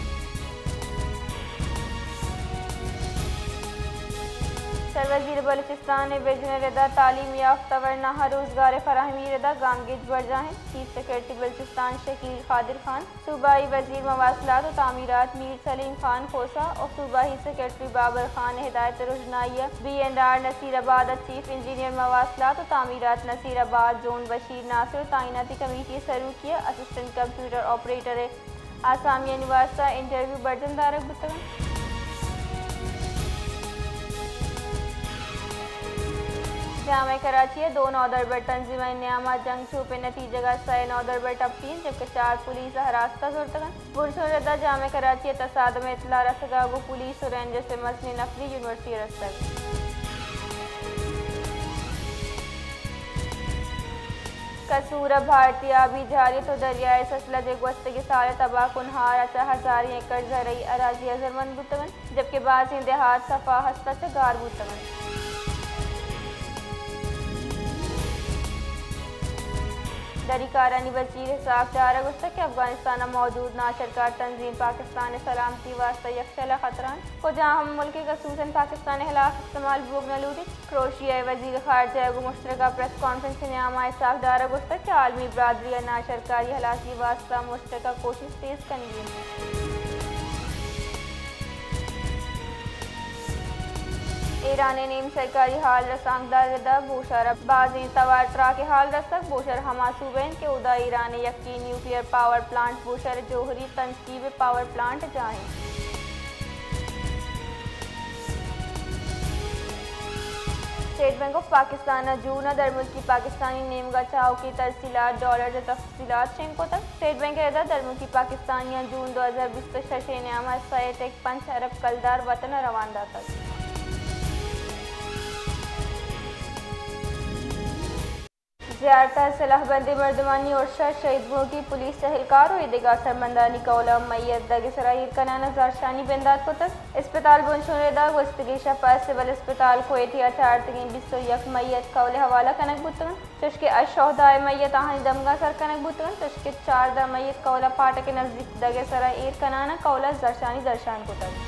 سروزیر بلوچستان ءِ وژن ءِ ردا تعلیم یافتہ ورناہاں روزگار ءِ فراہمی ءِ ردا گامگیج برجاہ انت۔ چیف سیکرٹری بلوچستان شکیل قادر خان، صوبائی وزیر مواصلات ءُ تعمیرات میر سلیم خان کھوسہ ءُ صوبائی سیکرٹری بابر خان ءِ ہدایت ءُ رژنائی ءَ بی اینڈ آر نصیر آباد ءَ چیف انجینئر مواصلات ءُ تعمیرات نصیر آباد زون بشیر ناصر ءُ تعیناتی کمیٹی ءِ سروکی ءَ اسسٹنٹ کمپیوٹر آپریٹر ءِ آسامیانی واستہ انٹرویو برجم دارگ بوتگ انت۔ جامعہ کراچی ءِ دو نودربر تنظیمانی نیام ءَ جنگ چوپ ءِ نتیجگ ءَ سئے نودربر ٹپی انت، جبکہ چار پولیس ءَ ہراستا زرتگ انت۔ بنشون ءِ ردا جامعہ کراچی ءَ تصادم ءِ اطلاع رسگ ءَ گوں پولیس ءُ رینجرز ءِ مزنیں نفری یونیورسٹی ءَ رستگ۔ قصور ءَ بھارتی آبی جارحیت ءُ دریائے ستلج ءِ گوستگیں سال ءِ تباہ کنہاں چہ ہزاریں ایکڑ زرعی اراضی ءَ زرمند بوتگ انت، جبکہ بازیں دیہات صفا ہست ءَ چہ گار بوتگ انت۔ دری کارانی وزیر اسحاق ڈار ءَ گوشتگ کہ افغانستان ءَ موجود ناشرکار تنظیم پاکستان ءِ سلامتی ءِ واستہ یکشل ءِ خطرہ انت۔ کجام ہم ملکے خصوصاً پاکستان ءِ ہلاپ استعمال بوگ نہ لوٹیت۔ کروشیا ءِ وزیر خارجہ ءَ گوں مشترکہ پریس کانفرنس ءِ نیام ءَ اسحاق ڈار ءَ گوشتگ کہ عالمی برادری ءَ ناشرکاری ہلاسی ءِ واستہ مشترکہ کوشست تیز کنگی انت۔ ایران ءِ نیم سرکاری ہال رسانکدار ءِ ردا بوشہر ءَ بازیں توار تراک ءِ ہال رستگ۔ بوشہر ہما صوبہ انت کہ اودا ایران ءِ یکیں نیوکلیئر پاور پلانٹ بوشہر ءِ جوہری تنصیب ءِ پاور پلانٹ ءِ جاہ انت۔ اسٹیٹ بینک آف پاکستان ءَ جون ءَ درملکی پاکستانی نیمگ ءَ چاہوکیں ترسیلات ڈالرز ءِ تفصیلات شنگ کتگ۔ اسٹیٹ بینک ءِ ردا درملکی پاکستانیاں جون دو ہزار بیست ءُ شش ءِ نیام ءَ سئے ٹک پنچ ارب کلدار وطن ءَ روان داتگ۔ زیارت ءَ سلاہ بندیں مردمانی ارش ءَ شہید بوگی پولیس اہلکار ءُ ایدگہ سرمندانی کہول ءَ میت دگ ءِ سرا ایر کنان ءَ زہرشانی بندات کتگ۔ اسپتال بنشون ءِ ردا گوستگیں شپ ءَ سول اسپتال کوئٹہ ءَ چارتگیں بیست ءُ یک میت کہول ءِ حوالہ کنگ بوتگ انت۔ چوشکہ ہشت شہدائے میت آہانی دمگاں سر کنگ بوتگ انت، چوشکہ چاردہ میت کہول ءِ پھاٹک ءِ نزیک دگ ءِ سرا ایر کنان ءَ کہول ءَ زہرشانی درشان کتگ۔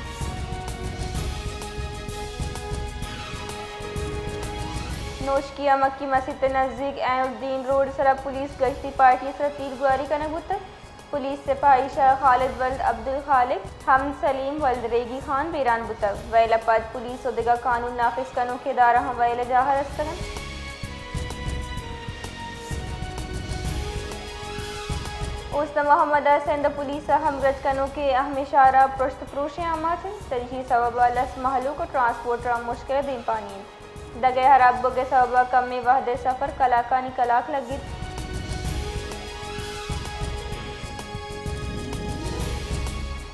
نوشکی ءَ مکی مسیت ءِ نزیک عین الدین روڈ ءِ سرا پولیس گشتی پارٹی ءِ سرا تیرگواری کنگ بوتگ۔ پولیس سپاہی شاہ خالد ولد عبدالخالق، حمد سلیم ولد ریگی خان بیران بوتگ۔ ویل ءَ پد پولیس ءُ دگہ قانون نافذ کنوکیں ادارہاں ویل ءِ جاہ ءَ رستگ انت۔ اوست محمد ءَ سندھ پولیس ءَ ہمگرنچ کنوکیں اہمیں شاہراہ پرشت پروشیں آماچ انت۔ تریشی سبب ءَ لس مہلوک ءُ ٹرانسپورٹراں مشکل ءِ دیمپانی انت۔ دگ ءِ ہراب بوگ ءِ سبب ءَ کمیں وھد ءِ سفر کلاکانی کلاک لگیت۔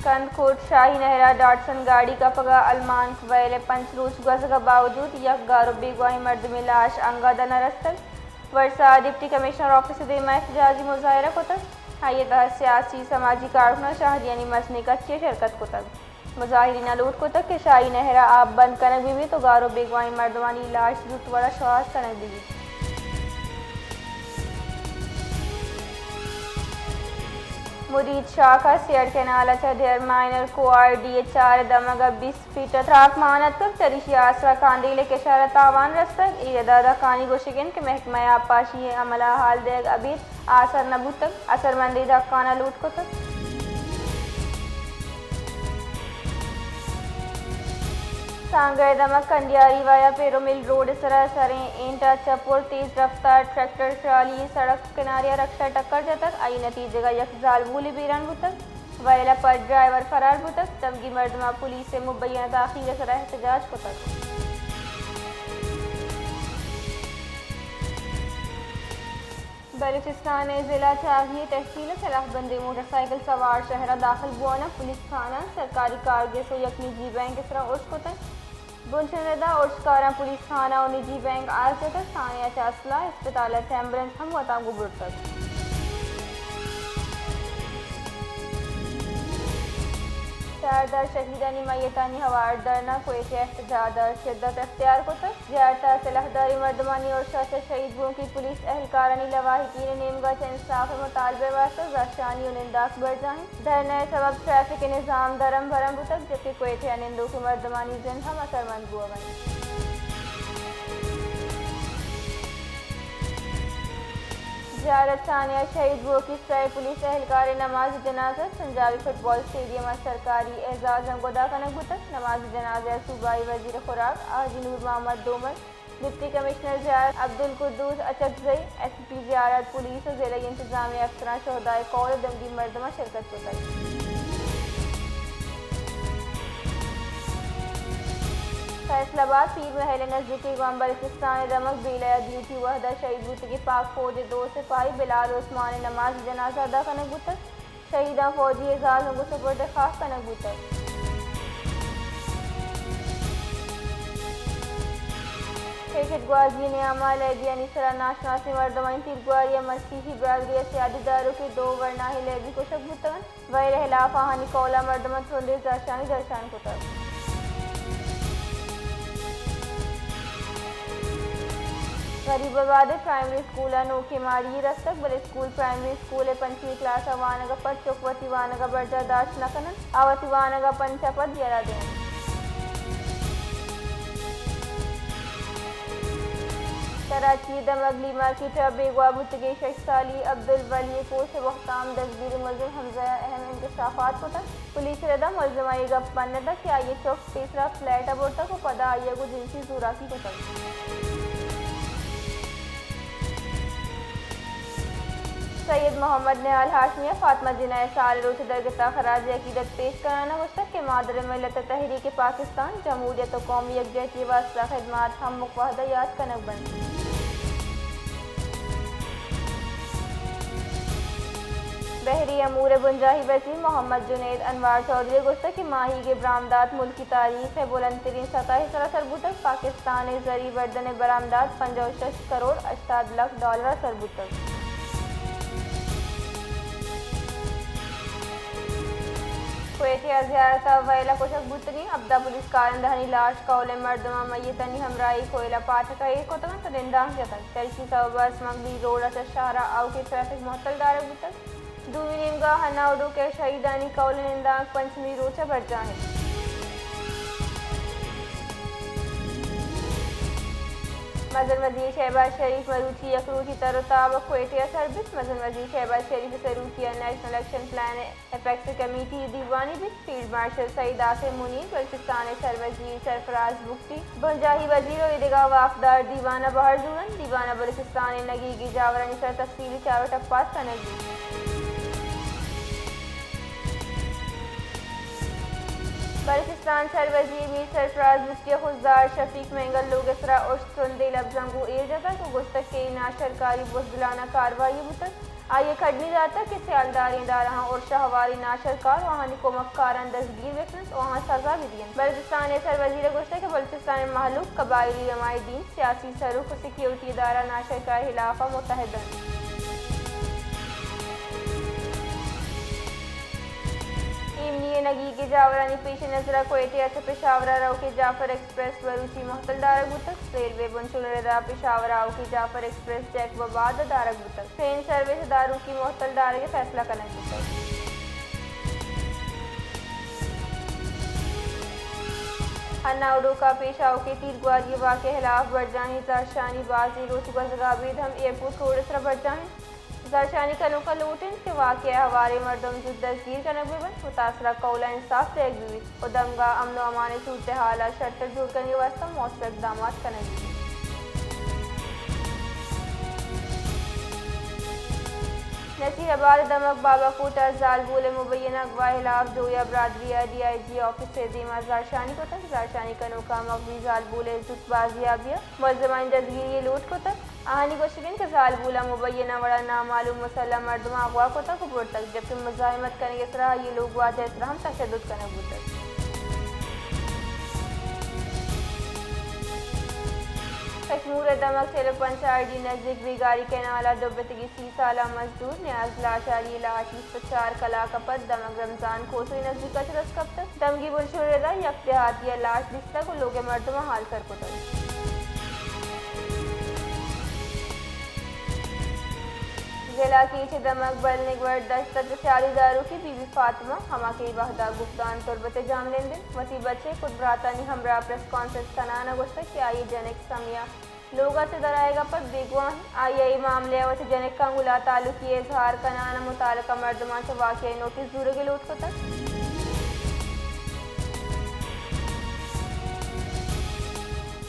کندکوٹ شاہی نہر ءَ ڈاٹسن گاڑی کپگ ءَ المانک۔ ویل ءِ پنچ روچ گوزگ ءِ باوجود یک گار ءُ بیگواہیں مردمے لاش انگت ءَ نہ رستگ۔ ورسا ءَ ڈپٹی کمشنر آفس ءِ دیما احتجاجی مظاہرہ کتگ۔ آئی ء تہا سیاسی، سماجی کارکن ء شہریانی مزنیں کچے ء شرکت کتگ۔ مظاہرین ء لوٹ کتگ کہ شاہی نہر ء آپ بند کنگ بہ بیت ء گار ء بیگواہیں مردمانی لاش زوت وڑ ء شوہاز کنگ بہ بیت۔ مرید شاخ ء سیڑ کینال ء چہ ڈیئر مائنر کوار ڈی ء چار ء دمگ ء بیست فیٹ ء تراک مان اتکگ، چریشی ء آسرا کاندیل ء کشار ء تاوان رستگ۔ اے رد ء دہکانی گوشگ انت کہ محکمہ آبپاشی ء عمل ء ہال دئیگ ابید آسر نہ بوتگ۔ اثرمندیں دہکاناں لوٹ کتگ۔ سانگہ ء دمگ کنڈیاری وایا پیرومل روڈ ء سرا سریں اینٹ ء چپ ء تیز رفتار ٹریکٹر ٹرالی سڑک کنارے ء رکشہ ٹکر جتگ، آئی نتیجگ ء یک زالبولے بیران بوتگ۔ ویل ء پد ڈرائیور فرار بوتگ۔ دمگی مردماں پولیس ء مبینہ تاخیر ء سرا احتجاج کتگ۔ بلوچستان ء ضلع چاغی ء تحصیل ء سلاہ بندیں موٹر سائیکل سوار شہر ء داخل بوان ء پولیس تھانہ، سرکاری کارگس ء یک نجی بینک ء سرا ارش کتگ۔ بنچ ء ردا ارشکاراں پولیس تھانہ ء نجی بینک آس جتگ، تھانہ ء چہ اسلحہ، اسپتال ء چہ ایمبولینس ہم وتاں گوں برتگ۔ چاردہ شہیدانی میتانی ہوار دھرنا، کوئٹہ ء احتجاج ء شدت اختیار کتگ۔ زیارت ء سلاہداریں مردمانی ارش ء چہ شہید بوؤکیں پولیس اہلکارانی لواحقین ء نیمگ ء چہ انصاف ء مطالبہ ء واستہ زہرشانی ء ننداک برجاہ انت۔ دھرنا ء سبب ٹریفک ء نظام درم برم بوتگ، جبکہ کوئٹہ ء نندوکیں مردمانی زند ہم اثرمند بوگ ء انت۔ زیارت تھانہ ء شہید بوؤکیں سئے پولیس اہلکار ء نماز جنازہ پنجابی فٹبال اسٹیڈیم ء سرکاری اعزاز ء گدا کنگ بوتگ۔ نماز جنازہ ء صوبائی وزیر خوراک حاجی نور محمد دومل، ڈپٹی کمشنر زیارت عبدالقدوس اچکزئی، ایس پی زیارت پولیس ء ضلعی انتظامیہ افسراں شہدائے کول ء دمگی مردماں شرکت کتگ۔ فیصل آباد پیر محل ء نزیکی گوان بلوچستان ء دمگ بیلہ ء ڈیوٹی وہد ء شہید بوتگیں پاک فوج ء دو سپاہی بلال ء عثمان ء نماز جنازہ ادا کنگ بوتگ۔ شہیداں فوجی اعزاز ء گوں سپرد خاک کنگ بوتگ۔ کرکٹ گوازی ء نیام ء لیبیانی سرا ناشناسیں مردمانی تیرگواری ء مسیحی برادری ء سیادی داروکیں دو ورناہیں لیبی کشگ بوتگ انت۔ ویل ء ہلاپ آہانی کول ء مردماں ترندیں زہرشانی درشان کتگ۔ غریب آباد ء پرائمری اسکول ء نوکیں ماڑی یے رستگ، بلے اسکول پرائمری اسکول ء پنچمی کلاس ء وانگ ء پد چک وتی وانگ ء برجاہ داشت نہ کن انت۔ آ وتی وانگ ء پنچ ء پد یلہ دئینت۔ کراچی ء دمگ لی مارکیٹ ء بیگواہ بوتگیں شش سالی عبدالولی ء پوست ء بہتام، دزگیر ء ملزم حمزہ ء اہم انکشافات کتگ۔ پولیس ء رد ء ملزم ء اے گپ من اتگ کہ آئی ء چک پیسرا فلیٹ ء برتگ ء پدا آئی ء گوں جنسی زوراکی کتگ۔ سید محمد نہال ہاشمی ء فاطمہ جناح ء سال ء روچ ء درگت ء خراج عقیدت پیش کنان ء گوشتگ کہ مادر ملت ء تحریک پاکستان، جمہوریت ء قومی یکجہتی ء واستہ خدمات ہمک وہد ء یات کنگ بنت۔ بحری امور ء بنجاہی وزیر محمد جنید انوار چوہدری ء گوشتگ کہ ماہیگ ء برآمدات ملکی تاریخ ء بلندترین سطح ء سرا سر بوتگ، پاکستان ء زرعی بردن ء برآمدات پنجاہ و شش کروڑ ہشتاد لکھ ڈالر ء سر بوتگ۔ کوئٹہ ء زیارت ء ویل ء کشگ بوتگیں ہبدہ پولیس کارندہانی لاش کہولیں مردماں میتانی ہمراہی کوئلہ پاٹک ء ایر کتگ انت ء نندانک جتگ۔ چریشی سبب ء سمگلی روڈ ء چہ شہر ء آؤکیں ٹریفک معطل دارگ بوتگ۔ دومی نیمگا ہناو ڈوک ء شہیدانی کہول ء نندانک پنچمی روچ ء برجاہ انت۔ مزن وزیر شہباز شریف مروچی یک روچی تر و تاب ء کوئٹہ ء سر بیت۔ مزن وزیر شہباز شریف ء سروکی ء نیشنل ایکشن پلان ء اپیکس کمیٹی ء دیوانی بیت۔ فیلڈ مارشل سعید عاصم منیر، بلوچستان ء سر وزیر سرفراز بگٹی، بنجاہی وزیر و ایدگہ واکدار دیوان ء بہر زورنت۔ دیوان ء بلوچستان ء نگیگی جاورانی سر تفصیلی چار و ٹپاس کنگ بیت۔ بلوچستان سر وزیر میر سرفراز بگٹی ء خضدار شفیق مینگل لوگ ء سرا ارش ترندیں لبزاں گوں ایر جتگ و گوشتگ کہ اے ناشرکاری بزدلانہ کاروائی بوتگ۔ آئی ء کڈنی داتگ کہ سیالداریں ادارہاں ارش ء ہواریں ناشرکار و آہانی کمک کاراں دزگیر بہ کنت و آہاں سزا بہ دینت۔ بلوچستان ء سر وزیر ء گوشتگ کہ بلوچستان ء مہلوک، قبائلی نمائندین، سیاسی سروک و سیکیورٹی ادارہ ناشرکاری ء ہلاف ء متحد انت۔ ایمنی ءِ نگیگ ءِ جاورانی پیش نظر ءَ کوئٹہ ءَ چہ پشاور ءَ روکیں جعفر ایکسپریس بروچی مہتل دارگ بوتگ۔ ریلوے بنشون ءِ ردا پشاور ءَ آؤکیں جعفر ایکسپریس جیک وبا ءَ دارگ بوتگ۔ ٹرین سروس ءِ داروکی مہتل دارگ ءِ فیصلہ کنگ بوتگ۔ ہناو ڈوک ءَ پیش آؤکیں تیرگواری ءِ واقعہ ءِ ہلاف برجاہیں زہرشانی بازیں روچ گوزگ ءَ ابید ہم ایئرپورٹ روڈ ءِ سرا برجاہ انت۔ زہرشانی کنوکاں لوٹ انت کہ واقعہ ءِ ہواریں مردم زوت دزگیر کنگ بہ بنت، متاثرہ کہول ءَ انصاف دئیگ بہ بیت ءُ دمگ ءَ امن ءُ امان ءِ صورتحال ءَ شرتر جوڑ کنگ ءِ واستہ موثر اقدامات کنگ بہ بیت۔ نصیر آباد ءِ دمگ بابا کوٹ ءَ زالبول ءِ مبینہ اغوا ءِ ہلاف جویا برادری ءَ ڈی آئی جی آفس ءِ دیما زہرشانی کتگ۔ زہرشانی کنوکاں مغزی زالبول ءِ زوت بازیابی ءُ ملزمانی دزگیری ءِ لوٹ کتگ۔ آہانی گوشگ انت کہ زالبول ءَ مبینہ وڑ ءَ نامعلوم مسلح مردماں اغوا کتگ ءُ برتگ، جبکہ مزاحمت کنگ ءِ سرا آئی ءِ لوگواجہ ءِ سرا ہم تشدد کنگ بوتگ۔ کشمور ءِ دمگ چل ءُ پنچ آئی ڈی نزیک بیگاری کینال ءَ دوبتگیں سی سالہ مزدور نیاز لاشاری ءِ لاش بیست ءُ چار کلاک ءَ پد دمگ رمضان کھوسو ءِ نزیک ءَ چہ دست کپتگ۔ دمگی بنشون ءِ ردا یک دیہاتی ءَ لاش دیستگ ءُ لوگ ءِ مردماں ہال سر کتگ۔ ضلع کیچ ءِ دمگ بلنگوڑ دشت ءَ چہ سیادی داروکی بی بی فاطمہ، ہما کہ اے وہد ءَ گپدان تربت ءِ جاہمنند انت، وتی بچ ءِ کد براتانی ہمراہ ءَ پریس کانفرنس کنان ءَ گوشتگ کہ آئی ءِ جنک سمیہ لوگ ءَ چہ درآیگ ءَ پد بیگواہ انت۔ آئی ءَ اے معاملہ ءَ وتی جنک ءَ گوں لاتعلقی ءِ اظہار کنان ءَ متعلقہ مردماں چہ واقعہ ءِ نوٹس زورگ ءِ لوٹ کتگ۔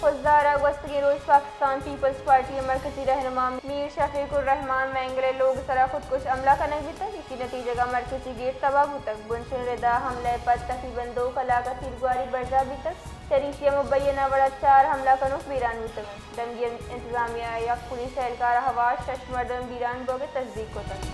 خضدار ءَ گوستگیں روچ پاکستان پیپلز پارٹی ءِ مرکزی رہنما میر شفیق الرحمان مینگل ءِ لوگ ءِ سرا خودکش حملہ کنگ بیتگ، ایشی نتیجگ ءَ مرکزی گیٹ تباہ بوتگ۔ بنشون ءِ ردا حملہ ءَ پد تقریباً دو کلاک ءَ تیرگواری برجاہ بیتگ، چریشی ءَ مبینہ وڑ ءَ چار حملہ کنوک بیران بوتگ انت۔ دمگی انتظامیہ ءَ یک پولیس اہلکار ءِ ہوار شش مردم بیران بوگ ءِ تصدیق کتگ۔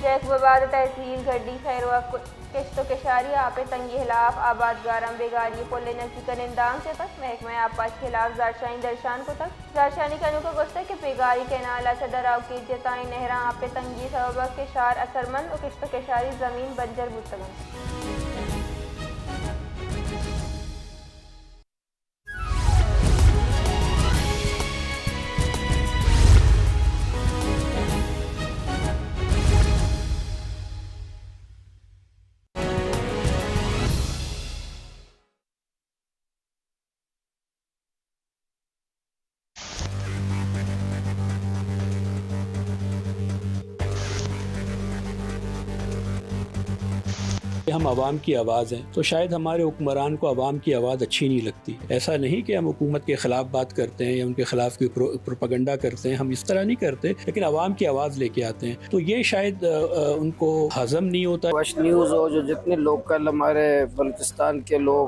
جیک وبا ءِ تحصیل گڈی خیروک کشت ءُ کشاری ءَ آپ ءِ تنگی ءِ ہلاف آبادگاراں بیگاری ءِ پل ءِ نزیک ءَ نندانک جتگ۔ محکمہ آبپاشی ءِ ہلاف زہرشانی درشان کتگ۔ زہرشانی کنوکاں گوشتگ کہ بیگاری کینال ءَ چہ درآؤکیں جتائیں نہراں آپ ءِ تنگی ءِ سبب ءَ کشار اثرمند ءُ کشت ءُ کشاری زمین بنجر بوتگ انت۔ ہم عوام کی آواز ہیں، تو شاید ہمارے حکمران کو عوام کی آواز اچھی نہیں لگتی۔ ایسا نہیں کہ ہم حکومت کے خلاف بات کرتے ہیں یا ان کے خلاف کوئی پرو-، پروپیگنڈا کرتے ہیں، ہم اس طرح نہیں کرتے، لیکن عوام کی آواز لیکے آتے ہیں۔ تو یہ شاید، آ، آ، ان کو ہضم نہیں ہوتا۔ وش نیوز ہو، جو جتنے لوکل ہمارے بلوچستان کے لوگ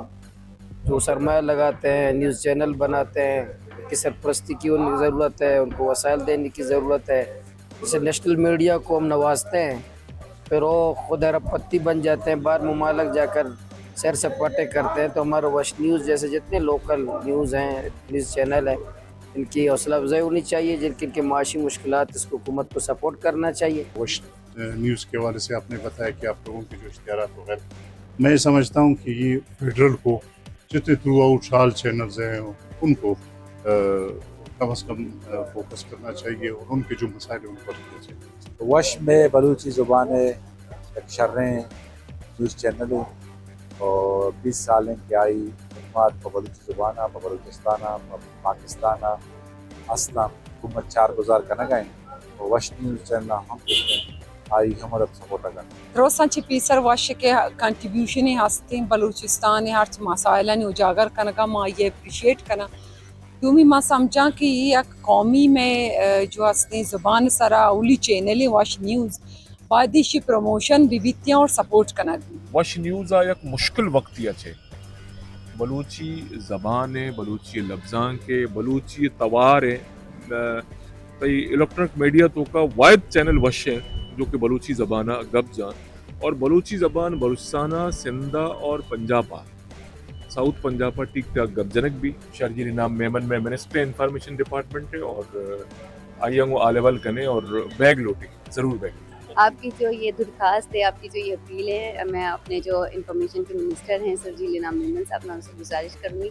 جو سرمایہ لگاتے ہیں، نیوز چینل بناتے ہیں، کی سرپرستی کی ان کی ضرورت ہے، ان کو وسائل دینے کی ضرورت ہے۔ جیسے نیشنل میڈیا کو ہم نوازتے ہیں، پھر وہ خود ارب پتی بن جاتے ہیں، باہر ممالک جا کر سیر سپاٹے کرتے ہیں۔ تو ہمارا وش نیوز جیسے جتنے لوکل نیوز ہیں، نیوز چینل ہیں، ان کی حوصلہ افزائی ہونی چاہیے، جن کی، ان کے معاشی مشکلات، اس کو حکومت کو سپورٹ کرنا چاہیے۔ وش نیوز کے حوالے سے آپ نے بتایا کہ آپ لوگوں کے جو اشتہارات وغیرہ، میں یہ سمجھتا ہوں کہ یہ فیڈرل کو جتنے تھرو آؤٹ آل چینلز ہیں، ان کو، آ، کم از کم، آ، فوکس کرنا چاہیے اور ان کے جو مسائل ہیں، ان پر کرنا چاہیے۔ وش مئے بلوچی زبان ءِ یک شریں نیوز چینلے اور بیست سال انت کہ آئی خدمات پہ بلوچی زبان ءَ، پہ بلوچستان ءَ، پہ پاکستان ءَ است انت۔ حکومت چار گزار کنگ ءَ انت۔ وش نیوز چینل ءَ ہم آئی ہم وڑ سپورٹ ءَ کنت۔ درستاں چہ پیسر وش کہ کنٹریبیوشنے ہستیں بلوچستان ءِ ہرچ مسائلانی اجاگر کنگ ءَ، ما آئی ءَ اپریشیٹ کناں۔ دومی ما سمجھاں کہ اے یک قومی مئے، آ، جو ہستیں زبان سرا اولی چینل ءِ وش نیوز، باید ایشی پروموشن بہ بیت اور سپورٹ کنگ بیت۔ وش نیوز ءَ یک مشکل وقتی ءَ چہ بلوچی زبان ءِ، بلوچی لبزانک ءِ، بلوچی توار ءِ، آ، تئی الیکٹرانک میڈیا توکا واحد چینل وش ءِ جو کہ بلوچی زبان ءَ گپ جان اور بلوچی زبان بلوچستان ءَ، سندھ ءَ اور پنجاب ءَ، ساؤتھ پنجاب ءَ ٹھیک ٹھاک گپ جنگ بی۔ شرجیل انعام میمن مئے منسٹر انفارمیشن ڈپارٹمنٹ ءِ اور، آ، آئی ءَ گوں آ لیول کنے اور بیگ لوٹی۔ ضرور بیٹھیں۔ آپ کی جو یہ درخواست ہے، آپ کی جو یہ اپیل ہے، میں اپنے جو انفارمیشن کے منسٹر ہیں سر جیل انعام میمن صاحب، میں ان سے گزارش کروں گی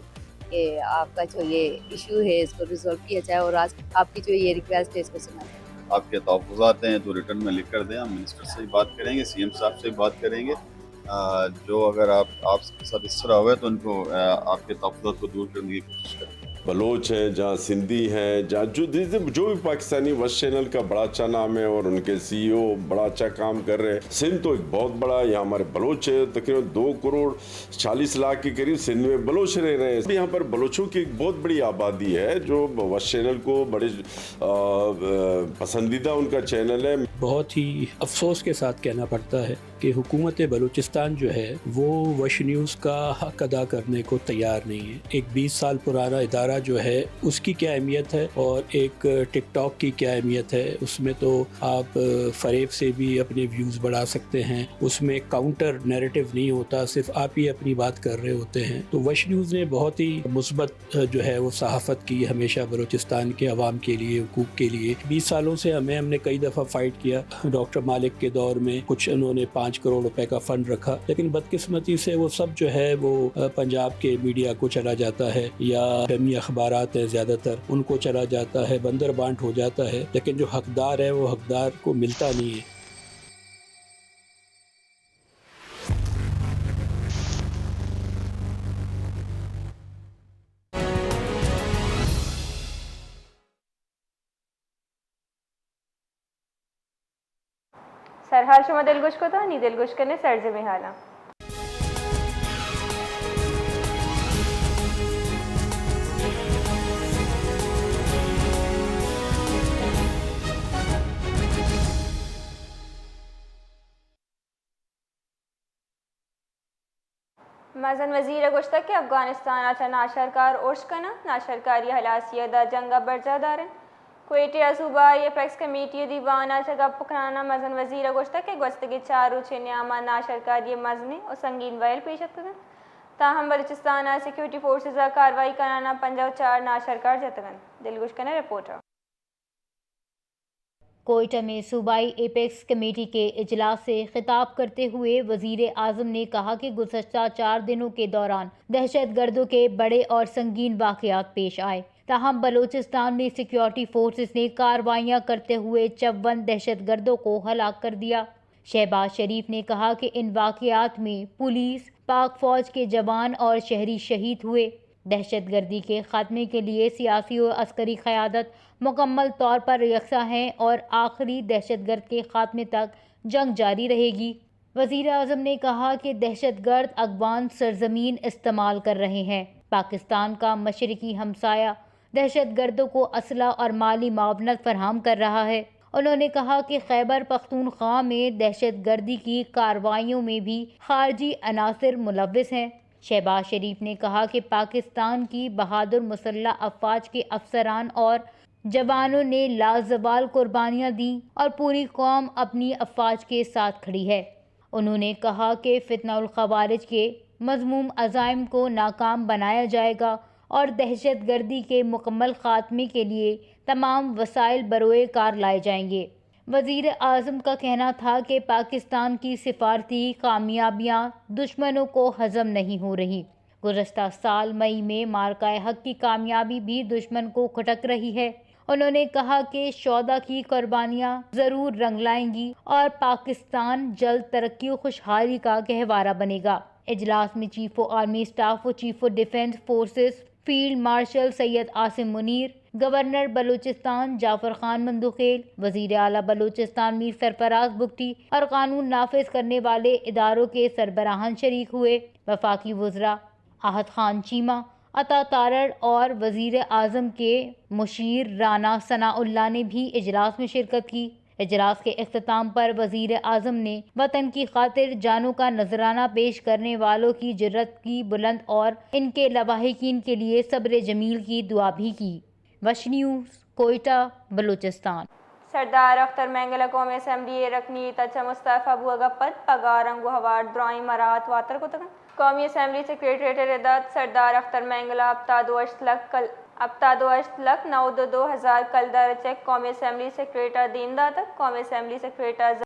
کہ آپ کا جو یہ ایشو ہے اس کو ریزالو کیا جائے اور آج آپ کی جو یہ ریکویسٹ ہے اس کو سنا جائے۔ آپ کے تحفظات ہیں تو ریٹرن میں لکھ کر دیں، ہم منسٹر سے بھی بات کریں گے، سی ایم صاحب سے بھی بات کریں گے۔ آ، جو اگر آپ، آپ کے ساتھ اس طرح ہوا ہے تو ان کو، آ، آپ کے تحفظات کو دور کرنے کی کوشش کریں۔ بلوچ ہیں، جہاں سندھی ہیں، جہاں جو، جو بھی پاکستانی، وش چینل کا بڑا اچھا نام ہے اور ان کے سی ای او بڑا اچھا کام کر رہے ہیں۔ سندھ تو ایک بہت بڑا، یہاں ہمارے بلوچ ہیں، تقریباً دو کروڑ چالیس لاکھ کے قریب سندھ میں بلوچ رہ رہے ہیں۔ یہاں پر بلوچوں کی ایک بہت بڑی آبادی ہے جو وش چینل کو بڑے، آ، آ، پسندیدہ ان کا چینل ہے۔ بہت ہی افسوس کے ساتھ کہنا پڑتا ہے کہ حکومت بلوچستان جو ہے وہ وش نیوز کا حق ادا کرنے کو تیار نہیں ہے۔ ایک بیس سال پرانا ادارہ جو ہے اس کی کیا اہمیت ہے اور ایک ٹک ٹاک کی کیا اہمیت ہے، اس میں تو آپ فریب سے بھی اپنے ویوز بڑھا سکتے ہیں، اس میں کاؤنٹر نیریٹو نہیں ہوتا، صرف آپ ہی اپنی بات کر رہے ہوتے ہیں۔ تو وش نیوز نے بہت ہی مثبت جو ہے وہ صحافت کی ہمیشہ بلوچستان کے عوام کے لیے، حقوق کے لیے۔ بیس سالوں سے ہمیں، ہم نے کئی دفعہ فائٹ کیا۔ ڈاکٹر مالک کے دور میں کچھ انہوں نے پانچ کروڑ روپے کا فنڈ رکھا، لیکن بدقسمتی سے وہ سب جو ہے وہ، آ، پنجاب کے میڈیا کو چلا جاتا ہے یا ڈمی اخبارات ہیں زیادہ تر، ان کو چلا جاتا ہے، بندر بانٹ ہو جاتا ہے، لیکن جو حقدار ہے وہ حقدار کو ملتا نہیں ہے۔ سرحال شما دلگوش کتا، نی دلگوش کنے سرجمیں حالاں۔ مزن وزیر ء گوشتگ کہ افغانستان ء چہ ناشرکار ارش کناں، ناشرکاری ء ہلاسی ء دا جنگ ء برجاہ دار انت۔ کوئٹہ ء صوبائی اپیکس کمیٹی ء دیوان ء چہ گپ کنان ء مزن وزیر ء گوشتگ کہ گوستگیں چار روچ ء نیام ء ناشرکاری ء مزنیں و سنگین ویل پیش اتکگ انت، تاہم بلوچستان ء سیکورٹی فورسز ء کاروائی کنان ء پنجاہ و چار ناشرکار جتگ انت۔ دلگوش کنیں رپورٹ ء۔ کوئٹہ میں صوبائی ایپیکس کمیٹی کے اجلاس سے خطاب کرتے ہوئے وزیر اعظم نے کہا کہ گزشتہ چار دنوں کے دوران دہشت گردوں کے بڑے اور سنگین واقعات پیش آئے، تاہم بلوچستان میں سیکیورٹی فورسز نے کارروائیاں کرتے ہوئے چون دہشت گردوں کو ہلاک کر دیا۔ شہباز شریف نے کہا کہ ان واقعات میں پولیس، پاک فوج کے جوان اور شہری شہید ہوئے۔ دہشت گردی کے خاتمے کے لیے سیاسی و عسکری قیادت مکمل طور پر یکساں ہیں اور آخری دہشت گرد کے خاتمے تک جنگ جاری رہے گی۔ وزیر اعظم نے کہا کہ دہشت گرد افغان سرزمین استعمال کر رہے ہیں، پاکستان کا مشرقی ہمسایہ دہشت گردوں کو اسلحہ اور مالی معاونت فراہم کر رہا ہے۔ انہوں نے کہا کہ خیبر پختونخوا میں دہشت گردی کی کارروائیوں میں بھی خارجی عناصر ملوث ہیں۔ شہباز شریف نے کہا کہ پاکستان کی بہادر مسلح افواج کے افسران اور جوانوں نے لازوال قربانیاں دیں اور پوری قوم اپنی افواج کے ساتھ کھڑی ہے۔ انہوں نے کہا کہ فتنہ الخوارج کے مذموم عزائم کو ناکام بنایا جائے گا اور دہشت گردی کے مکمل خاتمے کے لیے تمام وسائل بروئے کار لائے جائیں گے۔ وزیر اعظم کا کہنا تھا کہ پاکستان کی سفارتی کامیابیاں دشمنوں کو ہضم نہیں ہو رہی۔ گزشتہ سال مئی میں معرکہ حق کی کامیابی بھی دشمن کو کھٹک رہی ہے۔ انہوں نے کہا کہ شہدا کی قربانیاں ضرور رنگ لائیں گی اور پاکستان جلد ترقی و خوشحالی کا گہوارہ بنے گا۔ اجلاس میں چیف آف آرمی اسٹاف و chief of defence forces field marshal Syed Asim Munir, governor Balochistan Jafar Khan Mandokhail, وزیر اعلیٰ بلوچستان میر سرفراز بگٹی اور قانون نافذ کرنے والے اداروں کے سربراہان شریک ہوئے۔ وفاقی وزراء احد خان چیمہ، عطا تارڑ اور وزیر اعظم کے مشیر رانا ثناء اللہ نے بھی اجلاس میں شرکت کی۔ اجلاس کے اختتام پر وزیر اعظم نے وطن کی خاطر جانوں کا نذرانہ پیش کرنے والوں کی جرات کی بلند اور ان کے لواحقین کے لیے صبر جمیل کی دعا بھی کی۔ وش نیوز، کوئٹہ، بلوچستان۔ سردار اختر مینگل ء قومی اسمبلی ء رکنیت ء چہ مستعفی بوگ ء پد پگار انگو ہوار درائیں مراعات واتر کتگ انت۔ قومی اسمبلی سیکریٹریٹ ء ردات سردار اختر مینگل ء ہپتاد و ہشت لکھ کل-، ہپتاد و ہشت لکھ نود و دو ہزار کلدار ءِ چیک قومی اسمبلی سیکرٹریٹ ءَ دیم داتگ۔ قومی اسمبلی سیکرٹریٹ ءَ